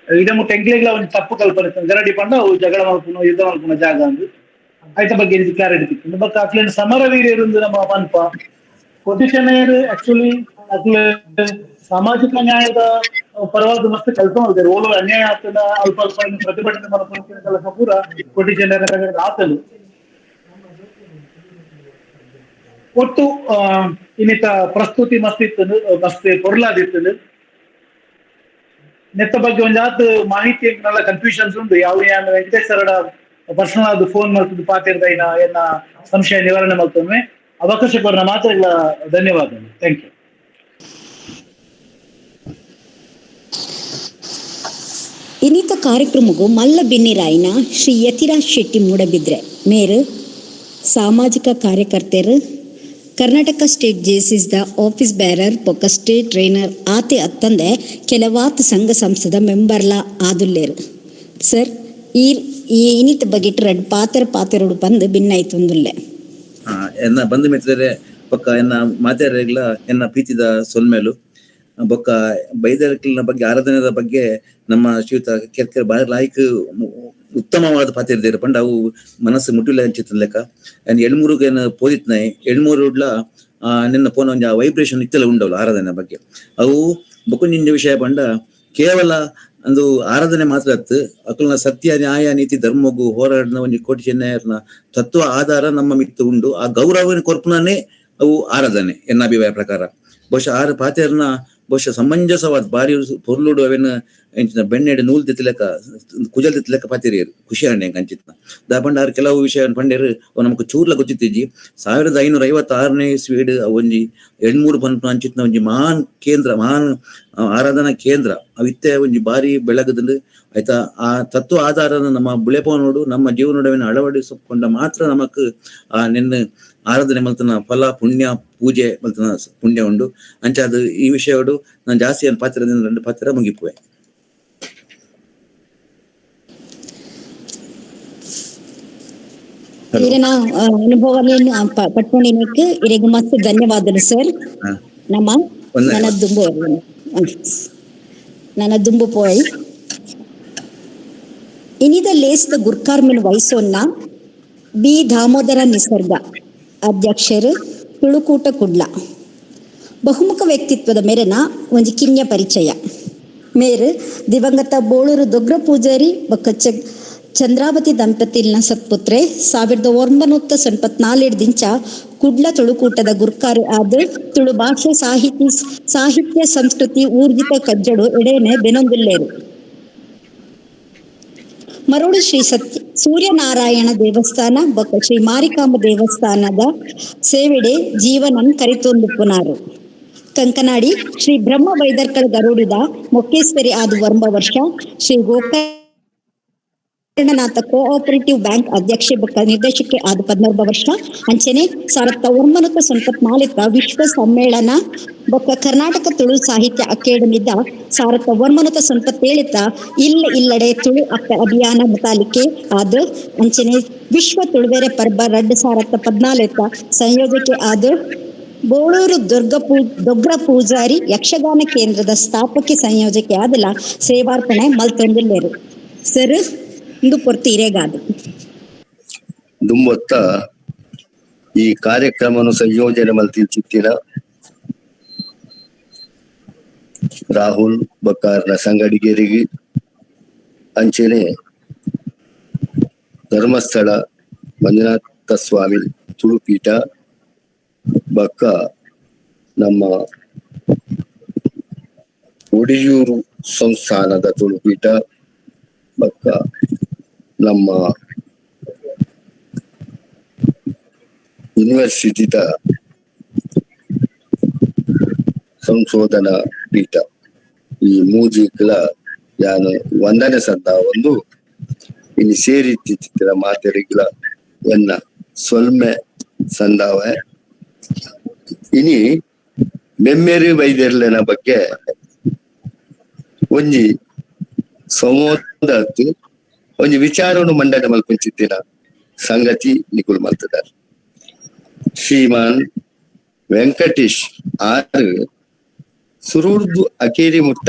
ಇಡ ಮುಟ್ಟ ಎಂಕ್ಲೆಗ್ಲ ಒಂಜಿ ತಪ್ಪು ಕಲ್ಪನೆ ಇತ್ತು ಗರಡಿ ಪಂಡ ಅವು ಜಗಳ ಮಲ್ಪುನ ಯುದ್ಧ ಮಲ್ಪುನ ಜಾಗ ಅಂದು ಐತ ಬಗ್ಗೆ ಕ್ಲಾರಿಟಿ ತಿಕ್ಕಿಂದು. ಬೊಕ್ಕ ಅಕ್ಲೆನ್ ಸಮರ ವೀರ್ಯರುಂದು ನಮ್ಮ ಪನ್ಪ ಕೋಟಿ ಚೆನ್ನಯ್ಯರು ಆಕ್ಚುಲಿ ಅಕ್ಲೆ ಸಾಮಾಜಿಕ ನ್ಯಾಯದ ಪರವಾದ ಮಸ್ತ್ ಕೆಲಸ ಮಾಡಿದ್ದಾರೆ. ಓಲು ಅನ್ಯಾಯ ಆಗ್ತದ ಅಲ್ಪ ಅಲ್ಪ ಪ್ರತಿಭಟನೆ ಮಲ್ಪುನ ಕೆಲಸ ಪೂರ ಕೋಟಿ ಚೆನ್ನಯ್ಯರ ಆತಲು. ಒಟ್ಟು ಇನ್ನಿತ ಪ್ರಸ್ತುತಿ ಮಸ್ತ್ ಇತ್ತು, ಮಸ್ತ್ ಪೊರ್ಲಾದಿತ್ತು. ನೆತ್ತ ಬಗ್ಗೆ ಒಂಜಾತ್ ಮಾಹಿತಿ ನಲ್ಲ ಕನ್ಫ್ಯೂಷನ್ಸ್ ಉಂಟು. ಯಾವ ಯಾನ್ ವೆಂಕಟೇಶ್ ಸರಡ ಪರ್ಸನಲ್ ಆದ್ ಫೋನ್ ಮಲ್ತದ್ದು ಪಾತಿರ್ದ ಎನ್ನ ಸಂಶಯ ನಿವಾರಣೆ ಮಲ್ತೊಮ್ಮೆ ಅವಕಾಶ ಕೊರ್ನ ಮಾತ್ರ ಧನ್ಯವಾದಗಳು. Thank you. ಇನ್ನಿತ ಕಾರ್ಯಕ್ರಮಗೂ ಮಲ್ಲ ಬಿನ್ನಿರಾಯಿನ ಶ್ರೀ ಯತಿರಾಜ್ ಶೆಟ್ಟಿ ಮೂಡಬಿದ್ರೆ ಮೇರು ಸಾಮಾಜಿಕ ಕಾರ್ಯಕರ್ತರು Karnataka state Jaycees the office bearer ಬೊಕ್ಕ ಸ್ಟೇಟ್ ಟ್ರೈನರ್ ಆತೆ ಅತ್ತಂದೆ ಕೆಲವಾತ್ ಸಂಘ ಸಂಸ್ಥೆದ ಮೆಂಬರ್ಲ ಆದುಲ್ಲೇರು. ಸರ್ ಈ ಇನ್ನಿತ ಬಗೆಟ್ ರಡ್ ಪಾತ್ರ ಪಾತೆರೊಡು ಬಂದು ಭಿನ್ನಾಯ್ತೊಂದುಲ್ಲೆ. ಎನ್ನ ಬಂಧು ಮಿತ್ರರೇ ಬೊಕ್ಕ ಎನ್ನ ಮಾತೆರೆಗ್ಲ ಎನ್ನ ಪ್ರೀತಿದ ಸೊಲ್ಮೆಲು. ಬೊಕ್ಕ ಬೈದರ್ಕಲ್ನ ಬಗ್ಗೆ ಆರಾಧನೆದ ಬಗ್ಗೆ ನಮ್ಮ ಶ್ರೀಯುತ ಕೆರ್ಕೆರೆ ಬಾರಿ ಲಾಯ್ಕ್ ಉತ್ತಮವಾದ ಪಾತಿರ್ದೇರು ಪಂಡ ಅವು ಮನಸ್ಸು ಮುಟ್ಟಿಲ್ಲ ಅಂಚಿತ್ತ ಲೆಕ್ಕ. ಅಂಡ್ ಎಳ್ಮೂರುಗೆ ಪೋದಿತ್ನಾಯ್ ಎಳ್ಮೂರುಡ್ಲ ನಿನ್ನ ಪೋನ ಒಂಜಿ ವೈಬ್ರೇಷನ್ ಇತ್ತೆಲ್ಲ ಉಂಡವಲ್ಲ ಆರಾಧನೆ ಬಗ್ಗೆ. ಅವು ಬೊಕೊಂಜಿಂಜ ವಿಷಯ ಪಂಡ ಕೇವಲ ಅಂದು ಆರಾಧನೆ ಮಾತ್ರ ಅತ್ತು ಅಕಲ್ನ ಸತ್ಯ ನ್ಯಾಯ ನೀತಿ ಧರ್ಮಗು ಹೋರಾಡಿನ ಒಂಜಿ ಕೋಟಿ ಚೆನ್ನಯ್ಯರ್ನ ತತ್ವ ಆಧಾರ ನಮ್ಮ ಮಿತ್ತು ಉಂಡು. ಆ ಗೌರವನ ಕೊರ್ಪುನೇ ಅವು ಆರಾಧನೆ ಎನ್ನ ಅಭಿಪ್ರಾಯ ಪ್ರಕಾರ. ಬಹುಶಃ ಆರು ಪಾತೆರ್ನ ಬಹುಶಃ ಸಮಂಜಸವಾದ ಬಾರಿ ಪೊರ್ಲುಡು ಅವೇನು ಎಂಚಿನ ಬೆಣ್ಣೆಡ್ ನೂಲ್ ದಿತ್ತಲೆಕ್ಕ ಕುಜಲ್ ದಿತ್ತಲೆಕ್ಕ ಪಾತಿರಿಯರು ಖುಷಿ ಆಂಡ್ ಎಂಕ್ ಅಂಚಿತ್ನ ದಾಯೆ ಪಂಡ ಆರ್ ಕೆಲವು ವಿಷಯ ಪಂಡೆರ್ ಅವು ನಮಕ್ ಚೂರ್ಲ ಗೊತ್ತಿತ್ತಿಜಿ. 1556ನೇ ಇಸ್ವಿಡ್ ಒಂಜಿ ಎಣ್ಮೂರು ಪನ್ಪುನ ಅಂಚಿತ್ನ ಒಂಜಿ ಮಹಾನ್ ಕೇಂದ್ರ, ಮಹಾನ್ ಆರಾಧನಾ ಕೇಂದ್ರ ಅವಿತ್ತೆ ಒಂಜಿ ಬಾರಿ ಬೆಳಗದಂಡು ಆಯ್ತಾ. ಆ ತತ್ವ ಆಧಾರನ ನಮ್ಮ ಬುಳೆಪವನೋಡು ನಮ್ಮ ಜೀವನೋಡವಿನ ಅಳವಡಿಸಿಕೊಂಡ ಮಾತ್ರ ನಮಕ್ ಆ ನಿನ್ನ ಆರಾಧನೆ ಮಲ್ತನ ಫಲ ಪುಣ್ಯ ಪೂಜೆ ಮಲ್ತನ ಪುಣ್ಯ ಉಂಡು. ಅಂಚಾದ ಈ ವಿಷಯಡು ನಾನು ಜಾಸ್ತಿ ಏನ್ ಪಾತ್ರದಿಂದ 2 ಪಾತ್ರ ಮುಗಿಪುವೆ. ಇರೆನ ಅನುಭವವನ್ನು ಪಟ್ಕೊಂಡಿನಕ್ಕೆ ಇರೆಗ್ ಮಸ್ತ್ ಧನ್ಯವಾದಗಳು ಸರ್. ನಮ್ಮ ನನ್ನ ದುಂಬು ನನ್ನ ದುಂಬು ಪೋಯ್ ಇನಿದ ಲೇಸ್ದ ಗುರ್ಕಾರ್ಮಿನ್ ವಯಸ್ಸೊನ್ನ ಬಿ ದಾಮೋದರ ನಿಸರ್ಗ ಅಧ್ಯಕ್ಷರು ತುಳುಕೂಟ ಕುಡ್ಲ. ಬಹುಮುಖ ವ್ಯಕ್ತಿತ್ವದ ಮೇರೆನ ಒಂಜಿ ಕಿನ್ಯ ಪರಿಚಯ. ಮೇರು ದಿವಂಗತ ಬೋಳೂರು ದೊಗ್ರ ಪೂಜಾರಿ ಬೊಕ್ಕ ಚಂದ್ರಾವತಿ ದಂಪತಿಲ್ನ ಸತ್ಪುತ್ರೆ 1994 ದಿಂಚ ಕುಡ್ಲ ತುಳುಕೂಟದ ಗುರ್ಕಾರು ಆದ ತುಳು ಭಾಷೆ ಸಾಹಿತ್ಯ ಸಂಸ್ಕೃತಿ ಊರ್ಜಿತ ಕಜ್ಜಡು ಎಡೇನೆ ಬೆನೊಂದುಲ್ಲೇರು. ಮರೋಡು ಶ್ರೀ ಸೂರ್ಯನಾರಾಯಣ ದೇವಸ್ಥಾನ ಬೊಕ್ಕ ಶ್ರೀ ಮಾರಿಕಾಂಬ ದೇವಸ್ಥಾನದ ಸೇವೆಡೆ ಜೀವನನ್ ಕರಿತೊಂದು ಪುನಾರು. ಕಂಕನಾಡಿ ಶ್ರೀ ಬ್ರಹ್ಮ ವೈದರ್ಕಳ ಗರುಡಿದ ಮೊಕ್ಕೇಶ್ವರಿ ಆದ 9 ವರ್ಷ ಶ್ರೀ ಗೋಕರ್ಣನಾಥ ಕೋಆಪರೇಟಿವ್ ಬ್ಯಾಂಕ್ ಅಧ್ಯಕ್ಷೆ ಬೊಕ್ಕ ನಿರ್ದೇಶಕ್ಕೆ ಆದ 14 ವರ್ಷ. ಅಂಚನೆ 1994 ವಿಶ್ವ ಸಮ್ಮೇಳನ ಬೊಕ್ಕ ಕರ್ನಾಟಕ ತುಳು ಸಾಹಿತ್ಯ ಅಕಾಡೆಮಿದ 1997 ಇಲ್ಲ ಇಲ್ಲಡೆ ತುಳು ಅಕ್ಕ ಅಭಿಯಾನ ಮುತಾಲಿಕೆ ಆದ ಅಂಚನೆ ವಿಶ್ವ ತುಳುವೆರೆ ಪರ್ಬ 2014 ಸಂಯೋಜಕೆ ಆದ ಬೋಳೂರು ದೊಗ್ರ ಪೂಜಾರಿ ಯಕ್ಷಗಾನ ಕೇಂದ್ರದ ಸ್ಥಾಪಕಿ ಸಂಯೋಜಕೆ ಆದಲ ಸೇವಾರ್ಪಣೆ ಮಲ್ತೊಂದಿಲ್ಲೇರು. ಸರ್ ಇಂದು ಪೊರ್ತು ಇರೇಗಾದು ದುಂಬೊತ್ತ ಈ ಕಾರ್ಯಕ್ರಮನು ಸಂಯೋಜನೆ ಮಲ್ತಿಂಚಿತ್ತಿನ ರಾಹುಲ್ ಬಕ್ಕಾರ್ನ ಸಂಗಡಿಗರಿಗೆ ಅಂಚನೆ ಧರ್ಮಸ್ಥಳ ಮಂಜುನಾಥ ಸ್ವಾಮಿ ತುಳುಪೀಠ ಬಕ್ಕ ನಮ್ಮ ಒಡಿಯೂರು ಸಂಸ್ಥಾನದ ತುಳುಪೀಠ ಬಕ್ಕ ನಮ್ಮ ಯೂನಿವರ್ಸಿಟಿದ ಸಂಶೋಧನಾ ಪೀಠ ಈ ಮೂಜಿಕ್ಲ ಯಾನು ವಂದನೆ ಸಂದ ಒಂದು ಇನ್ನು ಸೇರಿತ್ತಿತ್ತಿರ ಮಾತೆರಿಗ್ಲ ಎನ್ನ ಸೊಲ್ಮೆ ಸಂದಾವೆ. ಇನಿ ಬೆಮ್ಮೇರಿ ವೈದ್ಯರ್ಲೆನ ಬಗ್ಗೆ ಒಂಜಿ ಸಂವಾದ ಒಂಜಿ ವಿಚಾರವನ್ನು ಮಂಡನೆ ಮಲ್ಪುಂಚಿತ್ತಿನ ಸಂಗತಿ ನಿಕುಲ್ ಮಲ್ತದಾರ್. ಶ್ರೀಮಾನ್ ವೆಂಕಟೇಶ್ ಆರ್ ಸುರೂರ್ದು ಅಕೇರಿ ಮುಟ್ಟ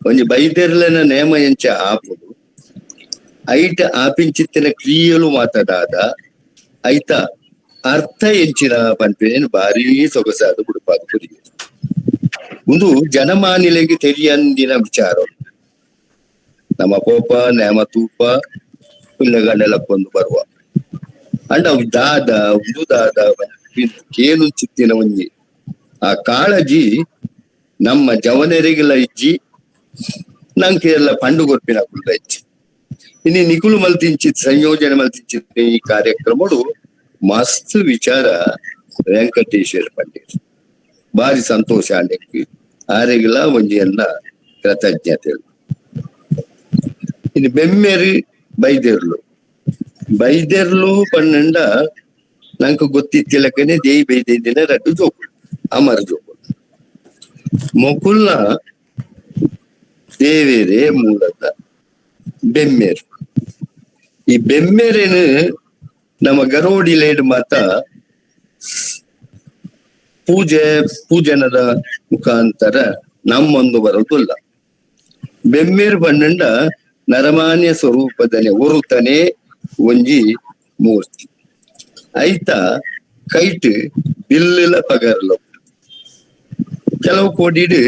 ಒಂಜಿ ಬೈದೆರ್ಲೆನ ನೇಮ ಎಂಚ ಆಪುಡು ಐಟ ಆಪಿಂಚಿತ್ತಿನ ಕ್ರಿಯೆಲು ಮಾತದಾದ ಐತ ಅರ್ಥ ಎಂಚಿನ ಪನ್ಪೇನು ಭಾರೀ ಸೊಗಸಾದ ಬುಡುಪಾದ ಕುರಿಯ ಒಂದು ಜನಮಾನಿಲೆಗೆ ತೆರಿಯಂದಿನ ವಿಚಾರ. ನಮ್ಮ ಕೋಪ ನೇಮ ತೂಪ ಪಿಲ್ಲಗಂಡೆಲಕ್ಕೊಂದು ಬರುವ ಅಂಡ ಅವು ದಾದ ಉಂದು ದಾದ ಕೇನು ಚಿತ್ತಿನ ಒಂಜಿ ಆ ಕಾಳಜಿ ನಮ್ಮ ಜವನರಿಗೆಲ್ಲ ಇಜ್ಜಿ ನಂಗೆಲ್ಲ ಪಂಡು ಕೊರ್ಪಿನ ಕುಲ್ಲ ಇಜ್ಜಿ. ಇನ್ನು ನಿಕುಲು ಮಲ್ತಿಂಚಿತ್ ಸಂಯೋಜನೆ ಮಲ್ತಿಂಚಿತ್ ಈ ಕಾರ್ಯಕ್ರಮಡು ಮಸ್ತ್ ವಿಚಾರ ವೆಂಕಟೇಶ್ವರ ಪಂಡಿತ್ ಬಾರಿ ಸಂತೋಷ ಅಂಡೆಕ್ಕು ಆರೆಗಿಲ ಒಂಜಿಯನ್ನ ಕೃತಜ್ಞತೆ. ಇನ್ನು ಬೆಮ್ಮೆರಿ ಬೈದೆರ್ಲು ಬೈದೆರ್ಲು ಪನ್ನಂಡ ನಂಗೆ ಗೊತ್ತಿತ್ತಿಲಕ್ಕನೆ ದೇಯಿ ಬೈದಿನ ರಡ್ಡು ಜೋಕುಲು ಅಮರ ಜೋಕುಲು ಮೊಕುಲ್ನ ದೇವೇರೆ ಮೂಲದ ಬೆಮ್ಮೇರು. ಈ ಬೆಮ್ಮೇರೇನು ನಮ್ಮ ಗರೋಡಿ ಲೇಡ್ ಮಾತ ಪೂಜೆ ಪೂಜನದ ಮುಖಾಂತರ ನಮ್ಮೊಂದು ಬರೋದಿಲ್ಲ. ಬೆಮ್ಮೇರು ಬಣ್ಣಂಡ ನರಮಾನ್ಯ ಸ್ವರೂಪದನೆ ಒರುತನೆ ಒಂಜಿ ಮೂರ್ತಿ ಐತ ಕೈಟ್ ಬಿಲ್ಲುಲ ಪಗರ್ಲು ಕೆಲವು ಕೋಡಿಡು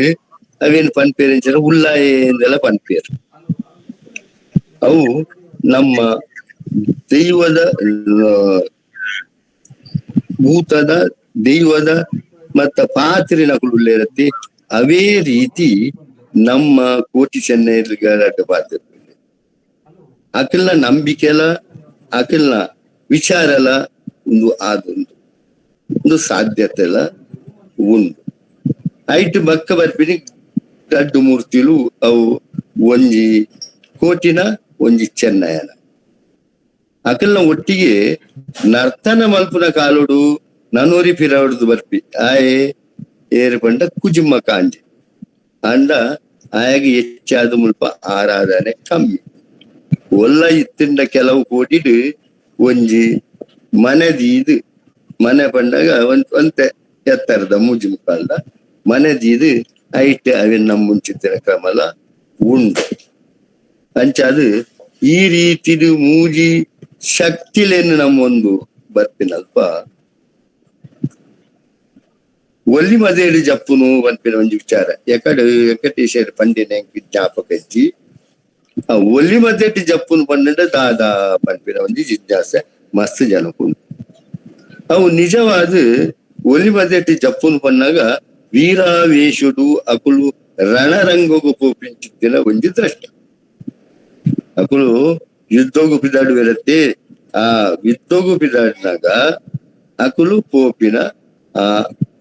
ಅವೇನು ಪನ್ಪೇರು ಅಂಚನೆ ಉಲ್ಲಾಯೆಂದೆಲ್ಲ ಪನ್ಪೇರು. ಅವು ನಮ್ಮ ದೈವದ ಭೂತದ ದೈವದ ಮತ್ತ ಪಾತ್ರಿನ ಕುಳ್ಳಿರತ್ತೆ. ಅವೇ ರೀತಿ ನಮ್ಮ ಕೋಟಿ ಚೆನ್ನೈರ್ಗ ಪಾತ್ರ ಅಕಲ್ನ ನಂಬಿಕೆಲ ಅಕಲ್ನ ವಿಚಾರಲ ಒಂದು ಆದೊಂದು ಒಂದು ಸಾಧ್ಯತೆಲ ಉಂಡು. ಐಟ್ ಬಕ್ಕ ಬರ್ಪಿನಿ ರಡ್ಡು ಮೂರ್ತಿಲು ಅವು ಒಂಜಿ ಕೋಟಿನ ಒಂಜಿ ಚೆನ್ನಯನ ಅಕಲ್ನ ಒಟ್ಟಿಗೆ ನರ್ತನ ಮಲ್ಪುನ ಕಾಲುಡು ನನೂರಿ ಪಿರವಡ್ದು ಬರ್ಪಿ ಆಯೆ ಏರು ಪಂಡ ಕುಜುಮ್ಮ ಕಾಂಜಿ ಅಂಡ ಆಯಾಗ ಹೆಚ್ಚಾದ ಮುಲ್ಪ ಆರಾಧನೆ ಕಮ್ಮಿ ಒಲ್ಲ ಇತ್ತಿಂಡ ಕೆಲವು ಕೋಟಿಡು ಒಂಜಿ ಮನೆ ದೀದು ಮನೆ ಪಂಡಾಗ ಒಂತೆ ಎತ್ತರದ ಮೂಜಿ ಮುಕ್ಕಾಲ್ದ ಮನೆ ದೀದು ಐಟ್ ಅವೆನ್ ನಮ್ಮ ಮುಂಚಿತ್ತಿನ ಕ್ರಮಲ ಉಂಡು. ಅಂಚಾದು ಈ ರೀತಿದು ಮೂಜಿ ಶಕ್ತಿಲೇನು ನಮ್ಮೊಂದು ಬರ್ಪಿನಲ್ಪ ಒಲ್ಲಿ ಮದೇಡು ಜಪ್ಪುನು ಪನ್ಪಿನ ಒಂಜಿ ವಿಚಾರ ಎಕಡೆ ವೆಂಕಟೇಶ್ವರ ಪಂಡಿನ ಜ್ಞಾಪಕ ಇಜ್ಜಿ. ಆ ಒಲ್ಲಿ ಮದೇಟು ಜಪ್ಪುನು ಪಂಡ ದಾದಾ ಪನ್ಪಿನ ಒಂಜಿ ಜಿಜ್ಞಾಸೆ ಮಸ್ತ್ ಜನಕ್ಕುಂಡು. ಅವು ನಿಜವಾದ ಒಲಿ ಮದೇಟು ಜಪ್ಪುನು ಪನ್ನಾಗ ವೀರಾವೇಶುಡು ಅಕುಲು ರಣರಂಗಗು ಪೋಪಿಂಚಿತ್ತಿನ ಒಂಜಿ ದೃಷ್ಟ. ಅಕುಲು ಯುದ್ಧಗು ಪಿದಾಡುವಿರತ್ತೆ. ಆ ಯುದ್ಧಗು ಪಿದಾಡಿನಾಗ ಅಕುಲು ಪೋಪಿನ ಆ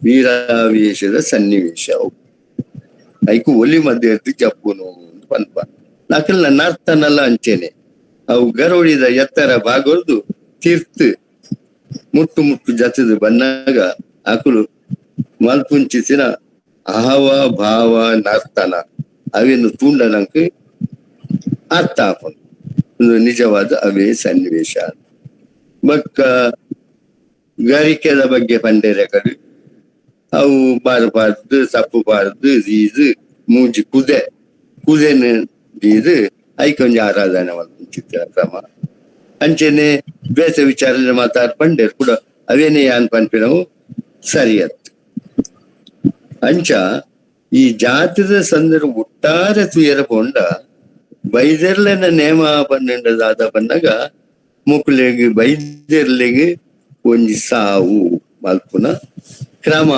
ವೀರಾವೇಶದ ಸನ್ನಿವೇಶ ಐಕು ಒಲಿ ಮಧ್ಯೆ ಜಪ್ಪುನು ಪನ್ಪ ನಕಲ್ನ ನರ್ತನಲ್ಲ ಅಂಚೇನೆ ಅವು ಗರೋಡಿದ ಎತ್ತರ ಭಾಗವರ್ದು ತೀರ್ತು ಮುಟ್ಟು ಮುಟ್ಟು ಜತದ ಬನ್ನಾಗ ಅಕುಲು ಮಲ್ಪುಂಚಿಸಿನ ಆವ ಭಾವ ನರ್ತನ ಅವೇನು ತೂಂಡನಂಕ ಅರ್ಥ ಆಪುಂಡು. ನಿಜವಾದ ಅವೇ ಸನ್ನಿವೇಶ. ಬೊಕ್ಕ ಗರಿಕೆದ ಬಗ್ಗೆ ಪಂಡೇರೆ ಕಡೆ ಅವು ಬಾರಬಾರ್ದು ಸಪ್ಪು ಬಾರ್ದು ದೀದು ಮೂಜಿ ಕುದೆ ಕುದೆನು ದೀದು ಐಕೊಂಜಿ ಆರಾಧನೆ ಮಲ್ಪುಂಚಿತ್ತಿನ ಕ್ರಮ ಅಂಚೆನೆ ಬೇಸ ವಿಚಾರ ಮಾತಾಡ್ ಪಂಡೇರ್ ಕೂಡ ಅವೇನೆ ಯಾನ್ ಪನ್ಪಿನವು ಸರಿಯತ್ತು. ಅಂಚ ಈ ಜಾತಿದ ಸಂದರ್ಭ ಒಟ್ಟಾರೆ ತುಯರ ಪೋಂಡ ಬೈದೆರ್ಲೆನ ನೇಮ ಪನ್ನೆಂಡ ದಾದ ಪನ್ನಾಗ ಮುಕುಲೆಗ್ ಬೈದೆರ್ಲೆಗ್ ಒಂಜಿ ಸಾವು ಮಲ್ಪುನ ಕ್ರಮ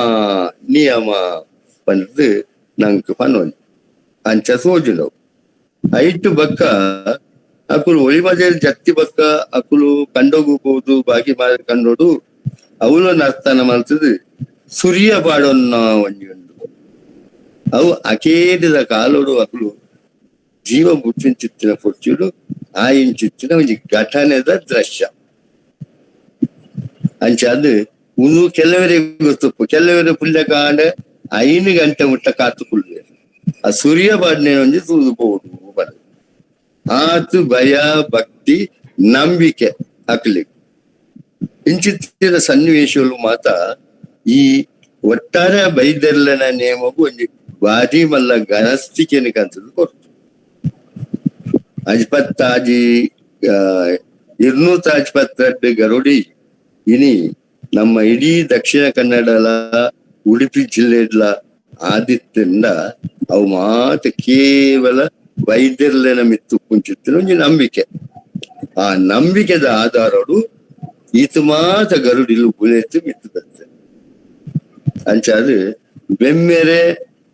ನಿಯಮ ಪಂಡ್ದು ನಂಕ್ ಪನೊಲಿ ಅಂಚ ಸೋಜುನವು. ಐಟು ಬಕ್ಕ ಅಕುಲು ಒಳಿ ಮಜಲ್ ಜತ್ತಿ ಬಕ್ಕ ಅಕುಲು ಕಂಡೋಗು ಪೋದು ಬಾಗಿ ಮಾರಿ ಕಂಡೋಡು ಅವಳು ನರ್ತನ ಮಲ್ತದು ಸುರಿಯ ಪಾಡೊನ್ನ ಒಂಜಿ ಉಂಡು. ಅವು ಅಕೇರಿದ ಕಾಲೋಡು ಅಕುಲು ಜೀವ ಬುಟ್ಟಿನ ಪೊರ್ಚುಡು ಆಯಿಂಚಿತ್ತಿನ ಒಂಜಿ ಘಟನೆದ ದೃಶ್ಯ. ಅಂಚ ಅದು ಉನು ಕೆಲವರಿಗೆ ಗೊತ್ತುಪ್ಪು ಕೆಲವರು ಪುಲ್ಯ ಕಾಂಡ 5 ಗಂಟೆ ಮುಟ್ಟ ಕಾತು ಕುಳ್ಳುವೆರ್. ಆ ಸೂರ್ಯ ಬಾಡ್ನೆ ಒಂಜಿ ತೂದು ಪೋಡು ಬರ ಆತು ಭಯ ಭಕ್ತಿ ನಂಬಿಕೆ ಅಕ್ಲಿಗ್ ಇಂಚಿತ್ತಿನ ಸನ್ನಿವೇಶಗಳು ಮಾತ ಈ ಒಟ್ಟಾರೆ ಬೈದೆರ್ಲೆನ ನೇಮಗು ಒಂಜಿ ಬಾರಿ ಮಲ್ಲ ಗಣಸ್ತಿಕೆನ ಕಂತದ್ದು ಕೊರ್ತು. ಅಜ್ಪತ್ತಾಜಿ ಇರ್ನೂತ ಅಜ್ಪತ್ತಡ್ಡು ಗರುಡಿ ಇನಿ ನಮ್ಮ ಇಡೀ ದಕ್ಷಿಣ ಕನ್ನಡಲ ಉಡುಪಿ ಜಿಲ್ಲೆಡ್ಲ ಆದಿತ್ಯಂಡ ಅವು ಮಾತ ಕೇವಲ ವೈದ್ಯರ್ಲೆನ ಮಿತ್ತು ಕುಂಚಿತ್ತಿನ ಒಂಜಿ ನಂಬಿಕೆ. ಆ ನಂಬಿಕೆದ ಆಧಾರಡು ಈತ ಮಾತ ಗರುಡಿಲು ಬುಲೆತ್ತು ಮಿತ್ತು ಬರ್ತದೆ. ಅಂಚಾದು ಬೆಮ್ಮೆರೆ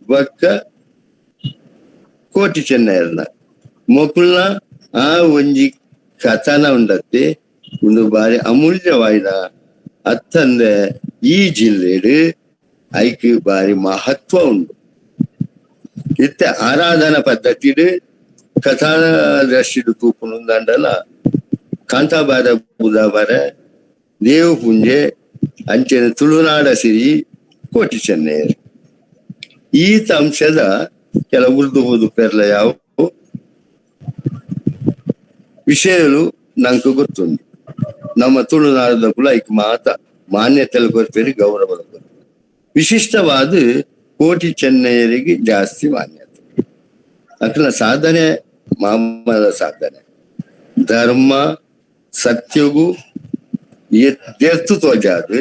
ಬಕ್ಕ ಕೋಟಿ ಚೆನ್ನೈರ್ನ ಮೊಕುಲ್ನ ಆ ಒಂಜಿ ಕಥನ ಉಂಡತ್ತೆ ಒಂದು ಬಾರಿ ಅಮೂಲ್ಯವಾಯಿನ ಅತ್ತಂದೆ ಈ ಜಿಲ್ಲೆಡು ಐಕ್ ಬಾರಿ ಮಹತ್ವ ಉಂಡು. ಇತ್ತೆ ಆರಾಧನಾ ಪದ್ಧತಿಡು ಕಥಾ ದೃಷ್ಟಿಡು ತೂಪುನುಂದಾಂಡಲ ಕಾಂತಾಬಾರ ಬುಧಾಬಾರ ದೇವ ಪುಂಜೆ ಅಂಚೆನ ತುಳುನಾಡ ಸಿರಿ ಕೋಟಿ ಚೆನ್ನೈಯರು ಈತ ಅಂಶದ ಕೆಲವು ಉರ್ದು ಹೋದು ಪೆರ್ಲ ಯಾವ ವಿಷಯಗಳು ನಂಗೆ ಗೊತ್ತುಂಟು. ನಮ್ಮ ತುಳುನಾಡದ ಕುಲ ಐಕ್ ಮಾತ ಮಾನ್ಯತೆ ಕೊರ್ಪೇರಿ ಗೌರವ ಕೊರ್ಪೇರಿ. ವಿಶಿಷ್ಟವಾದ ಕೋಟಿ ಚೆನ್ನೈಯರಿಗೆ ಜಾಸ್ತಿ ಮಾನ್ಯತೆ. ಅಕಲ ಸಾಧನೆ ಮಾಮಲ ಸಾಧನೆ ಧರ್ಮ ಸತ್ಯಗೂ ಎತ್ತು ತೋಜಾದು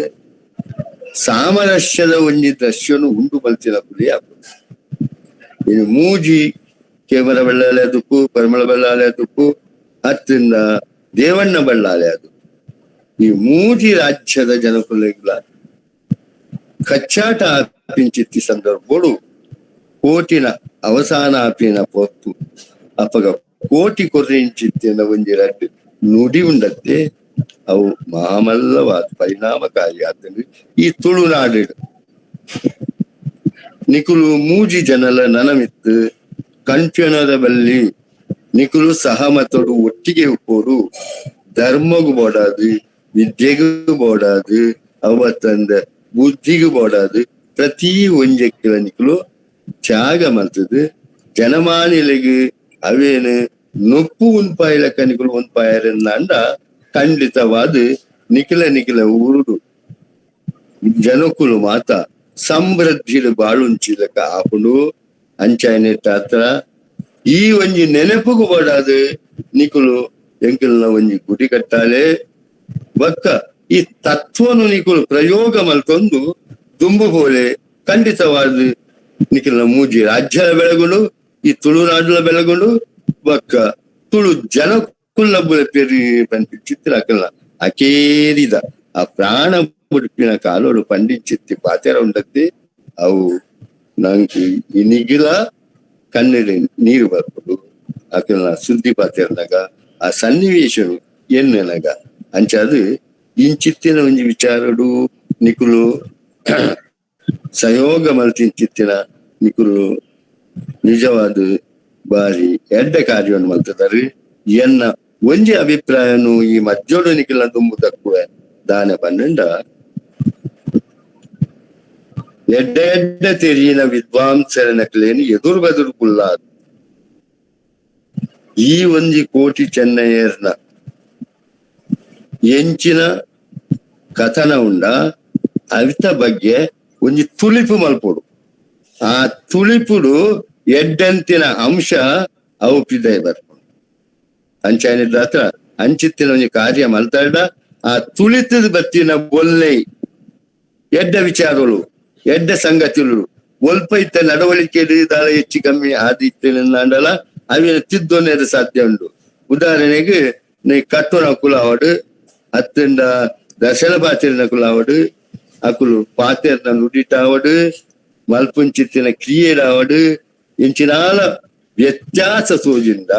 ಸಾಮರಸ್ಯದ ಒಂಜಿ ದೃಶ್ಯನು ಉಂಡು ಮಲ್ತಿನ ಕುಲಿ ಆಪುಂಡು. ಇನ್ನು ಮೂಜಿ ಕೇಮರ ಬಳ್ಳಾಲೆ ತುಪ್ಪು ಪರಿಮಳ ಬಳ್ಳಾಲೆ ತುಪ್ಪು ಅತ್ತಿಂದ ದೇವಣ್ಣ ಬಳ್ಳಾಲೆ ಅದು ಈ ಮೂಜಿ ರಾಜ್ಯದ ಜನಕುಲೆಗ್ಲ ಕಚ್ಚಾಟ ಪಿಂಚಿತ್ತಿ ಸಂದರ್ಭಡು ಕೋಟಿನ ಅವಸಾನ ಆಪಿನ ಪೊತ್ತು ಅಪಗ ಕೋಟಿ ಕೊರ್ರಿಂಚಿತ್ತಿನ ಒಂಜಿ ರಡ್ಡ್ ನುಡಿ ಉಂಡತ್ತೆ ಅವು ಮಾಮಲ್ಲವಾದ ಪರಿಣಾಮಕಾರಿ ಆತಂದು ಈ ತುಳುನಾಡು ನಿಕುಲು ಮೂಜಿ ಜನಲ ನನಮಿತ್ತು ಕಂಚನದ ಬಲ್ಲಿ ನಿಕುಲು ಸಹಮತೋಡು ಒಟ್ಟಿಗೆ ಉಪ್ಪೋಡು ಧರ್ಮಗೂ ಬೋಡಾದು ವಿದ್ಯೆಗೂ ಬೋಡಾದು ಅವತ್ತಂದ ಬುದ್ಧಿಗೂ ಬೋಡಾದು ಪ್ರತಿ ಒಂಜಕ್ಕಿಲ ನಿಕುಲು ತ್ಯಾಗ ಮಲ್ತದು ಜನಮಾನಿಲೆಗ್ ಅವೇನು ನೊಪ್ಪು ಉನ್ಪಾಯಿಲಕ್ಕ ನಿಕುಲು ಉನ್ಪಾಯರಂದ ಖಂಡಿತವಾದ ನಿಖಿಲ ನಿಖಿಲ ಊರುಡು ಜನಕುಲು ಮಾತ ಸಮೃದ್ಧಿಡು ಬಾಳುಂಚಿಲಕ್ಕ ಆಪುಂಡು ಅಂಚಾಯನೆ ತಾತ್ರ ಈ ಒಂಜಿ ನೆನಪುಗು ಬೋಡಾದು ನಿಕುಲು ಎಂಕಲ್ನ ಒಂಜಿ ಗುಡಿ ಕಟ್ಟಾಲೆ ಬಕ್ಕ ಈ ತತ್ವನು ನಿಕುಲು ಪ್ರಯೋಗ ಮಲ್ತೊಂದು ದುಂಬು ಪೋಲೆ ಖಂಡಿತವಾದ ನಿಖಿಲ್ನ ಮೂಜಿ ರಾಜ್ಯದ ಬೆಳಗುಂಡು ಈ ತುಳುನಾಡುಲ ಬೆಳಗುಂಡು ಬಕ್ಕ ತುಳು ಜನಕುಲ್ಲ ಪೆರಿ ಪನ್ಪಿ ಚಿತ್ರ ಅಕಲ್ನ ಅಕೇರಿದ ಆ ಪ್ರಾಣ ಬುಡ್ಪಿನ ಕಾಲೋಡು ಪಂಡಿಚಿತ್ತಿ ಪಾತೆರ ಉಂಡತ್ತಿ ಅವು ನಂಗೆ ಇನಿಗಿಲ ಕಣ್ಣಡಿ ನೀರು ಬರ್ಪುಂಡು ಅಕಲ್ನ ಸುದ್ದಿ ಪಾತೆರ್ನಾಗ ಆ ಸನ್ನಿವೇಶನು ಎನ್ನನಗ ಅಂಚಾದು ಇಂಚಿತ್ತಿನ ಒಂಜಿ ವಿಚಾರಡು ನಿಕುಲು ಸಹಯೋಗ ಮಲ್ತಿಂಚಿತ್ತಿನ ನಿಕುಲು ನಿಜವಾದ ಬಾರಿ ಎಡ್ಡ ಕಾರ್ಯವನ್ನು ಮಲ್ತದಾರು ಎನ್ನ ಒಂಜಿ ಅಭಿಪ್ರಾಯನು ಈ ಮಜ್ಜೋಡು ನಿಖಿಲ ದುಂಬು ತಕ್ಕುವೆ ದಾನ ಪನ್ನಂಡ ಎಡ್ಡ ಎಡ್ಡ ತೆರಿಯಿನ ವಿದ್ವಾಂಸರ ನಕಲೇನು ಎದುರು ಬದುರು ಕುಲ್ಲಾದು ಈ ಒಂಜಿ ಕೋಟಿ ಚೆನ್ನಯ್ಯರ್ನ ಎಂಚಿನ ಕಥನ ಉಂಡ ಅವಿತ ಬಗ್ಗೆ ಒಂಜಿ ತುಳಿಪು ಮಲ್ಪೊಡು ಆ ತುಳಿಪುಡು ಎಡ್ಡಂತಿನ ಅಂಶ ಅವು ಪಿದೈ ಬರ್ಪುಂಡು ಅಂಚಾಯನಿದ್ದ ಹತ್ರ ಅಂಚಿತ್ತಿನ ಒಂಜಿ ಕಾರ್ಯ ಮಲ್ತಾಡ ಆ ತುಳಿತದ ಬತ್ತಿನ ಬೊಲ್ಲೆ ಎಡ್ಡ ವಿಚಾರಗಳು ಎಡ್ಡ ಸಂಗತಿಗಳು ಒಲ್ಪ ಇತ್ತ ನಡವಳಿಕೆ ದಾಳ ಹೆಚ್ಚು ಕಮ್ಮಿ ಆದಿತ್ತಂಡಲ ಅವಿನ ತಿದ್ದೊನ್ನೆರ ಸಾಧ್ಯ ಉಂಟು. ಉದಾಹರಣೆಗೆ ನೀ ಕಟ್ಟೋಣ ಕುಲಾವಡು ಅತ್ತಂಡ ದರ್ಶನ ಪಾತಿರ್ನ ಕುಲಾವಡು ಅಕುಲು ಪಾತೆರ್ನ ನುಡಿಟಾವಡು ಮಲ್ಪುಂಚಿತ್ತಿನ ಕ್ರಿಯೆಡಾವಡು ಇಂಚಿನಾಲ ವ್ಯತ್ಯಾಸ ಸೋಜಿಂದ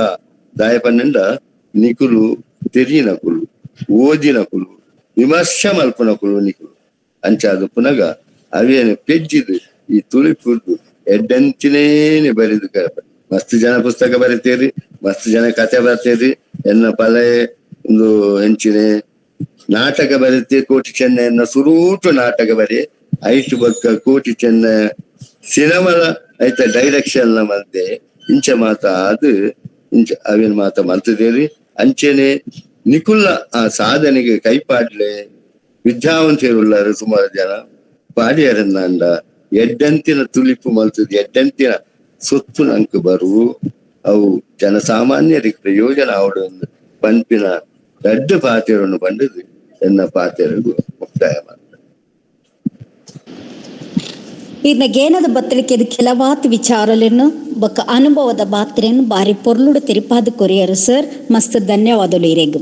ದಾಯ ಪನ್ನಂಡ ನಿಕುಲು ತೆರಿನಕುಲು ಓದಿನಕುಲು ವಿಮರ್ಶೆ ಮಲ್ಪನಕುಲು ನಿಕುಲು ಅಂಚಾದ ಪುನಗ ಅವೇನು ಪೆಜ್ಜಿದು ಈ ತುಳಿಪುರ್ದು ಎಡ್ಡಂಚಿನೇನೆ ಬರೆದು ಮಸ್ತ್ ಜನ ಪುಸ್ತಕ ಬರೀತೇರಿ ಮಸ್ತ್ ಜನ ಕತೆ ಬರ್ತೇರಿ ಎನ್ನ ಪಲೆ ಒಂದು ಎಂಚಿನೆ ನಾಟಕ ಬರೀತೆ ಕೋಟಿ ಚೆನ್ನಯ್ಯನ ಸುರೂಟು ನಾಟಕ ಬರಿ ಐಟು ಬಕ್ಕ ಕೋಟಿ ಚೆನ್ನ ಸಿನಿಮಾಲ ಐತ ಡೈರೆಕ್ಷನ್ ಮಲ್ತೆ ಇಂಚ ಮಾತ ಅದು ಇಂಚ ಅವೇನು ಮಾತ ಮಲ್ತದೇರಿ ಅಂಚೆನೆ ನಿಕುಲ್ಲ ಆ ಸಾಧನೆಗೆ ಕೈಪಾಡ್ಲೆ ವಿದ್ಯಾವಂತರುಳ್ಳಾರು ಸುಮಾರು ಜನ ಪಾಡಿಯರನ್ನಂಡ ಎಡ್ಡಂತಿನ ತುಳಿಪು ಮಲ್ತದ ಎಡ್ಡಂತಿನ ಸೊತ್ತು ನಂಕ್ ಬರು ಅವು ಜನಸಾಮಾನ್ಯರಿಗೆ ಪ್ರಯೋಜನ ಆವಡು ಪನ್ಪಿನ ದೊಡ್ಡ ಪಾತೆರನ್ನು ಬಂದದ್ದು ಎನ್ನ ಪಾತೆರಗು ಮುಕ್ತಾಯ ಮಾಡ್ತಾರೆ. ಇನ್ನ ಗೇನದ ಬತ್ತಳಿಕೆದ ಕೆಲವಾತ್ ವಿಚಾರలను ಬೊಕ್ಕ ಅನುಭವದ ಬಾತ್ರೆಯನ್ನು ಬಾರಿ ಪೊರ್ಲುಡು ತಿರುಪಾದ ಕೊರಿಯರು ಸರ್ ಮಸ್ತ್ ಧನ್ಯವಾದಗಳು ಇರೆಗು.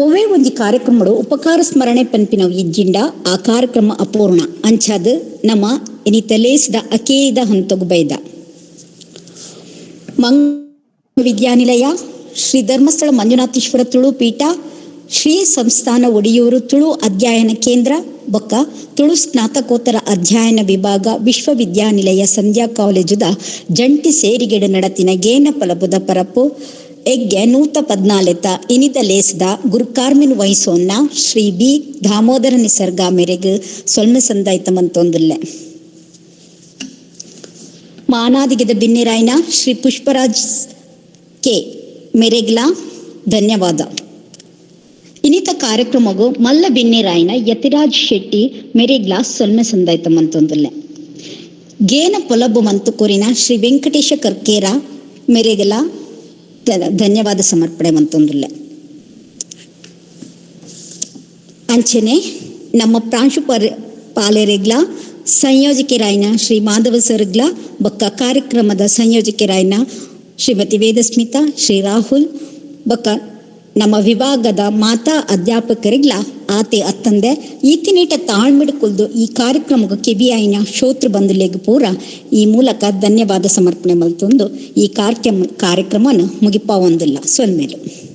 ಒವ್ವೇ ಒಂಜಿ ಕಾರ್ಯಕ್ರಮಡು ಉಪಕಾರ ಸ್ಮರಣೆ ಪನ್ಪಿನ ಇಜ್ಜಿಂಡ ಆ ಕಾರ್ಯಕ್ರಮ ಅಪೂರ್ಣ ಅಂಚಾದ ನಮ್ಮ ಇನಿತಲೇಸಿದ ಅಕೇದ ಹಂತಗು ಬೈದ. ಮಂಗ ವಿದ್ಯಾನಿಲಯ ಶ್ರೀ ಧರ್ಮಸ್ಥಳ ಮಂಜುನಾಥೇಶ್ವರ ತುಳು ಪೀಠ ಶ್ರೀ ಸಂಸ್ಥಾನ ಒಡಿಯೂರು ತುಳು ಅಧ್ಯಯನ ಕೇಂದ್ರ ಬೊಕ್ಕ ತುಳು ಸ್ನಾತಕೋತ್ತರ ಅಧ್ಯಯನ ವಿಭಾಗ ವಿಶ್ವವಿದ್ಯಾನಿಲಯ ಸಂಧ್ಯಾ ಕಾಲೇಜುದ ಜಂಟಿ ಸೇರಿಗೆಡ ನಡತಿನ ಗೇನ ಪಲಬುದ ಪರಪು ಎಗ್ಗೆ 114 ಇನಿದ ಲೇಸ್ದ ಗುರುಕಾರ್ಮಿನ್ ವಹಿಸೋನ್ನ ಶ್ರೀ ಬಿ ದಾಮೋದರ ನಿಸರ್ಗ ಮೇರೆಗೆ ಸೊಲ್ಮೆ ಸಂದಾಯ್ತ ಮಂತೊಂದುಲ್ಲೆ. ಮಾನಾದಿಗೆದ ಬಿನ್ನಿರಾಯ್ನ ಶ್ರೀ ಪುಷ್ಪರಾಜ್ ಕೆ ಮೇರೆಗ್ಲಾ ಧನ್ಯವಾದ. ಇನ್ನಿತ ಕಾರ್ಯಕ್ರಮಗೂ ಮಲ್ಲ ಬಿನ್ನಿರಾಯ್ನ ಯತಿರಾಜ್ ಶೆಟ್ಟಿ ಮೇರೆಗ್ಲಾ ಸೊಲ್ಮೆ ಸಂದಾಯ್ತ ಮಂತೊಂದುಲ್ಲೆ. ಗೇನ ಪೊಲಬು ಮಂತು ಕೋರಿನ ಶ್ರೀ ವೆಂಕಟೇಶ ಕರ್ಕೇರ ಮೇರೆಗೆಲ ಧನ್ಯವಾದ ಸಮರ್ಪಣೆ ಮಂತೊಂದುಲ್ಲೆ. ಅಂಚನೆ ನಮ್ಮ ಪ್ರಾಂಶುಪಾರ ಪಾಲೆರೆಗ್ಲ ಸಂಯೋಜಕರಾಯ್ನ ಶ್ರೀ ಮಾಧವ ಸರ್ಗ್ಲ ಬೊಕ್ಕ ಕಾರ್ಯಕ್ರಮದ ಸಂಯೋಜಕರಾಯ್ನ ಶ್ರೀಮತಿ ವೇದಸ್ಮಿತಾ ಶ್ರೀ ರಾಹುಲ್ ಬೊಕ್ಕ ನಮ್ಮ ವಿಭಾಗದ ಮಾತಾ ಅಧ್ಯಾಪಕರಿಗ್ಲ ಆತೆ ಅತ್ತಂದೆ ಈತಿನೇಟ ತಾಳ್ಮೆಡ್ ಕುಲ್ದು ಈ ಕಾರ್ಯಕ್ರಮಕ್ಕೆ ಕಿವಿಯಾಯಿನ ಶ್ರೋತೃ ಬಂಧುಲೆಗ್ ಪೂರ ಈ ಮೂಲಕ ಧನ್ಯವಾದ ಸಮರ್ಪಣೆ ಮಲ್ತೊಂದು ಈ ಕಾರ್ಯಕ್ರಮವನ್ನು ಮುಗಿಪಾವೊಂದಿಲ್ಲ. ಸೊಲ್ಮೆಲು.